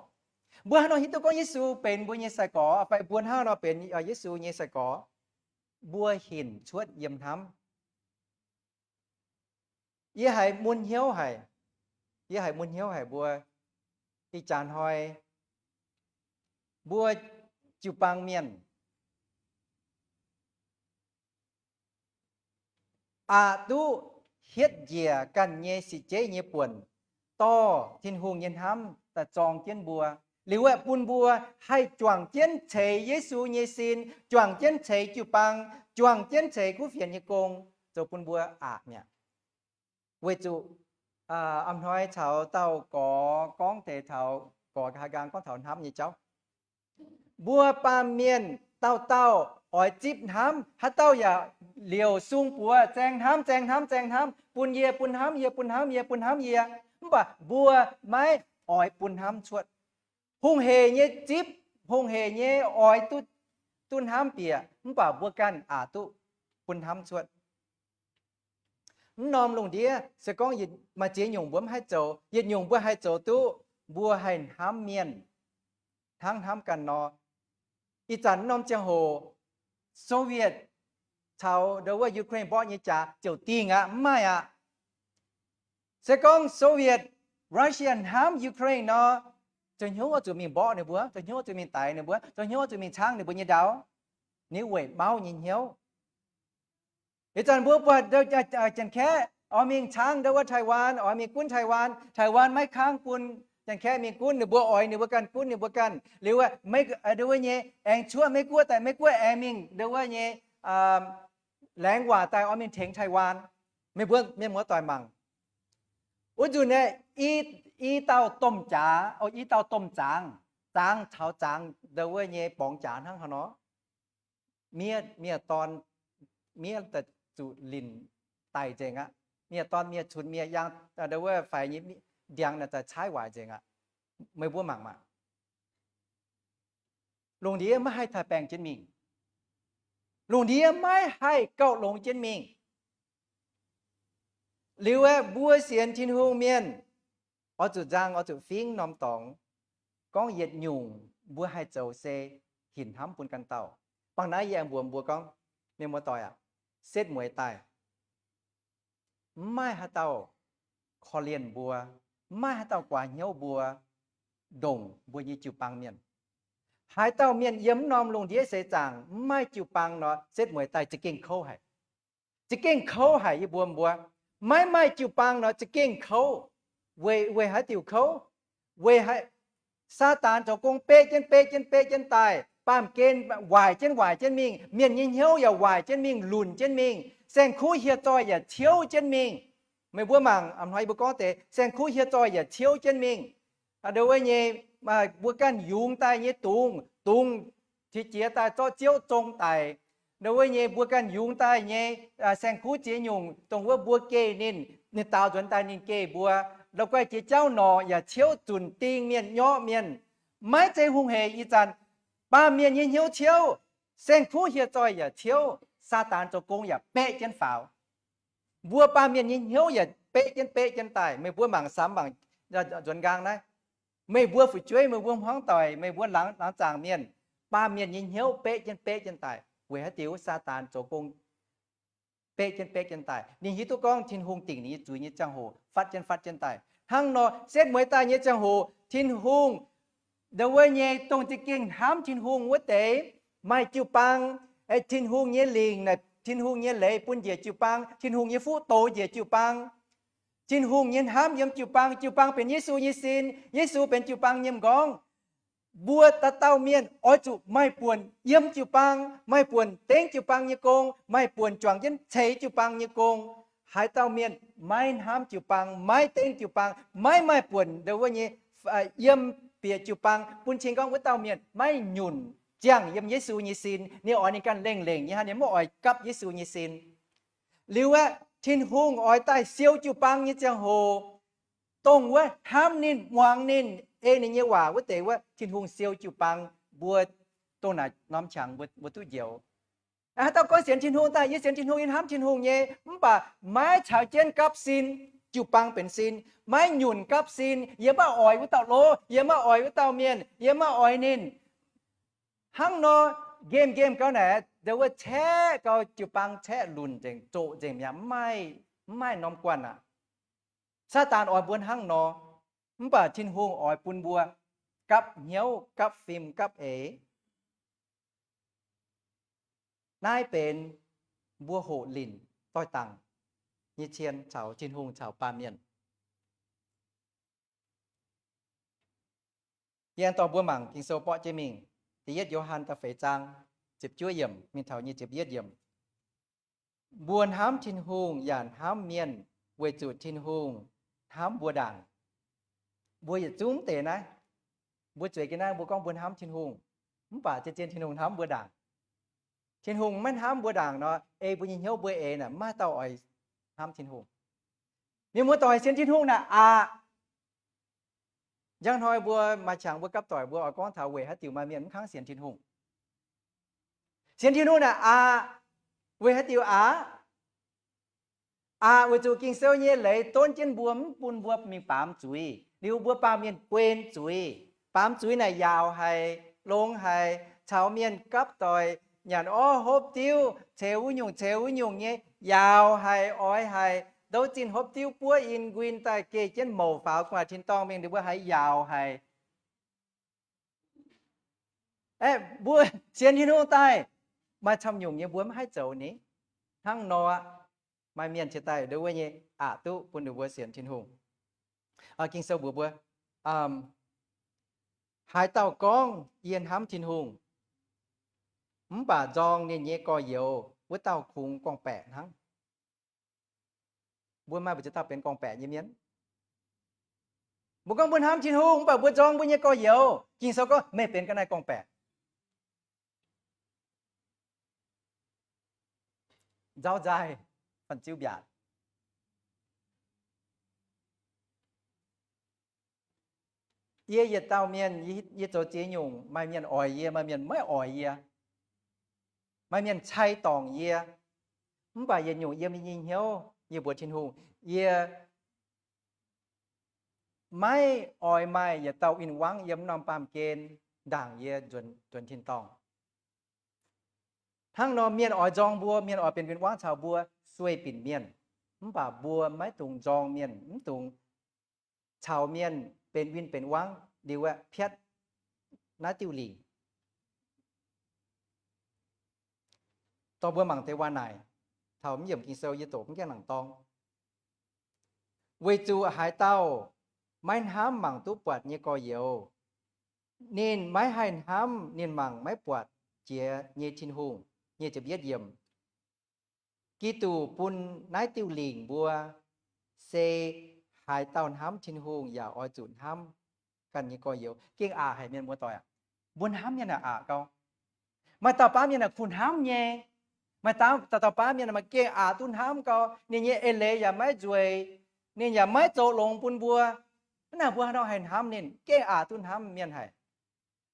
Mbuo haaix nor hiuv duqv gorngv Yesu benx mbuo nyei sai-gorx, fai mbuo hnangv haaix nor benx Yesu nyei sai-gorx? Mbuo hinc cuotv yiem hnamv. Yie haiz mun hnyouv haic. Yie haiz mun hnyouv haic mbuo ih jaax hnoi mbuo jiu-baang mienh aqc duqv hietv njiec ganh nyei sipv jeiv nyei buonc, dorh Tin-Hungh nyei hnamv daaih zorng jienv mbuo. Liuz aeqv, bun mbuo haih juangc jienv ceix Yesu nyei sin, juangc jienv ceix jiu-baang, juangc jienv ceix kuv fienx nyei gong, zoux bun mbuo aqc mi'aqv. Weic zuqc a'hnoi caux dauh gorx gorngv deix taux, gorx haaix nqaang gorngv taux hnamv nyei jauv. Mbuo baamh mienh dauh dauh oix zipv hnamv, haaix dauh yaac liouc sung buoz zaeng hnamv, zaeng hnamv, zaeng hnamv, bun yie, bun hnamv yie, bun hnamv yie, bun hnamv yie. Mv baac mbuo maiv oix bun hnamv cuotv. Hungh heic nyei zipv, hungh heic nyei oix duqv, duqv hnamv bieqc, mv baac mbuo ganh aqc duqv bun hnamv cuotv. Mv norm lungh ndiev se gorngv maaih ziex nyungc mbuo mv haih zoux, yietc nyungc mbuo haih zoux duqv, mbuo haih hnamv mienh hnangv hnamv ganh nor. Ih zanc mv norm ziangh hoc, Soviet caux ndo wuov Ukraine mborqv nyei jaax ziouc dingh aqv, mv maaih aqv. Se gorngv Soviet, Russia hnamv Ukraine nor, zoux hnyouv oix zuqc mingh mborqv ninh mbuo, zoux hnyouv oix zuqc mingh daix ninh mbuo, zoux hnyouv oix zuqc mingh caangv ninh mbuo nyei ndau. Ninh weic mauv nyei hnyouv. Ih zanc mbuo buatc Janx-Kaeqv oix mingh caangv ndo wuov Taiwan, oix mingh gunv Taiwan, Taiwan maiv kangv bun Janx-Kaeqv mingh gunv, ninh mbuo oix ninh mbuo ganh gunv ninh mbuo ganh. Liuz wuov, ndau wuov nyei aengx cuotv Meiv-Guoqv daaih, Meiv-Guoqv aengx mingh ndau wuov nyei laengz waac daaih oix mingh tengx Taiwan. Meih mbuo mienh muoz-doic mangc, wuov nzunc naaiv i dauh domh jaax, i dauh domh zaangz, zaangz caux zaangz ndau wuov nyei borngz jaax hnangv haaix nor. Miev, miev dorn, miev daaih zuqc linc daic nzengc aqv. Miev dorn, miev cunx, miev yaang, ndau wuov faix nyei ndiangx naaic daaih caaiv waaic nzengc aqv. Meih mbuo mangc maah! Lungh ndiev maiv haih taaih-baengh jienv mingh. Lungh ndiev maiv haih gauh longx jienv mingh. Liuz aeqv, mbuo sienx Tin-Hungh mienh oix zuqc nzang, oix zuqc fingv norm dorngx. Gorngv yietc nyungc mbuo haih zoux se hinc hnamv bun ganh dauh. Bangc naaiv yie aengx mbuox mbuo gorngv, mienh muoz-doic aac, setv mueiz daaih, maiv maaih haaix dauh korv-lienh mbuo, maiv maaih haaix dauh guaax hnyouv mbuo, ndongc mbuo nyei jiu-baang mienh. Haaix dauh mienh yiem mv norm lungh ndiev seix zaangc mv maaih jiu-baang nor, setv mueiz daaih za'gengh kouv haic. Za'gengh kouv haic, yie mbuox mbuo. Maiv maaih jiu-baang nor za'gengh kouv. Weic, weic haaix diuc kouv? Weic haaix? Saadaan zoux gong beqv jienv, beqv jienv, beqv jienv daaih, baamh gen waaic jienv, waaic jienv mingh. Mienh nyei hnyouv yaac waaic jienv mingh, lunc jienv mingh. Saeng-kuv hieh zoih yaac ciouv jienv mingh. Meih mbuo mangc, a'hnoi yie mbuo gorngv deix, saeng-kuv hieh zoih yaac ciouv jienv mingh. Ndau wuov nyei, mbuo ganh yungz daaih nyei dungz, dungz qiex jiez daaih zorqv ziouv zong daic. Ndau wuov nyei mbuo ganh yungz daaih nyei saeng-kuv ziex nyungc, dongh wuov mbuo geh ninh, ninh daaux nzuonx daaih ninh geh mbuo. La'guaih jiex jauv norqc yaac ciouv zunc ding mienh, nyorqv mienh. Maiv zeiz hungh heic ih zanc. Baamh mienh nyei hnyouv ciouv, saeng-kuv hieh zoih yaac ciouv, Saadaan zoux gong yaac beqv jienv faaux. Mbuo baamh mienh nyei hnyouv yaac beqv jienv, beqv jienv daaih. Meih mbuo mangc samx mangc nzuonx nqaang naaiv, meih mbuo fu'jueiv, meih mbuo hmuangv doic, meih mbuo laangz, laangz zaangc mienh, baamh mienh nyei hnyouv beqv jienv, beqv jienv daaih. Weic haaix diuc? Saadaan zoux gong beqv jienv, beqv jienv daaih. Ninh hiuv duqv gorngv Tin-Hungh dingc ninh nyei zuiz nyei ziangh hoc fatv jienv, fatv jienv daaih. Hnangv nor, setv mueiz daaih nyei ziangh hoc, Tin-Hungh, ndau wuov nyei dongh za'gengh hnamv Tin-Hungh wuov deix, maaih jiu-baang, Tin-Hungh nyei lingc naaic, Tin-Hungh nyei leiz bun njiec jiu-baang, Tin-Hungh nyei fuqv dox njiec jiu-baang. Tin-Hungh nyei hnamv yiem jiu-baang, jiu-baang benx Yesu nyei sin, Yesu benx jiu-baang nyei m'nqorngv. Mbuo dauh dauh mienh oix zuqc maaih buonc yiem jiu-baang, maaih buonc dengv jiu-baang nyei gong, maaih buonc juangc jienv ceix jiu-baang nyei gong. Haaix dauh mienh maiv hnamv jiu-baang, maiv dengv jiu-baang, maiv maaih buonc ndau wuov nyei yiem bieqc jiu-baang, bun cing gorngv wuov dauh mienh maiv nyunc ziangh yiem Yesu nyei sin. Ninh oix ninh ganh lengh lengc nyei hnangv, ninh maiv oix gapv Yesu nyei sin. Liuz aeqv, Tin-Hungh oix daaih siou jiu-baang nyei ziangh hoc, dongh wuov hnamv ninh, muangx ninh, ei ninh nyei waac wuov deix wuov, Tin-Hungh siou jiu-baang mbuo dongh naaic norm qangx mbuo, mbuo duqv njoux. Haaix dauh gorngv sienx Tin-Hungh daaih, yie sienx Tin-Hungh, yie hnamv Tin-Hungh nyei, mv baac maiv caux jienv gapv sin, jiu-baang benx sin, maiv nyunc gapv sin, yie maiv oix wuov dauh lov, yie maiv oix wuov dauh mienh, yie maiv oix ninh. Hnangv nor, nqemh nqemh gauh naaic, ndau wuov caeqv gauh jiu-baang caeqv lunc nzengc, zoqc nzengc mi'aqv, mv maaih, mv maaih norm guanh aqv. Saadaan oix mbuo hnangv nor, mv baac Tin-Hungh oix bun mbuo gapv hnyouv, gapv fim, gapv eix. Naaiv benx mbuo hoqc linc doix-dangc nyei cien caux Tin-Hungh caux baamh mienh. Yie aengx dorh mbuo mangc Ging-Sou borqv jienv mingh, da'yietv Yo^han da'feix zaang, ziepc juov yiemc mingh taux nyic ziepc yietv yiemc. Mbuo hnamv Tin-Hungh yaac hnamv mienh weic zuqc Tin-Hungh hnamv mbuo ndaangc. Mbuo yietc zungv deix naaiv, mbuo zueiz jienv naaiv mbuo gorngv mbuo hnamv Tin-Hungh, mv baac zien-zien Tin-Hungh hnamv mbuo ndaangc. Tin-Hungh maiv hnamv mbuo ndaangc nor, ei mbuo nyei hnyouv mbuo eix naaic, maiv dauh oix hnamv Tin-Hungh. Mienh muoz-doic, sienx Tin-Hungh naaic aqc. Njang hnoi mbuo maaih qangx mbuo gapv doic mbuo oix gorngv taux weic haaix diuc maaih mienh mv kangv sienx Tin-Hungh. Sienx Tin-Hungh naaic aqc. Weic haaix diuc aqc? Aqc weic zuqc Ging-Sou nyei leiz donv jienv mbuo, mv bun mbuo mingh baamz zuiz. Liuz mbuo baamh mienh guen zuiz. Baamz zuiz naaic yaauc haic, longx haic, caux mienh gapv doic, nyanc orv hopv diuv, ceux wuov nyungc ceux wuov nyungc nyei, yaauc haic, oix haic, ndouv zinh hopv diuv buov in nquin daaih geh jienv mouc faaux gu'nguaaz tin-dorngh mingh, ninh mbuo haiz yaauc haic. Aeqv, mbuo sienx Tin-Hungh daaih, maaih camv nyungc nyei mbuo mv haih zoux ni. Hnangv nor, maaih mienh ciex daaih ndouv wuov nyei aqc duqv bun ninh mbuo sienx Tin-Hungh. Ging-Sou mbuox mbuo, Haaix dauh gorngv, Yie hnamv Tin-Hungh, mv baac nzorng ninh nyei gorx-youz, wuov dauh kungx gorngv-baeqc hnangv. Mbuo maaih mbu'ziex dauh benx gorngv-baeqc nyei mienh? Mbuo gorngv mbuo hnamv Tin-Hungh, mv baac mbuo nzorng mbuo nyei gorx-youz, Ging-Sou gorngv meih benx ga'naaiv gorngv-baeqc. Nzauh nzaaih, fan-ziu mbiaatc. Yie yietc dauh mienh, yie zoux ziex nyungc, maaih mienh oix yie, maaih mienh maiv oix yie, maaih mienh cai dorngc yie. Mv baac yietc nyungc yiem yie nyei hnyouv yie mbuox Tin-Hungh, yie maiv oix maaih yietc dauh win-wangv yiem norm baamh gen ndaangc yie nzuonx tin-dorngh. Hnangv nor mienh oix nzorng mbuo, mienh oix benx win-wangv caux mbuo, sueih binc mienh. Mv baac mbuo maiv dungx nzorng mienh, mv dungx caux mienh benx win benx wangv liuz aeqv, piatv naaiv diuh lingc. Dorh mbuo mangc deix waac-naaic taux mv yiemc Ging-Sou, yie doqc mv gaengh nangc dorng. Weic zuqc haaix dauh maiv hnamv mangc duqv buatc nyei gorx-youz, ninh maiv haih hnamv ninh mangc maiv buatc jiex nyei Tin-Hungh. Nyic ziepc yietv yiemc. Giduc bun naaiv diuh lingc mbuo, se haaix dauh hnamv Tin-Hungh yaac oix zuqc hnamv ganh nyei gorx-youz. Gengh aqc haic mienh muoz-doic aac. Mbuo hnamv mienh aqc gau. Maaih dauh baav mienh aah, kuh hnamv nyei. Maaih dauh, dauh baav mienh maaih gengh aqc duqv hnamv gau. Ninh nyei eix leiz yaac maiv nzueic. Ninh yaac maiv zoux longx bun mbuo. Hnangv naaic mbuo haaix nor haih hnamv ninh? Gengh aqc duqv hnamv mienh haic.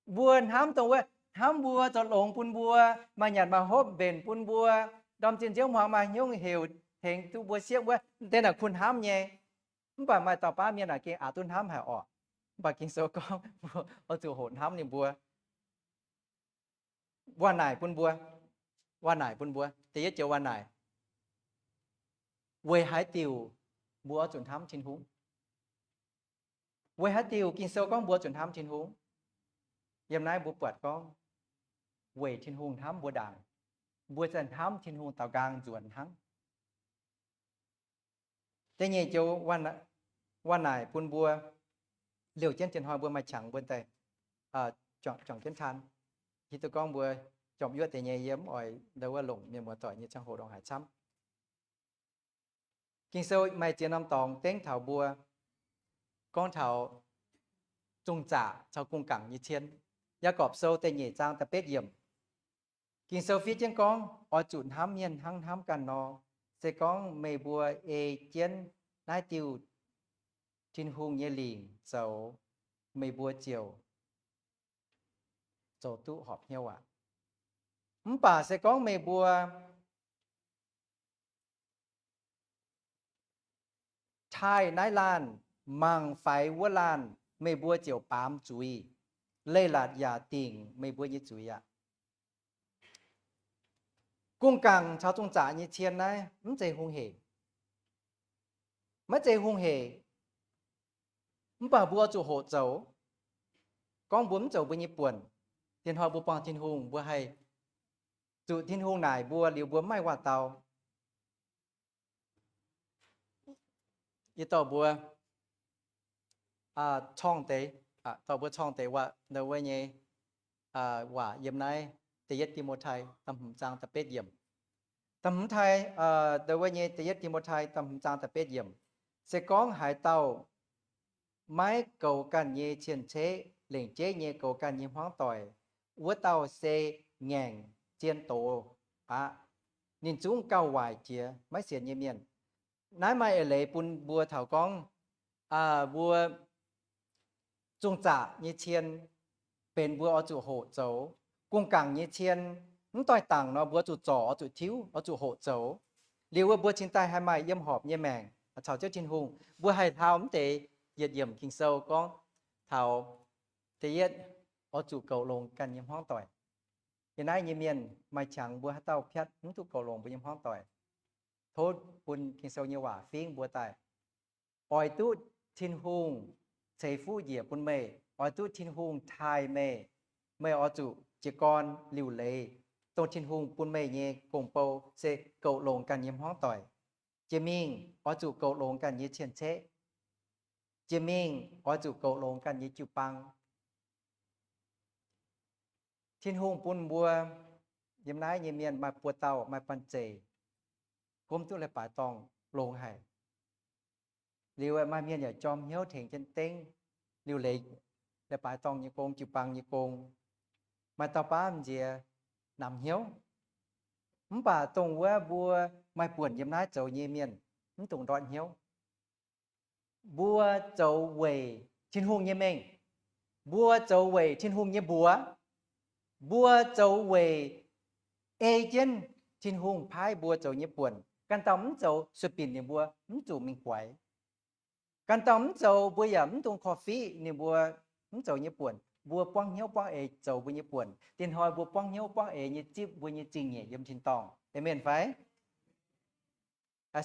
Mbuo hnamv dongh wuov, hnamv mbuo zoux longx bun mbuo, maaih nyanc maaih hopv mbenc bun mbuo, ndorm zinh nziouv hmuangx maaih hnyouv heuc tengx duqv mbuo siepv wuov, deix naaic kuh hnamv nyei. Mv baac maaih dauh baav mienh aah, gengh aqc duqv hnamv haic orqc. Mv baac Ging-Sou gorngv mbuo oix zuqc hoqc hnamv ninh mbuo. Waac-naaic bun mbuo, waac-naaic bun mbuo, da'yietv joux waac-naaic, weic haaix diuc mbuo oix zuqc hnamv Tin-Hungh? Weic haaix diuc Ging-Sou gorngv mbuo zuqc hnamv Tin-Hungh? Yiem naaiv mbuo buatc gorngv weic Tin-Hungh hnamv mbuo ndaangc, mbuo ziouc hnamv Tin-Hungh daaux nqaang nzuonx hnangv. Da'nyeic joux waac-naaic bun mbuo, liouh jienv dien hnoi mbuo maaih qangx mbuo daaih juangc jienv taan. Hiuv duqv gorngv mbuo jorm yuoqv deix nyei, yie mv oix ndau wuov longc mienh muoz-doic nyei ziangh hoc ndongc haaix camv. Ging-Sou maaih ziex norm dorngx dengv taux mbuo, gorngv taux zungh zaqc caux gong-gaangc nyei cien. Yaagorpc Sou da'nyeic zaang da'betv yiemc. Ging-Sou fiev jienv gorngv, oix zuqc hnamv mienh hnangv hnamv ganh nor. Se gorngv meih mbuo ei jienv naaiv diuh Tin-Hungh nyei lingc zoux, meih mbuo ziouc zoux duqv horpc hnyouv aqv. Mv baac se gorngv meih mbuo taaih naaiv laanh mangc faix wuov laanh, meih mbuo ziouc baamz zuiz, leiz-latc yaac dingc meih mbuo nyei zuiz aqv. Gong-gaangc caux zungh zaqc nyei cien naaiv mv zeiz hungh hec. Maiv zeiz hungh hec. Mv baac mbuo oix zuqc hoqc zoux. Gorngv mbuo mv zoux mbuo nyei buonc, dien hnoi mbuo buangh Tin-Hungh, mbuo haih zuqc Tin-Hungh naaic mbuo liuz mbuo mv maaih waac-dau. Yie dorh mbuo corng deix, dorh mbuo corng deix waac, ndau wuov nyei waac yiem naaiv Da'yietv Ti^mo^tai da'hmz zaang da'betv yiemc. Da'hmz tai, ndau wuov nyei Da'yietv Ti^mo^tai da'hmz zaang da'betv yiemc. Se gorngv haaix dauh maiv goux ganh nyei cien-ceqv, lengc jeiv nyei goux ganh nyei hmuangv doic, wuov dauh se ngaengc zien doz aqv. Ninh zungv gauh waaic jiex maiv sienx nyei mienh. Naaiv maaih eix leiz bun mbuo taux gorngv, mbuo zungh zaqc nyei cien benx mbuo oix zuqc hoqc zoux. Gong-gaangc nyei cien mv doix dangc nor, mbuo zuqc zorc, oix zuqc tiuv, oix zuqc hoqc zoux. Liuz wuov mbuo cingx daaih haih maaih yiem horpc nyei maengc caux Ziouv Tin-Hungh. Mbuo haih hlaau mv deix yietc yiemc Ging-Sou gorngv taux da'yietv, oix zuqc goux longx ganh nyei hmuangv doic. Yiem naaiv nyei mienh maaih qangx mbuo haaix dauh piatv mv duqv goux longx mbuo nyei hmuangv doic. Tov bun Ging-Sou nyei waac fingv mbuo daaih. Oix duqv Tin-Hungh ceix fuqv njiec bun meih, oix duqv Tin-Hungh taaih meih, meih oix zuqc jiez gorn liuc leiz, dongh Tin-Hungh bun meih nyei gong-bou se goux longx ganh nyei hmuangv doic. Jiex mingh oix zuqc goux longx ganh nyei cien-ceqv. jiex mingh oix zuqc goux longx ganh nyei jiu-baang. Tin-Hungh bun mbuo yiem naaiv nyei mienh maaih buoz-dauh, maaih banh zeic, gomv duqv leiz-baaix dorngh longx haic. Liuz maaih mienh yaac jorm hnyouv tengx jienv dengv liuc leiz leiz-baaix dorngh nyei gong, jiu-baang nyei gong. Maaih dauh baav m'nziex namx hnyouv. Mv baac dongh wuov mbuo maaih buonc yiem naaiv zoux nyei mienh mv dungx ndortv hnyouv. Mbuo zoux weic Tin-Hungh nyei mengh. Mbuo zoux weic Tin-Hungh nyei mbuox. Mbuo zoux weic ei jienv Tin-Hungh paaiv mbuo zoux nyei buonc. Ganh dauh mv zoux, sueih binc ninh mbuo mv zuqc mingh guaix. Ganh dauh mv zoux, mbuo yaac mv dungx korv-fiqv ninh mbuo mv zoux nyei buonc. Mbuo buangv hnyouv buangv eix zoux mbuo nyei buonc. Dinh hnoi mbuo buangv hnyouv buangv eix nyei zipv mbuo nyei zingh nyeic yiem tin-dorngh. Aamen fai?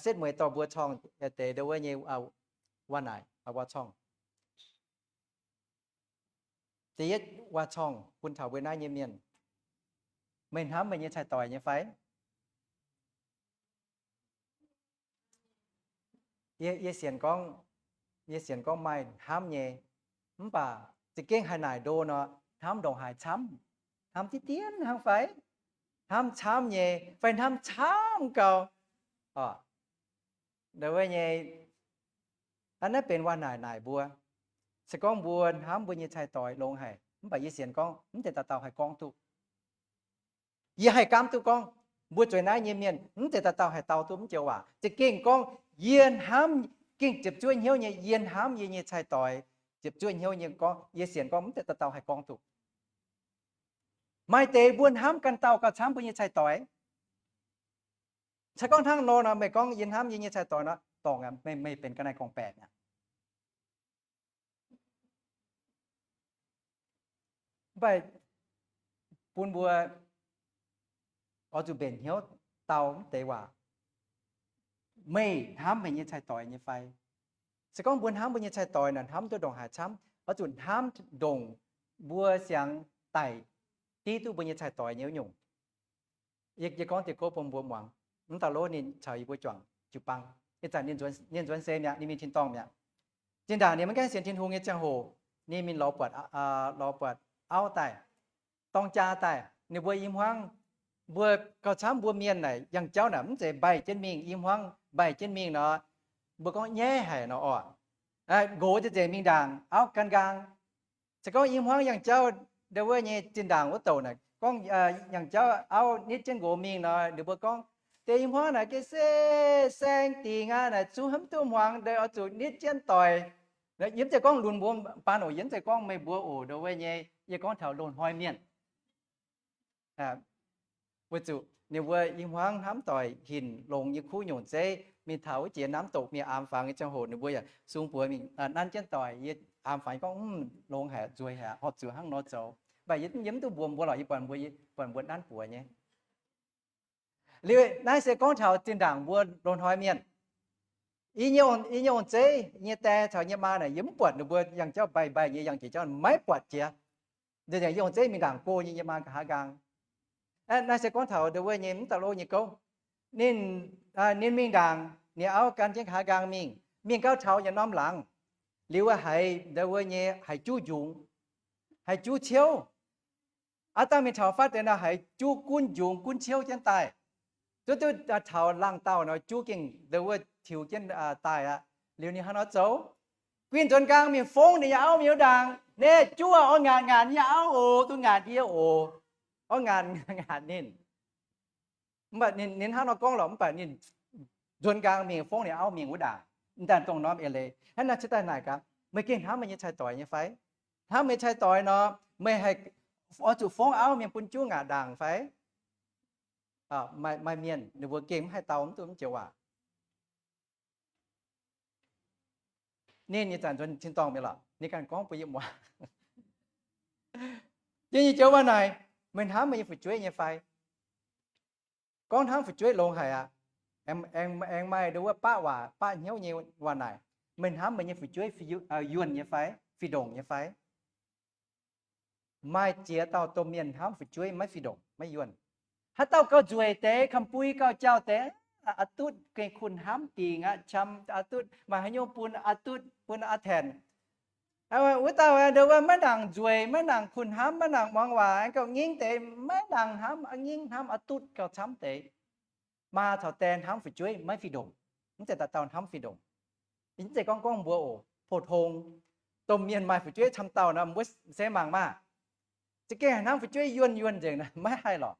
Setv mueiz dorh mbuo corng deix ndo wuov nyei waac-naaic, waac-corng. Da'yietv waac-corng bun taux mbuo naaiv nyei mienh. Meih hnamv meih nyei cai-doix nyei fai? Yie, yie sienx gorngv, yie sienx gorngv maaih hnamv nyei, mv baac za'gengh haih naaic ndo nor, hnamv ndongc haaix camv? Hnamv diqv dien hnangv fai? Hnamv camv nyei fai hnamv camv gau? Ndo wuov nyei, aa, naaiv benx waac-naaic naaic mbuo. Se gorngv mbuo hnamv mbuo nyei cai-doix longx haic, mv baac yie sienx gorngv mv deix dauh dauh haih gorngv duqv. Yie haih gaamv duqv gorngv, mbuo zueiz naaiv nyei mienh mv deix dauh dauh haih dau duqv mv joux waac. Za'gengh gorngv yie hnamv, gengh ziepc zuoqv hnyouv nyei, yie hnamv yie nyei cai-doix ziepc zuoqv hnyouv nyei gorngv, yie sienx gorngv mv deix dauh dauh haih gorngv duqv. Maaih deix mbuo hnamv ganh dauh gauh camv mbuo nyei cai-doix. Se gorngv hnangv nor nor, meih gorngv yie hnamv yie nyei cai-doix nor, dorngc aqv, meih, meih benx ga'naaiv gorngv-baeqc aqv. Mv baac bun mbuo oix zuqc mbenc hnyouv dau mv deix waac. Meih hnamv meih nyei cai-doix nyei fai? Se gorngv mbuo hnamv mbuo nyei cai-doix naaic, hnamv duqv ndongc haaix camv, oix zuqc hnamv ndongc mbuo siang daic div duqv mbuo nyei cai-doix nyei wuov nyungc. Yie, yie gorngv dieh gouv bun mbuo muangx. Mv dauh lov ninh caux yie mbuo juangc jiu-baang. Ih zanc ninh nzuonx, ninh nzuonx se mi'aqv, ninh mingh tin-dorngh mi'aqv. Zinh ndaangc ninh maiv gaengh sienx Tin-Hungh nyei ziangh hoc, ninh mingh lorz buatc, lorz buatc auv daaih, dorng jaa daaih. Ninh mbuo i hmuangv, mbuo gauh camv mbuo mienh naaic yangh jauv naaic mv zeiz mbaih jienv mingh, i hmuangv mbaih jienv mingh nor, mbuo gorngv nyaiv haic nor oc. Nqox nzengc mingh ndaangc, auv gan nqaang. Se gorngv i hmuangv yangh jauv ndo wuov nyei zinh ndaangc wuov douc naaic, gorngv yangh jauv auv nitv jienv nqox mingh nor, ninh mbuo gorngv, deix i hmuangv naaic ga'sie saeng dingc aqv, naaic zungv hnamv duqv hmuangx, ndo oix zuqc nitv jienv doic. Yie mv zeiz gorngv lunx mbuo baan oc, yie mv zeiz gorngv meih mbuo oc, ndo wuov nyei, yie gorngv taux loz-hnoi mienh. Weic zuqc ninh mbuo i hmuangv hnamv doic hinc longx nyei kuv nyungc zeiv, mingh taux wuov jiex namv doqc mienh aamx fangx nyei ziangh hoc, ninh mbuo yaac sung buoz mingh nanv jienv doic. Yie aamx fangx gorngv, longx haic, nzueic haic, horpc zuqc hnangv nor zoux. Mv baac yie mv duqv mbuox mbuo lorqc, yie buatc mbuo, buatc mbuo nanv buoz nyei. Liuz naaiv se gorngv taux zinh ndaangc mbuo loz-hnoi mienh. I nyei ong-zeiv nyei die caux nyei maa naaic, yie mv buatc ninh mbuo yangh jauv mbaih mbaih nyei, yangh jiex jauv maiv buatc jiex. Nzengc yie ong-zeiv mingh ndaangc go nyei, nyei maa nqa'haav nqaang. Naaiv se gorngv taux ndo wuov nyei mv dauh lov nyei gouv. Ninh, ninh mingh ndaangc, ninh auv gan jienv nqa'haav nqaang mingh, mingh gau taux yietc norm laangz, liuz wuov haiz ndo wuov nyei haiz juv njungx, haiz juv ciouv. Aav dangh mingh taux fatv deix nor haiz juv gunv njungx gunv ciouv jienv daaih. Zuov duqv taux laangh dauh nor juv gengh ndo wuov tiux jienv daaih aqv. Liuz ninh hnangv nor zoux, guinh nzuonx nqaang mingh fongv ninh nyei auv mingh wuov ndaangc, naaiv juv aah, oix ngaatc ngaatc yie auv oc, duqv ngaatc yie oc. Oix ngaatc ngaatc ninh. Mv baac ninh, ninh hnangv nor gorngv lorqc, mv baac ninh nzuonx nqaang mingh fongv ninh auv mingh wuov ndaangc. M'daaih dongh norm eix leiz hnangv naaiv cingx daaih naaic gaax, meih gengh hnamv meih nyei cai-doix nyei fai? Hnamv meih cai-doix nor, meih haih oix zuqc fongv auv mingh bun juv ngaatc ndaangc fai? Maaih mienh ninh mbuo gengh mv haih dau mv duqv mv joux waac. Ninh nyei zanc nzuonx tin-dorngh mi'aqv lorqc, ninh ganh gorngv bun yie muangx. Yie nyei joux waac naaic, meih hnamv meih nyei fu'jueiv nyei fai? Gorngv hnamv fu'jueiv longx haic aqv. Aengx maaih ndo wuov baqv waac baqv hnyouv nyei waac naaic, meih hnamv meih nyei fu'jueiv yuonh nyei fai, fih ndongc nyei fai? Maaih ziex dauh domh mienh hnamv fu'jueiv maiv fih ndongc maiv yuonh. Haaix dauh gauh nzueic deix, kamx bui gauh jauh deix, aqv, dutv gengh kuh hnamv dingc aqv, qam aqv, dutv maaih haaix nyungc bun aqv, dutv bun aqv, tanc. Wuov dauh nduov wuov maiv nangc nzueic, maiv nangc kuh hnamv, maiv nangc muangx waac, gauh ngingv deix, maiv nangc hnamv, a'ngingv hnamv, aqv, dutv gauh camv deix. Maa caux die hnamv fu'jueiv maiv fih ndongc. Mv zeiz dauh dauh hnamv fih ndongc. Mv zeiz gorngv gorngv mbuo oc, pou-tong domh mienh maaih fu'jueiv camv dauh nor, mbuo se mangc maah. Za'gengh hnamv fu'jueiv yuonh yuonh nzengc, maiv haih lorqc.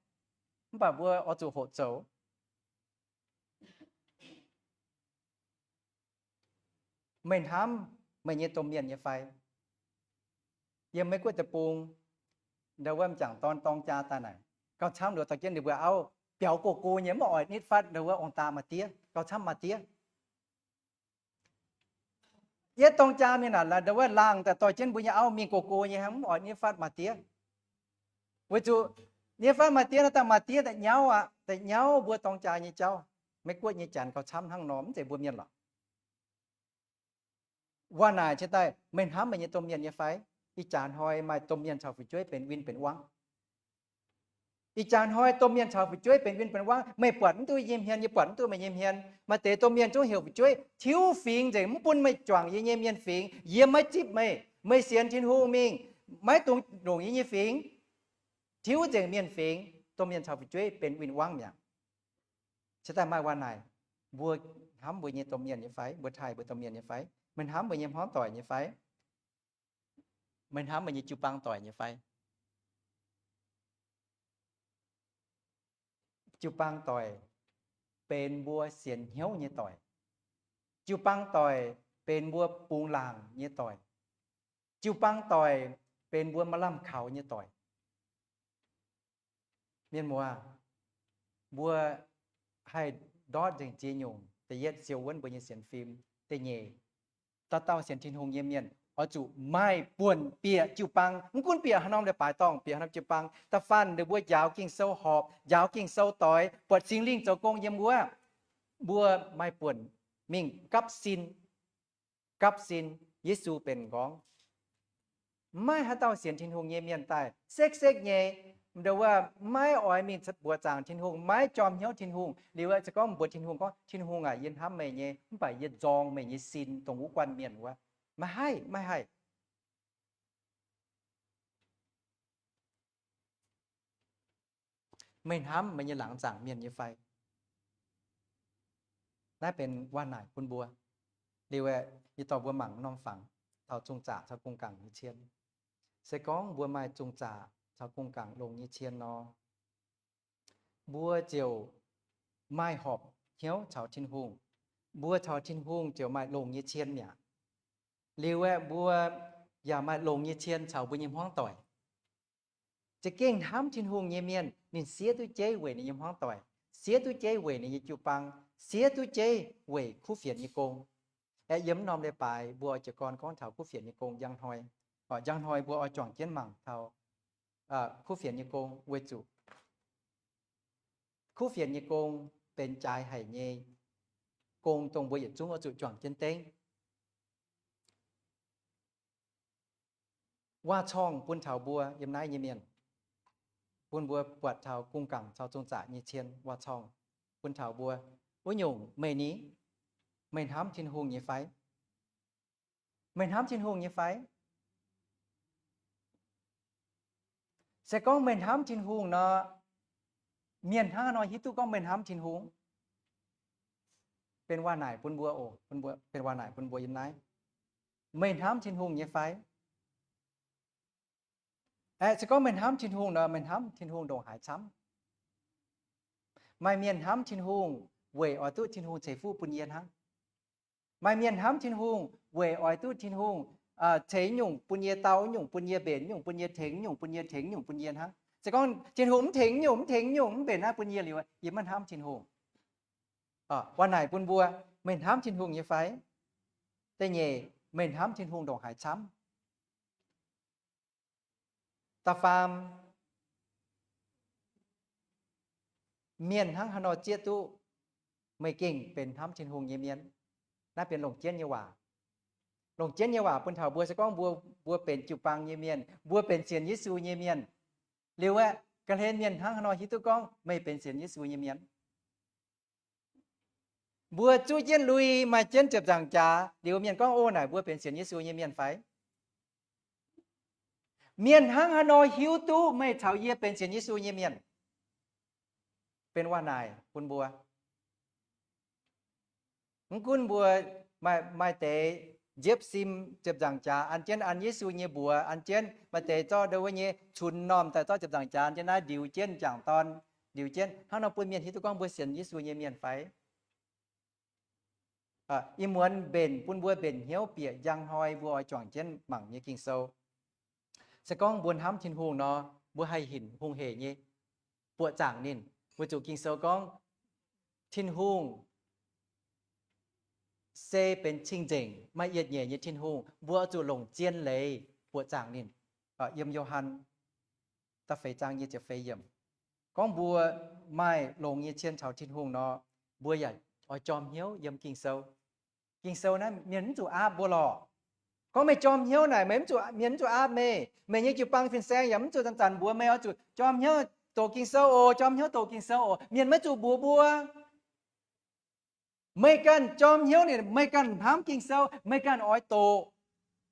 Mv baac mbuo oix zuqc hoqc zoux. Meih hnamv meih nyei domh mienh nyei fai? Yiem Meiv Guoqv deic-bung, nduov wuov m'jangc dorn dorng jaa daaih naaic, gauh camv nduov dorh jienv ninh mbuo auv biaux gox-gox nyei, mv oix nitv fatv nduov wuov ong-daa maa-diev, gauh camv maa-diev. Yietv dorng jaa mingh naaic, nduov wuov laangh daaih dorh jienv mbuo nyei auv mingh gox-gox nyei, mv oix nitv fatv maa-diev. Weic zuqc nitv fatv maa-diev nor, daaih maa-diev daaih nyauv aqv, daaih nyauv mbuo dorng jaa nyei jauv. Meiv Guoqv nyei janx gauh camv hnangv nor, mv zeiz mbuo mienh lorqc. Waac naaic cingx daaih, meih hnamv meih nyei domh mienh nyei fai? Ih jaax hnoi maaih domh mienh caux fu'jueiv benx win benx wangv. Ih jaax hnoi domh mienh caux fu'jueiv benx win benx wangv. Meih buatc mv duqv yie nyei hmien, yie buatc mv duqv meih nyei hmien. Maaih deix domh mienh zungv heuc fu'jueiv tiuv fingx nzengc, mv bun meih juangc yie nyei mienh fingx. Yie maiv zipv meih. Meih sienx Tin-Hungh mingh, maiv dungx longc yie nyei fingx. Tiuv nzengc mienh fingx, domh mienh caux fu'jueiv benx win wangv mi'aqv. Se daaih maaih waac naaic, mbuo hnamv mbuo nyei domh mienh nyei fai? Mbuo taaih mbuo domh mienh nyei fai? Meih hnamv mbuo nyei hmuangv doic nyei fai? Meih hnamv meih nyei jiu-baang doic nyei fai? Jiu-baang doic benx mbuo sienx hnyouv nyei doic. Jiu-baang doic benx mbuo bungx laangc nyei doic. Jiu-baang doic benx mbuo maaih lamh kaux nyei doic. Mienh muoz, mbuo haih ndortv nzengc ziex nyungc. Da'yietv, siou wuonv mbuo nyei sienx fim. Da'nyeic, dauh dauh sienx Tin-Hungh nyei mienh oix zuqc maaih buonc bieqc jiu-baang. Mv gunv bieqc haaix norm leiz-baaix dorngh, bieqc haaix norm jiu-baang, da'faanh ninh mbuo njaaux Ging-Sou horpc, njaaux Ging-Sou doix, buatc Singx Lingh zoux gong yiem wuov, mbuo maaih buonc mingh gapv sin. Gapv sin. Yesu benx m'nqorngv. Maiv haaix dauh sienx Tin-Hungh nyei mienh daaih sekv-sekv nyei, nduov wuov maiv oix mingh mbuoqc zaangc Tin-Hungh, maiv jorm hnyouv Tin-Hungh. Liuz se gorngv mbuox Tin-Hungh gorngv, Tin-Hungh aac, yie hnamv meih nyei, mv baac yie nzorng meih nyei sin dongh wuov guanh mienh wuov. Maiv haih, maiv haih. Meih hnamv meih nyei laangz zaangc mienh nyei fai? Naaiv benx waac naaic bun mbuo. Liuz aeqv, yie dorh mbuo mangc norm fangx taux zungh zaqc caux gong-gaangc nyei cien. Se gorngv mbuo maaih zungh zaqc caux gong-gaangc longx nyei cien nor, mbuo ziouc maaih horpc hnyouv caux Tin-Hungh. Mbuo caux Tin-Hungh ziouc maaih longx nyei cien mi'aqv. Liuz aeqv, mbuo yaac maaih longx nyei cien caux mbuo nyei hmuangv doic. Za'gengh hnamv Tin-Hungh nyei mienh, ninh siev duqv jeiv weic ninh nyei hmuangv doic, siev duqv jeiv weic ninh nyei jiu-baang, siev duqv jeiv weic kuv fienx nyei gong. Aeqv, yiem norm leiz-baaix mbuo oix jiez gorn gorngv taux kuv fienx nyei gong njang hnoi. Njang hnoi mbuo oix juangc jienv mangc taux kuv fienx nyei gong, weic zuqc kuv fienx nyei gong benx jaaix haic nyei gong, dongh mbuo yietc zungv oix zuqc juangc jienv dengv. Waac-corngh bun taux mbuo yiem naaiv nyei mienh, bun mbuo buatc taux gong-gaangc caux zungh zaqc nyei cien. Waac-corngh bun taux mbuo, wuov nyungc, meih ni, meih hnamv Tin-Hungh nyei fai? Meih hnamv Tin-Hungh nyei fai? Se gorngv meih hnamv Tin-Hungh nor, mienh hnangv haaix nor hiuv duqv gorngv meih hnamv Tin-Hungh? Benx waac naaic bun mbuo oc, benx waac naaic bun mbuo yiem naaiv. Meih hnamv Tin-Hungh nyei fai? Aeqv, se gorngv meih hnamv Tin-Hungh nor, meih hnamv Tin-Hungh ndongc haaix camv? Maaih mienh hnamv Tin-Hungh weic oix duqv Tin-Hungh ceix fuqv bun yie hnangv. Maaih mienh hnamv Tin-Hungh weic oix duqv Tin-Hungh ceix nyungc bun yie, dau nyungc bun yie, mbenc nyungc bun yie, tengx nyungc bun yie, tengx nyungc bun yie hnangv. Se gorngv Tin-Hungh mv tengx nyungc, mv tengx nyungc, mv mbenc naaiv bun yie liuz, yie maiv hnamv Tin-Hungh. Waac naaic bun mbuo, meih hnamv Tin-Hungh nyei fai? Da'nyeic, meih hnamv Tin-Hungh ndongc haaix camv? Da'faam, mienh hnangv haaix nor zieqv duqv meih gengh benx hnamv Tin-Hungh nyei mienh? Naaiv benx longc jienv nyei waac. Longc jienv nyei waac bun taux mbuo, se gorngv mbuo, mbuo benx jiu-baang nyei mienh, mbuo benx sienx Yesu nyei mienh, liuz aeqv, ga'hlen mienh hnangv haaix nor hiuv duqv gorngv meih benx sienx Yesu nyei mienh? Mbuo zuqv jienv lui, maaih jienv ziepc nzaangc jaax, liuz mienh gorngv, O, naaic mbuo benx sienx Yesu nyei mienh fai? Mienh hnangv haaix nor hiuv duqv meih caux yie benx sienx Yesu nyei mienh? Benx waac naaic bun mbuo. Mv gunv mbuo maaih, maaih deix njiepv sim ziepc nzaangc jaax an jienv an Yesu nyei mbuox an jienv, maaih deix zorqv ndau wuov nyei cunx normh daaih zorqv ziepc nzaangc jaax an jienv naaiv ndiux jienv m'jangc dorn, ndiux jienv, hnangv nor bun mienh hiuv duqv gorngv mbuo sienx Yesu nyei mienh fai? Ih muonz mbenc bun mbuo mbenc hnyouv bieqc njang hnoi mbuo oix juangc jienv mangc nyei Ging-Sou. Se gorngv mbuo hnamv Tin-Hungh nor, mbuo haih hinc hungh hec nyei buoqc zaangc ninh, weic zuqc Ging-Sou gorngv Tin-Hungh se benx cing-nzengc maaih yietc nyeic nyei Tin-Hungh, mbuo oix zuqc longc zien leiz buoqc zaangc ninh. Yiem Yo^han da'feix zaang nyic ziepc feix yiemc gorngv mbuo maaih longx nyei cien caux Tin-Hungh nor, mbuo yaac oix jorm hnyouv yiem Ging-Sou. Ging-Sou naaiv mienh mv zuqc aapv mbuo lorqc. Gorngv meih jorm hnyouv naaic, meih mv zuqc, mienh mv zuqc aapv meih. Meih nyei jiu-baang fin-saeng yaac mv zuqc zanc-zanc mbuox meih oix zuqc jorm hnyouv doqc Ging-Sou oc, jorm hnyouv doqc Ging-Sou oc. Mienh maiv zuqc mbuox mbuo. Meih ganh jorm hnyouv ninh, meih ganh hnamv Ging-Sou, meih ganh oix doqc,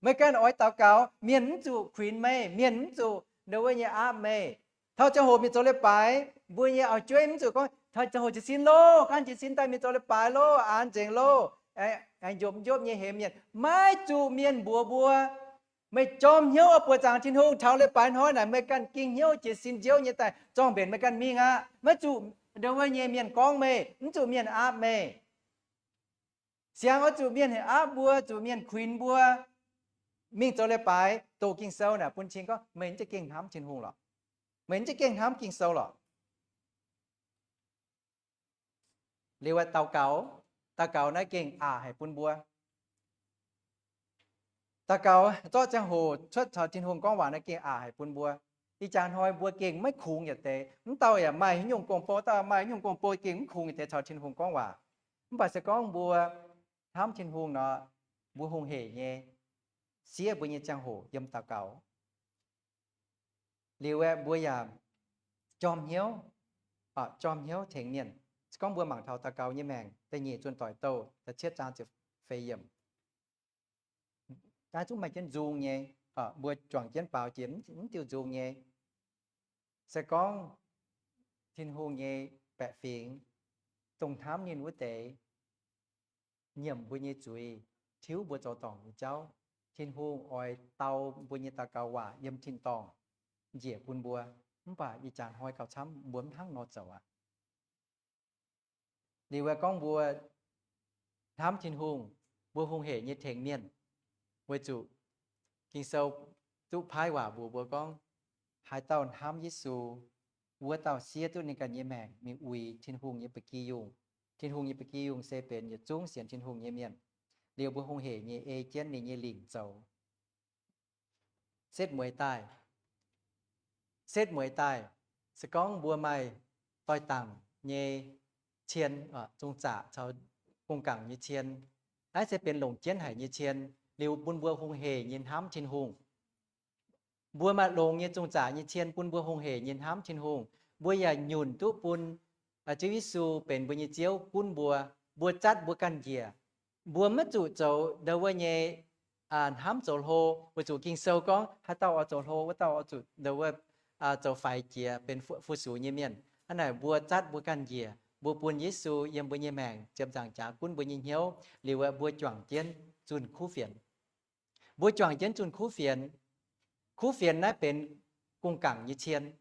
meih ganh oix daux gaux. Mienh mv zuqc kuinx meih, mienh mv zuqc ndau wuov nyei aapv meih. Taux ziangh hoc mienh zoux leiz-baaix, mbuo nyei auv-jueiv mv zuqc gorngv, Taux ziangh hoc jiez sin loh, gaanv jiez sin daaih mienh zoux leiz-baaix loh, aanx nzengc loh, aengx njopv-njopv nyei hemx mienh. Maiv zuqc mienh mbuox mbuo. Meih jorm hnyouv oix buoqc zaangc Tin-Hungh, taux leiz-baaix hnoi naaic meih ganh ging hnyouv jiez sin nziouv nyei daaih zorng-mbenc meih ganh mingh aqv. Maiv zuqc ndau wuov nyei mienh gorngv meih, mv zuqc mienh aapv meih. Siang oix zuqc mienh aapv mbuo, zuqc mienh kuinx mbuo mingh zoux leiz-baaix, doqc Ging-Sou naaic bun cing gorngv meih mv za'gengh hnamv Tin-Hungh lorqc. Meih mv za'gengh hnamv Ging-Sou lorqc. Liuz aeqv, daux gaux, daux gaux naaiv gengh aqc haic bun mbuo. Daux gaux zorqv ziangh hoc cuotv caux Tin-Hungh gorngv waac naaiv gengh aqc haic bun mbuo. Ih jaax hnoi mbuo gengh maiv kungx yietc deix. Mv dauh yaac maaih haaix nyungc gong-bou, dauh maaih haaix nyungc gong-bou, gengh mv kungx yietc deix caux Tin-Hungh gorngv waac. Mv baac se gorngv mbuo hnamv Tin-Hungh nor, mbuo hungh hec nyei, siev mbuo nyei ziangh hoc yiem daux gaux. Liuz aeqv, mbuo yaac jorm hnyouv, jorm hnyouv tengx mienh. Se gorngv mbuo mangc taux Daux Gaux Nyei Maengc da'nyeic zunh doic douh da'cietv zaang ziepc feix yiemc, naaiv zungv maaih jienv nzung nyei. Mbuo juangc jienv baaux jiex mv diuh nzung nyei. Se gorngv Tin-Hungh nyei baeqc fingx, dongh hnamv ninh wuov deix, nyiemc mbuo nyei zuiz, tiuv mbuo zoux dorngc nyei jauv, Tin-Hungh oix dau mbuo nyei daux gaux waac yiem tin-dorngh njiec bun mbuo. Mv baac ih jaax hnoi gauh camv, mbuo mv hnangv nor zoux aqv. Liuz aeqv, gorngv mbuo hnamv Tin-Hungh, mbuo hungh hec nyei tengx mienh, weic zuqc Ging-Sou duqv paaiv waac mbuox mbuo gorngv, haaix dauh hnamv Yesu, wuov dauh siev duqv ninh ganh nyei maengc mingh uix Tin-Hungh nyei ba'gi yungh. Tin-Hungh nyei ba'gi yungh se benx yietc zungv sienx Tin-Hungh nyei mienh. Liuz mbuo hungh hec nyei ei jienv ninh nyei lingc zoux. Setv mueiz daaih, setv mueiz daaih, se gorngv mbuo maaih doix-dangc nyei cien, zungh zaqc caux gong-gaangc nyei cien, naaiv se benx longc jienv haic nyei cien, liuz bun mbuo hungh hec nyei hnamv Tin-Hungh. Mbuo maaih longx nyei zungh zaqc nyei cien bun mbuo hungh hec nyei hnamv Tin-Hungh. Mbuo yaac nyunc duqv bun Ziouv Yesu benx mbuo nyei Ziouv gunv mbuo. Mbuo zatv mbuo ganh njiec. Mbuo maiv zuqc zoux ndau wuov nyei hnamv zoux hlo, weic zuqc Ging-Sou gorngv haaix dauh oix zoux hlo, wuov dauh oix zuqc ndau wuov zoux faix jiex benx fu-sux nyei mienh. Hnangv naaic mbuo zatv mbuo ganh njiec, mbuo bun Yesu yiem mbuo nyei maengc ziepc nzaangc jaax gunv mbuo nyei hnyouv liuz, mbuo juangc jienv zunh kuv fienx. Mbuo juangc jienv zunh kuv fienx. Kuv fienx naaiv benx gong-gaangc nyei cien.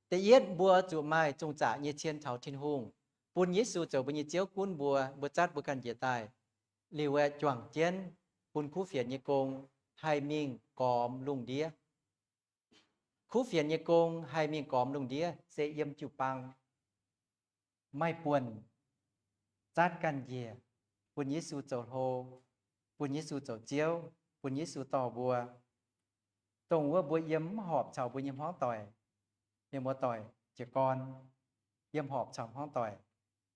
Da'yietv, mbuo zuqc maaih zungh zaqc nyei cien taux Tin-Hungh, bun Yesu zoux mbuo nyei Ziouv gunv mbuo, mbuo zatv mbuo ganh njiec daaih, liuz aeqv, juangc jienv bun kuv fienx nyei gong haih mingh gormx lungh ndiev. Kuv fienx nyei gong haih mingh gormx lungh ndiev se yiem jiu-baang maaih buonc zatv ganh njiec, bun Yesu zoux hlo, bun Yesu zoux Ziouv, bun Yesu dorh mbuo. Dongh wuov mbuo yiem mv horpc caux mbuo nyei hmuangv doic, mienh muoz-doic jiez gorn, yiem horpc caux hmuangv doic.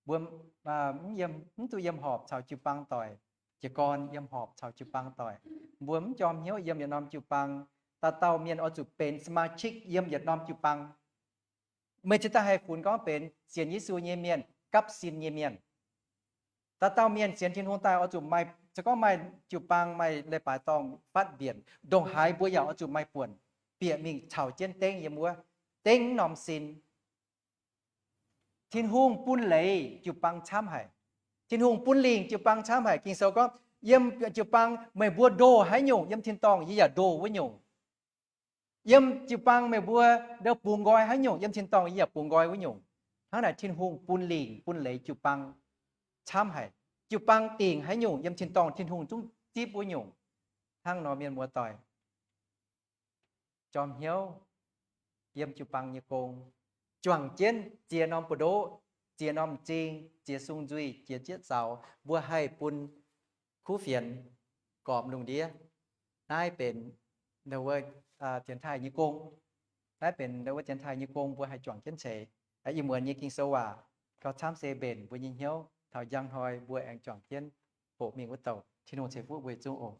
Mbuo mv duqv yiem horpc caux jiu-baang doic, jiez gorn yiem horpc caux jiu-baang doic. Mbuo mv jorm hnyouv yiem yietc norm jiu-baang. Dauh dauh mienh oix zuqc benx สมาชิก yiem yietc norm jiu-baang. Meih cingx daaih haih funx gorngv benx sienx Yesu nyei mienh, gapv sin nyei mienh. Dauh dauh mienh sienx Tin-Hungh daaih oix zuqc maaih, se gorngv maaih jiu-baang, maaih leiz-baaix dorngh fatv mbienc, ndongc haaix mbuo yaac oix zuqc maaih buonc bieqc mingh caux jienv dengv yiem wuov, dengv norm sin. Tin-Hungh bun leiz jiu-baang camv haic. Tin-Hungh bun lingc jiu-baang camv haic. Ging-Sou gorngv, yiem jiu-baang meih mbuo ndoh haaix nyungc, yiem tin-dorngh yie yaac ndoh wuov nyungc. Yiem jiu-baang meih mbuo ndau bungx nqoi haaix nyungc, yiem tin-dorngh yie yaac bungx nqoi wuov nyungc. Hnangv naaic Tin-Hungh bun lingc bun leiz jiu-baang camv haic. Jiu-baang dingc haaix nyungc, yiem tin-dorngh Tin-Hungh zungv zipv wuov nyungc. Hnangv nor mienh muoz-doic, jorm hnyouv yiem jiu-baang nyei gong, juangc jienv ziex norm buoz-ndoqv, ziex norm m'zing, ziex sung nzuih, ziex zieqv zaux, mbuo haih bun kuv fienx gormx lungh ndiev. Naaiv benx wuov dienx taaih nyei gong. Naaiv benx wuov dienx taaih nyei gong mbuo haih juangc jienv ceix. Ih muonz nyei Ging-Sou waac gauh camv se mbenc mbuo nyei hnyouv taux njang hnoi mbuo aengx juangc jienv hoqc mingh wuov douc. Tin-Hungh ceix fuqv mbuo yietc zungv oc.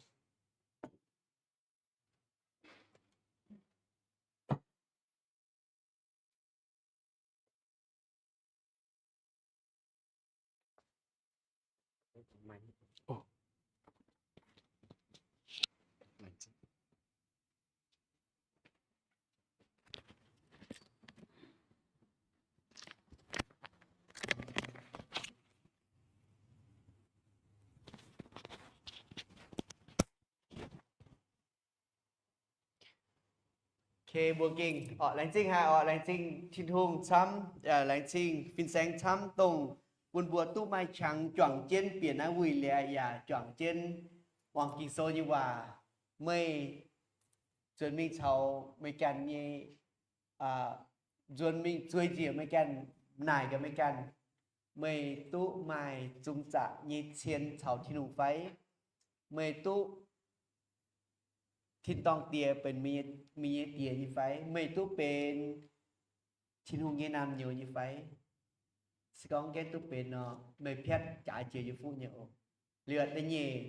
Okay, mbuo gengh orqc, laengz zingh haic orqc, laengz zingh Tin-Hungh camv, laengz zingh fin-saeng camv dongh bun mbuo duqv maaih qangx juangc jienv bieqc naaiv wuic liuz yaac juangc jienv muangx Ging-Sou nyei waac. Meih nzuonx mingh caux meih ganh nyei, nzuonx mingh zueiz njiec meih ganh, naaic gaax meih ganh, meih duqv maaih zungh zaqc nyei cien caux Tin-Hungh fai? Meih duqv tin-dorngh Diex benx meih nyei Diex nyei fai? Meih duqv benx Tin-Hungh nyei naamh nyouz nyei fai? Se gorngv gaengh duqv benx nor, meih piatv jaaix jiex nyei fuqv nyei oc. Liuz da'nyeic,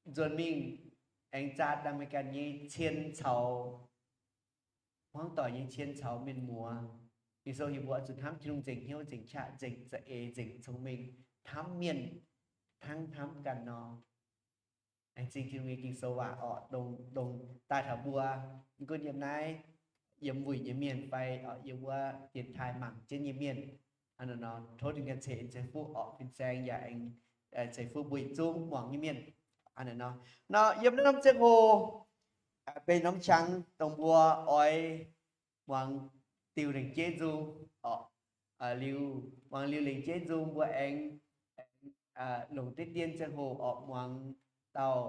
nzuonx mingh aengx zaah daaih meih ganh nyei cien caux hmuangv doic nyei cien caux mienh muoz. Ging-Sou heuc mbuo oix zuqc hnamv Tin-Hungh nzengc hnyouv, nzengc qaqv, nzengc za'eix, nzengc cong-mengh, hnamv mienh hnangv hnamv ganh nor. Laengz zingh Tin-Hungh nyei Ging-Sou waac orqc, dongh daaih taux mbuo mv gunv yiem naaiv, yiem wuic nyei mienh fai orqc, yiem wuov dienx taaih mangc jienv nyei mienh. Hnangv naaiv nor, tov Tin-Hungh ceix en ceix fuqv orqc, fin-saeng yaac aengx ceix fuqv mbuo yietc zungv muangx nyei mienh. Hnangv naaiv nor, nor yiem naaiv norm ziangh hoc benx norm qangx dongh mbuo oix muangx diuh lengc jeiv nzung orqc. Liuz, muangx liuc lengc jeiv nzung mbuo aengx, aengx longc diqv dien ziangh hoc orqc muangx dauh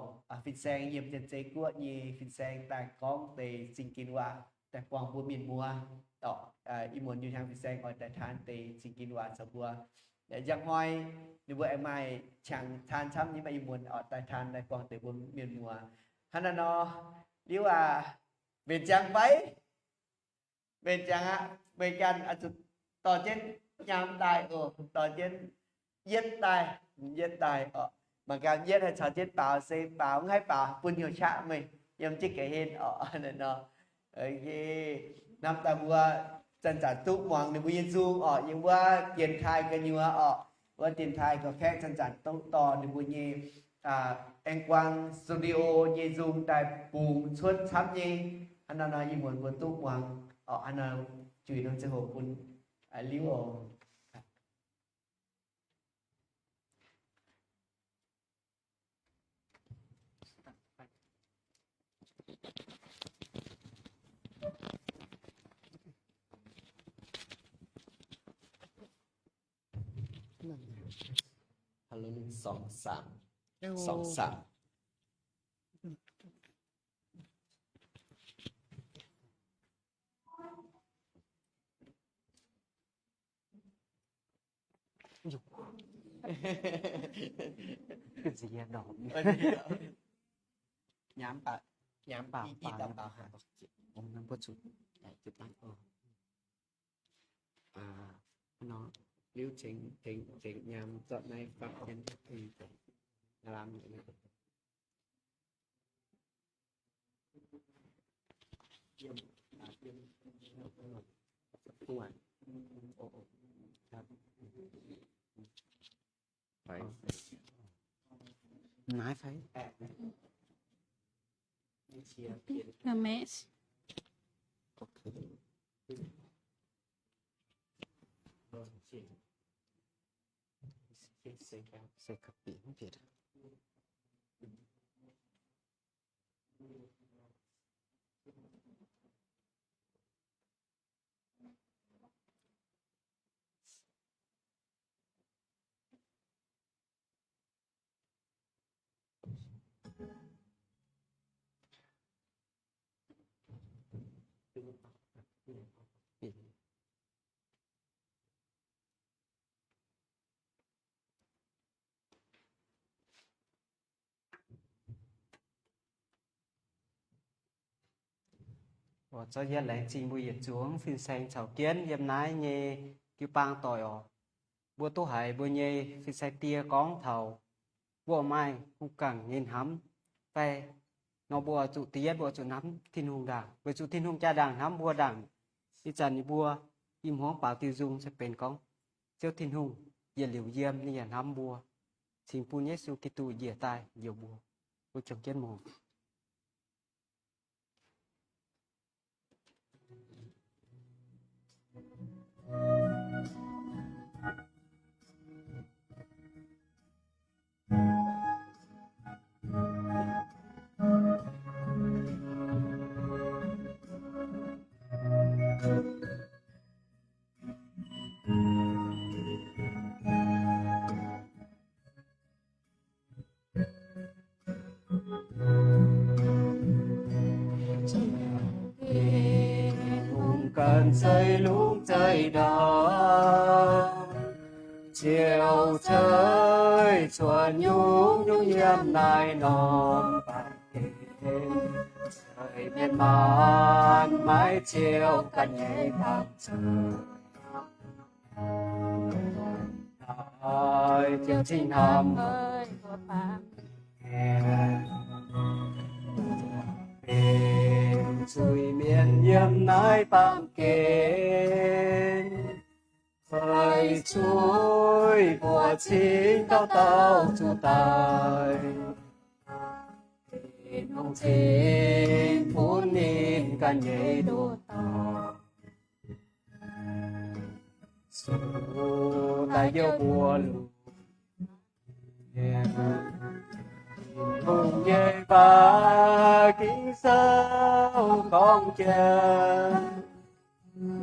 fin-saeng yiem Janx-Zei Guoqv nyei fin-saeng daaih gorngv deix zingh ginx waac daaih buangh mbuo mienh muoz orqc. Ih muonz nyei hnyangx fin-saeng oix daaih taan deix zingh ginx waac caux mbuo. Njang hnoi ninh mbuo aengx maaih qangx taan camv nyei, maaih ih muonz orqc daaih taan daaih buangh deix mbuo mienh muoz. Hnangv naaiv nor, liuz aac, mbenc ziangx fai? Mbenc ziangx aqv. Meih ganh oix zuqc dorh jienv nyaam daaih oc, dorh jienv yietv daaih, yietv daaih orqc. Mangc gaax yietv haih caux jienv baaux, se baaux mv haih baaux bun hnyouv qaqv meih yiem jienv ga'hlen orqc. Hnangv naaiv nor, hnamv daaih mbuo zanc-zanc duqv muangx ninh mbuo nyei nzung orqc, yiem wuov dienx taaih gu'nyuoz orqc, wuov dienx taaih ga'kaeqv zanc-zanc duqv dorh ninh mbuo nyei Aengx Guang Studio nyei nzung daaih bungx cuotv camv nyei. Hnangv naaiv nor ih muonz mbuo duqv muangx orqc. Hnangv naaiv juix norm ziangh hoc bun liuz oc. Hello, หนึ่ง สอง สาม สอง สาม Nhắm bả, nhắm bả, nhắm bả. Ồ, năm bớt chút. Đấy, chụp tắt. Ồ. À, nó, nếu chỉnh, chỉnh, chỉnh nhắm, dọn này, bật nhấn, thì làm như thế này. Naaiv fai? Naaiv maeqv. Oix zorqv yie laengz zingh mbuo yietc zungv fin-saeng caux jienv yiem naaiv nyei jiu-baang doic oc. Mbuo duqv haiz mbuo nyei fin-saeng die gorngv taux mbuo maaih gu gangc nyei hnamv fai nor, mbuo zuqc da'yietv mbuo zuqc hnamv Tin-Hungh ndaangc, weic zuqc Tin-Hungh jaa-ndaangc hnamv mbuo ndaangc. Ih zanc ninh mbuo i hmuangv baaux diuh nzung se benx gorngv Ziouv Tin-Hungh yietc liuz yiem ninh yaac hnamv mbuo, cingx bun Yesu Giduc njiec daaih njoux mbuo. Mbuo juangc jienv muangx. Tin-Hungh ganh zeiv lungh zeiv ndau, Ziouv ceix cuotv nyungc-nyungc yiem naaiv norm baamh gen, ceix mienh maanh maiv Ziouv ganh nyei baamh gen. Ziouv cingx hnamv benx zuiz-mienh yiem naaiv baamh gen, ceix zuiz mbuo cingx dauh dauh zuqc daic. Tin-Hungh cingx bun ninh ganh nyei ndoqc dorngx zuqc daaih njoux mbuo lungh ndiev. Tin-Hungh nyei waac Ging-Sou gorngv jienv,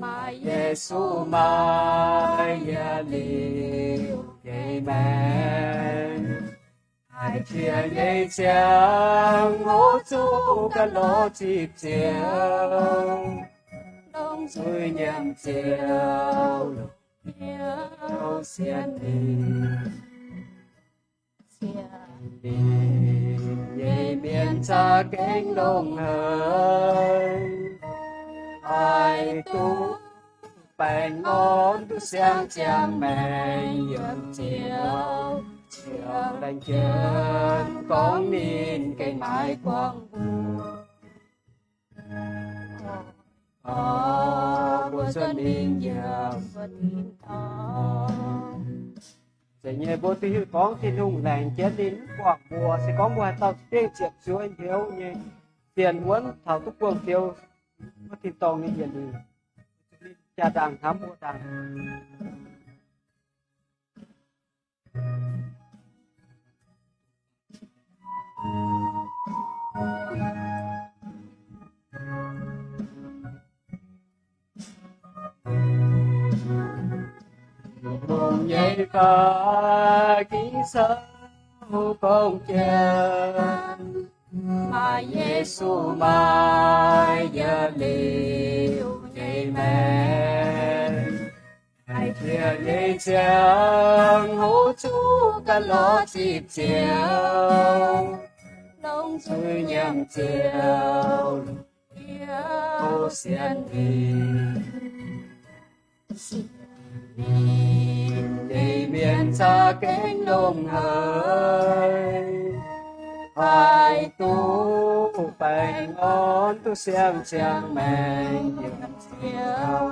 maaih Yesu maaih yietc liuz nyei maengc, haiz qiex nyei ziangh hoc zuqc ganh lorz zipv Ziouv, longc zuiz nyiemc Ziouv, longc Ziouv sienx ninh. Sienx ninh nyei mienh za'gengh longx haic, haih duqv baengh orn duqv siang ziangh maengc yiem Ziouv, Ziouv laengz jienv gorngv ninh gengh maiv buangh mbuo. Mbuo cuotv mingh yiem mbuo tin-dorngh. Zeiz nyei, mbuo duqv hiuv gorngv Tin-Hungh laengz jienv ninh mv buangh mbuo. Se gorngv mbuo haaix dauh za'gengh ziepc zuoqv hnyouv nyei, sienx wuonv taux duqv buangh Ziouv, mbuo tin-dorngh nyei yietc liuz, ninh jaa-ndaangc hnamv mbuo ndaangc. Tin-Hungh nyei waac Ging-Sou gorngv jienv, maaih Yesu maaih yietc liuz nyei maengc, haiz qiex nyei ziangh hoc zuqc ganh lorz zipv Ziouv, longc zuiz nyiemc Ziouv, Ziouv sienx ninh. Sienx ninh nyei mienh za'gengh longx haic, haih duqv baengh orn duqv siang ziangh maengc yiem Ziouv,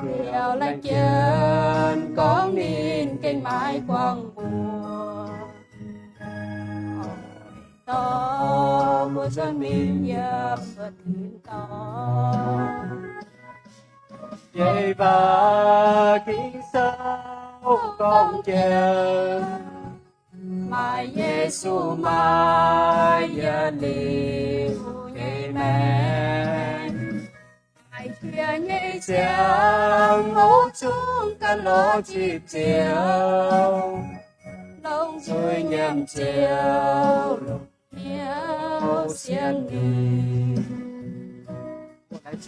Ziouv Ziouv laengz jienv gorngv ninh gengh maiv buangh mbuo. Dorh mbuo cuotv mingh yiem buoz-tinx dorngx. Yie baac Ging-Sou gorngv jiex, maaih Yesu maaih yietc liuz nyei maengc. Maaih qiex nyei ziangh hoc zungv ganh lorz zipv Ziouv, longc zuiz nyiemc Ziouv, longc hnyouv sienx ninh. Ok,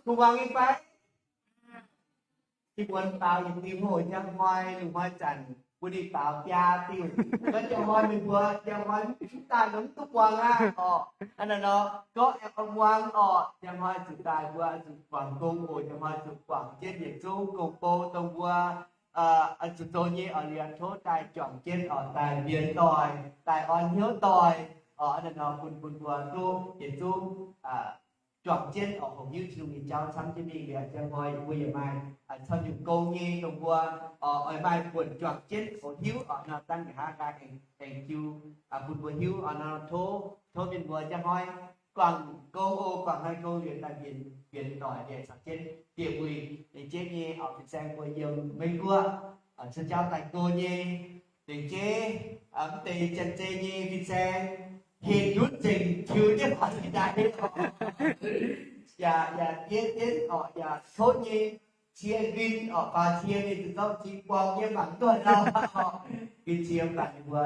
kuv muangx nyei fai? Ih muonz baaux yietc diuh hoc, njang hnoi, lungh hnoi zanc mbuo ninh baaux biaa diuh. Mv njang hnoi meih mbuo, njang hnoi mv daaih nor mv duqv muangx aqv orqc. Hnangv naaiv nor, gorngv aengx muangx orqc, njang hnoi zuqc daaih mbuo zuqc guangc gong oc. Njang hnoi zuqc guangc jienv yietc zungv gong-bou dongh mbuo zuqc zoux nyei oc. Liuz tov daaih juangc jienv oc, daaih mbienx doic, daaih orn hnyouv doic oc. Hnangv naaiv nor bun, bun mbuo duqv yietc zungv juangc jienv oc, hoqc hiuv Tin-Hungh nyei jauv camv jienv mingh. Liuz njang hnoi mbuo yaac maaih caux nyungc gong nyei dongh mbuo oix maaih buonc juangc jienv hoqc hiuv oc. Nor dangh nqa'haav nqaang aengx jiu bun mbuo hiuv oc. Nor tov, tov mienh mbuo njang hnoi guangc gong oc, guangc hnoi gong liuz daaih mbienx, mbienx doic liuz caux jienv bieqc wuic, liuz jienv nyei oc, fin-saeng mbuo yiem Meiv Guoqv cuotv jauv daaih go nyei. Dengv jeiv mv deix janx-zei nyei fin-saeng, hinc ndutv nzengc tiux jienv oc, daaih yaac, yaac diev jienv oc, yaac totv nyei cie nquin oc, faaux cie ninh zuqc zorqv zingx buang yiem mangc duqv lauh oc. Nquin cie mv baac ninh mbuo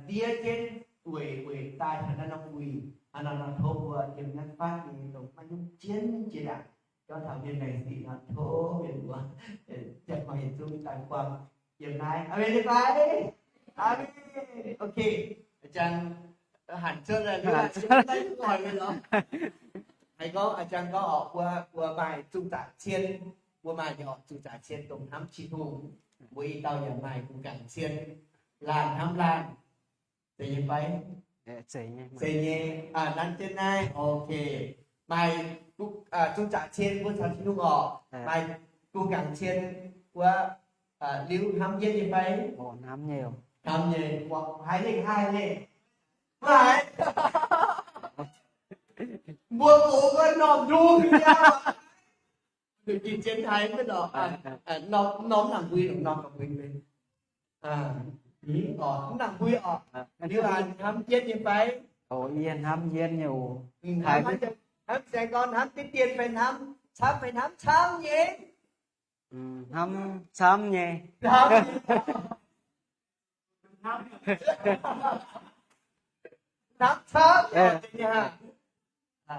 diev jienv weic, weic daaih taux naaiv norm wuic. Hnangv naaiv nor tov mbuo yiem naaiv fatv nyei dongh maiv nyungc jienv jiex ndaangc, gorngv taux mienh maengc sic nor tov mienh mbuo ziangh hoc yietc zungv daaih buangh yiem naaiv. Aamen fai? Aamen. Ok. A'jang hanc cuotv, hanc cuotv lorqc. Haiz gorngv a'jang gorngv oc, mbuo, mbuo maaih zungh zaqc cien, mbuo maaih nyei oc, zungh zaqc cien dongh hnamv Tin-Hungh. Mbuo i dauh yaac maaih guh gaengh cien, laanh hnamv laanh. Zeiz nyei fai? Zeiz nyei. Nanv jienv naaiv. Ok. Maaih zungh zaqc cien mbuo caux Tin-Hungh oc. Maaih guh gaengh cien wuov, Liuz hnamv jienv nyei fai? Hnamv nyei. Haaix nyungc haih nyei? Mv haiz. Mbuo gox wuov norm ndung nyei. Ninh gin jienv haiz mv lorqc. Norm, norm nangc mbui, norm ga'mbui. Mv nangc mbui oc. Liuz hnamv jienv nyei fai? Yie hnamv jienv nyei oc. Hnamv se gorngv hnamv diqv dien fai hnamv camv fai hnamv camv nyei? Hnamv camv nyei. Hnamv camv.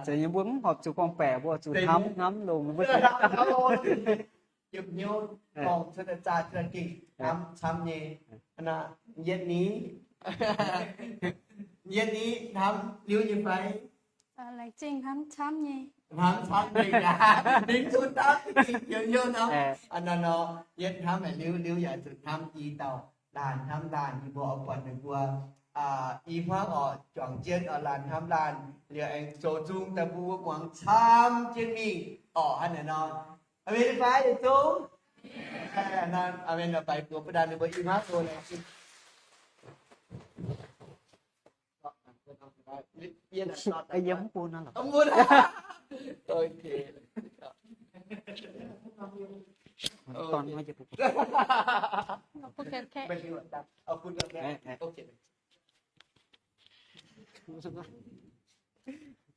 Zeiz nyei, mbuo mv horpc zuqc gorngv-baeqc, mbuo zuqc hnamv, hnamv longx mbuo. Yietc hnyouv gorngv cuotv daaih zaah cuotv gengh hnamv camv nyei. Yietv ni, yietv ni hnamv liuz nyei fai? Laengz zingh hnamv camv nyei. Hnamv camv nyei aqv. Ninh zuqc hnamv, yietv hnamv haic liuz, liuz yaac zuqc hnamv i dauh laanh hnamv laanh. Yie mbuo oix buatc ninh mbuo i hmuangv oc, juangc jienv oix laanh hnamv laanh, liuz aengx zoux nzung daaih bun mbuo muangx camv jienv mingh oc. Hnangv naaic nor, aamen fai yietc zungv? Aamen. Baix buoz bun ninh mbuo i hmuangv oc.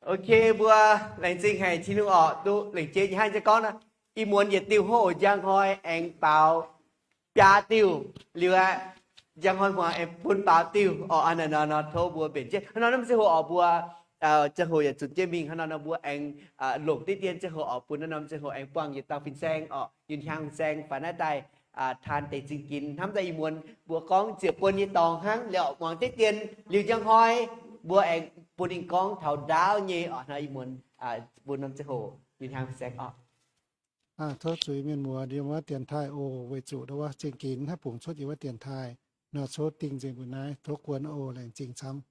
Ok, mbuo laengz zingh haic Tin-Hungh oc, duqv lengc jeiv nyei hnangv jiex gorngv nor, ih muonz yietc diuh hoqc, njang hnoi aengx baaux biaa diuh. Liuz aqv, njang hnoi muangx aengx bun baaux diuh oc. Hnangv naaic nor, nor tov mbuo mbenc jienv hnangv nor, naaiv ziangh hoc oc, mbuo ziangh hoc yaac zunc jienv mingh. Hnangv nor, nor mbuo aengx longc diqv dien ziangh hoc oc, bun naaiv norm ziangh hoc aengx buangh yietc dauh fin-saeng oc, yungh hnyangx fin-saeng faaux naaiv daaih taan deix zingh ginx hnamv daaih ih muonz mbuo gorngv ziepc buonc nyei dorngx hnangv. Liuz muangx diqv dien, liuz njang hnoi mbuo aengx bun ninh gorngv taux ndaauv nyei oc. Hnangv ih muonz bun norm ziangh hoc yungh hnyangx fin-saeng oc. Tov zuiz mienh muoz yiem wuov dienx taaih oc. Weic zuqc ndau wuov zingh ginx haiv bungx cuotv yiem wuov dienx taaih nor, tov dingh nzengc mbuo naaiv, tov guon oc. Laengz zingh camv.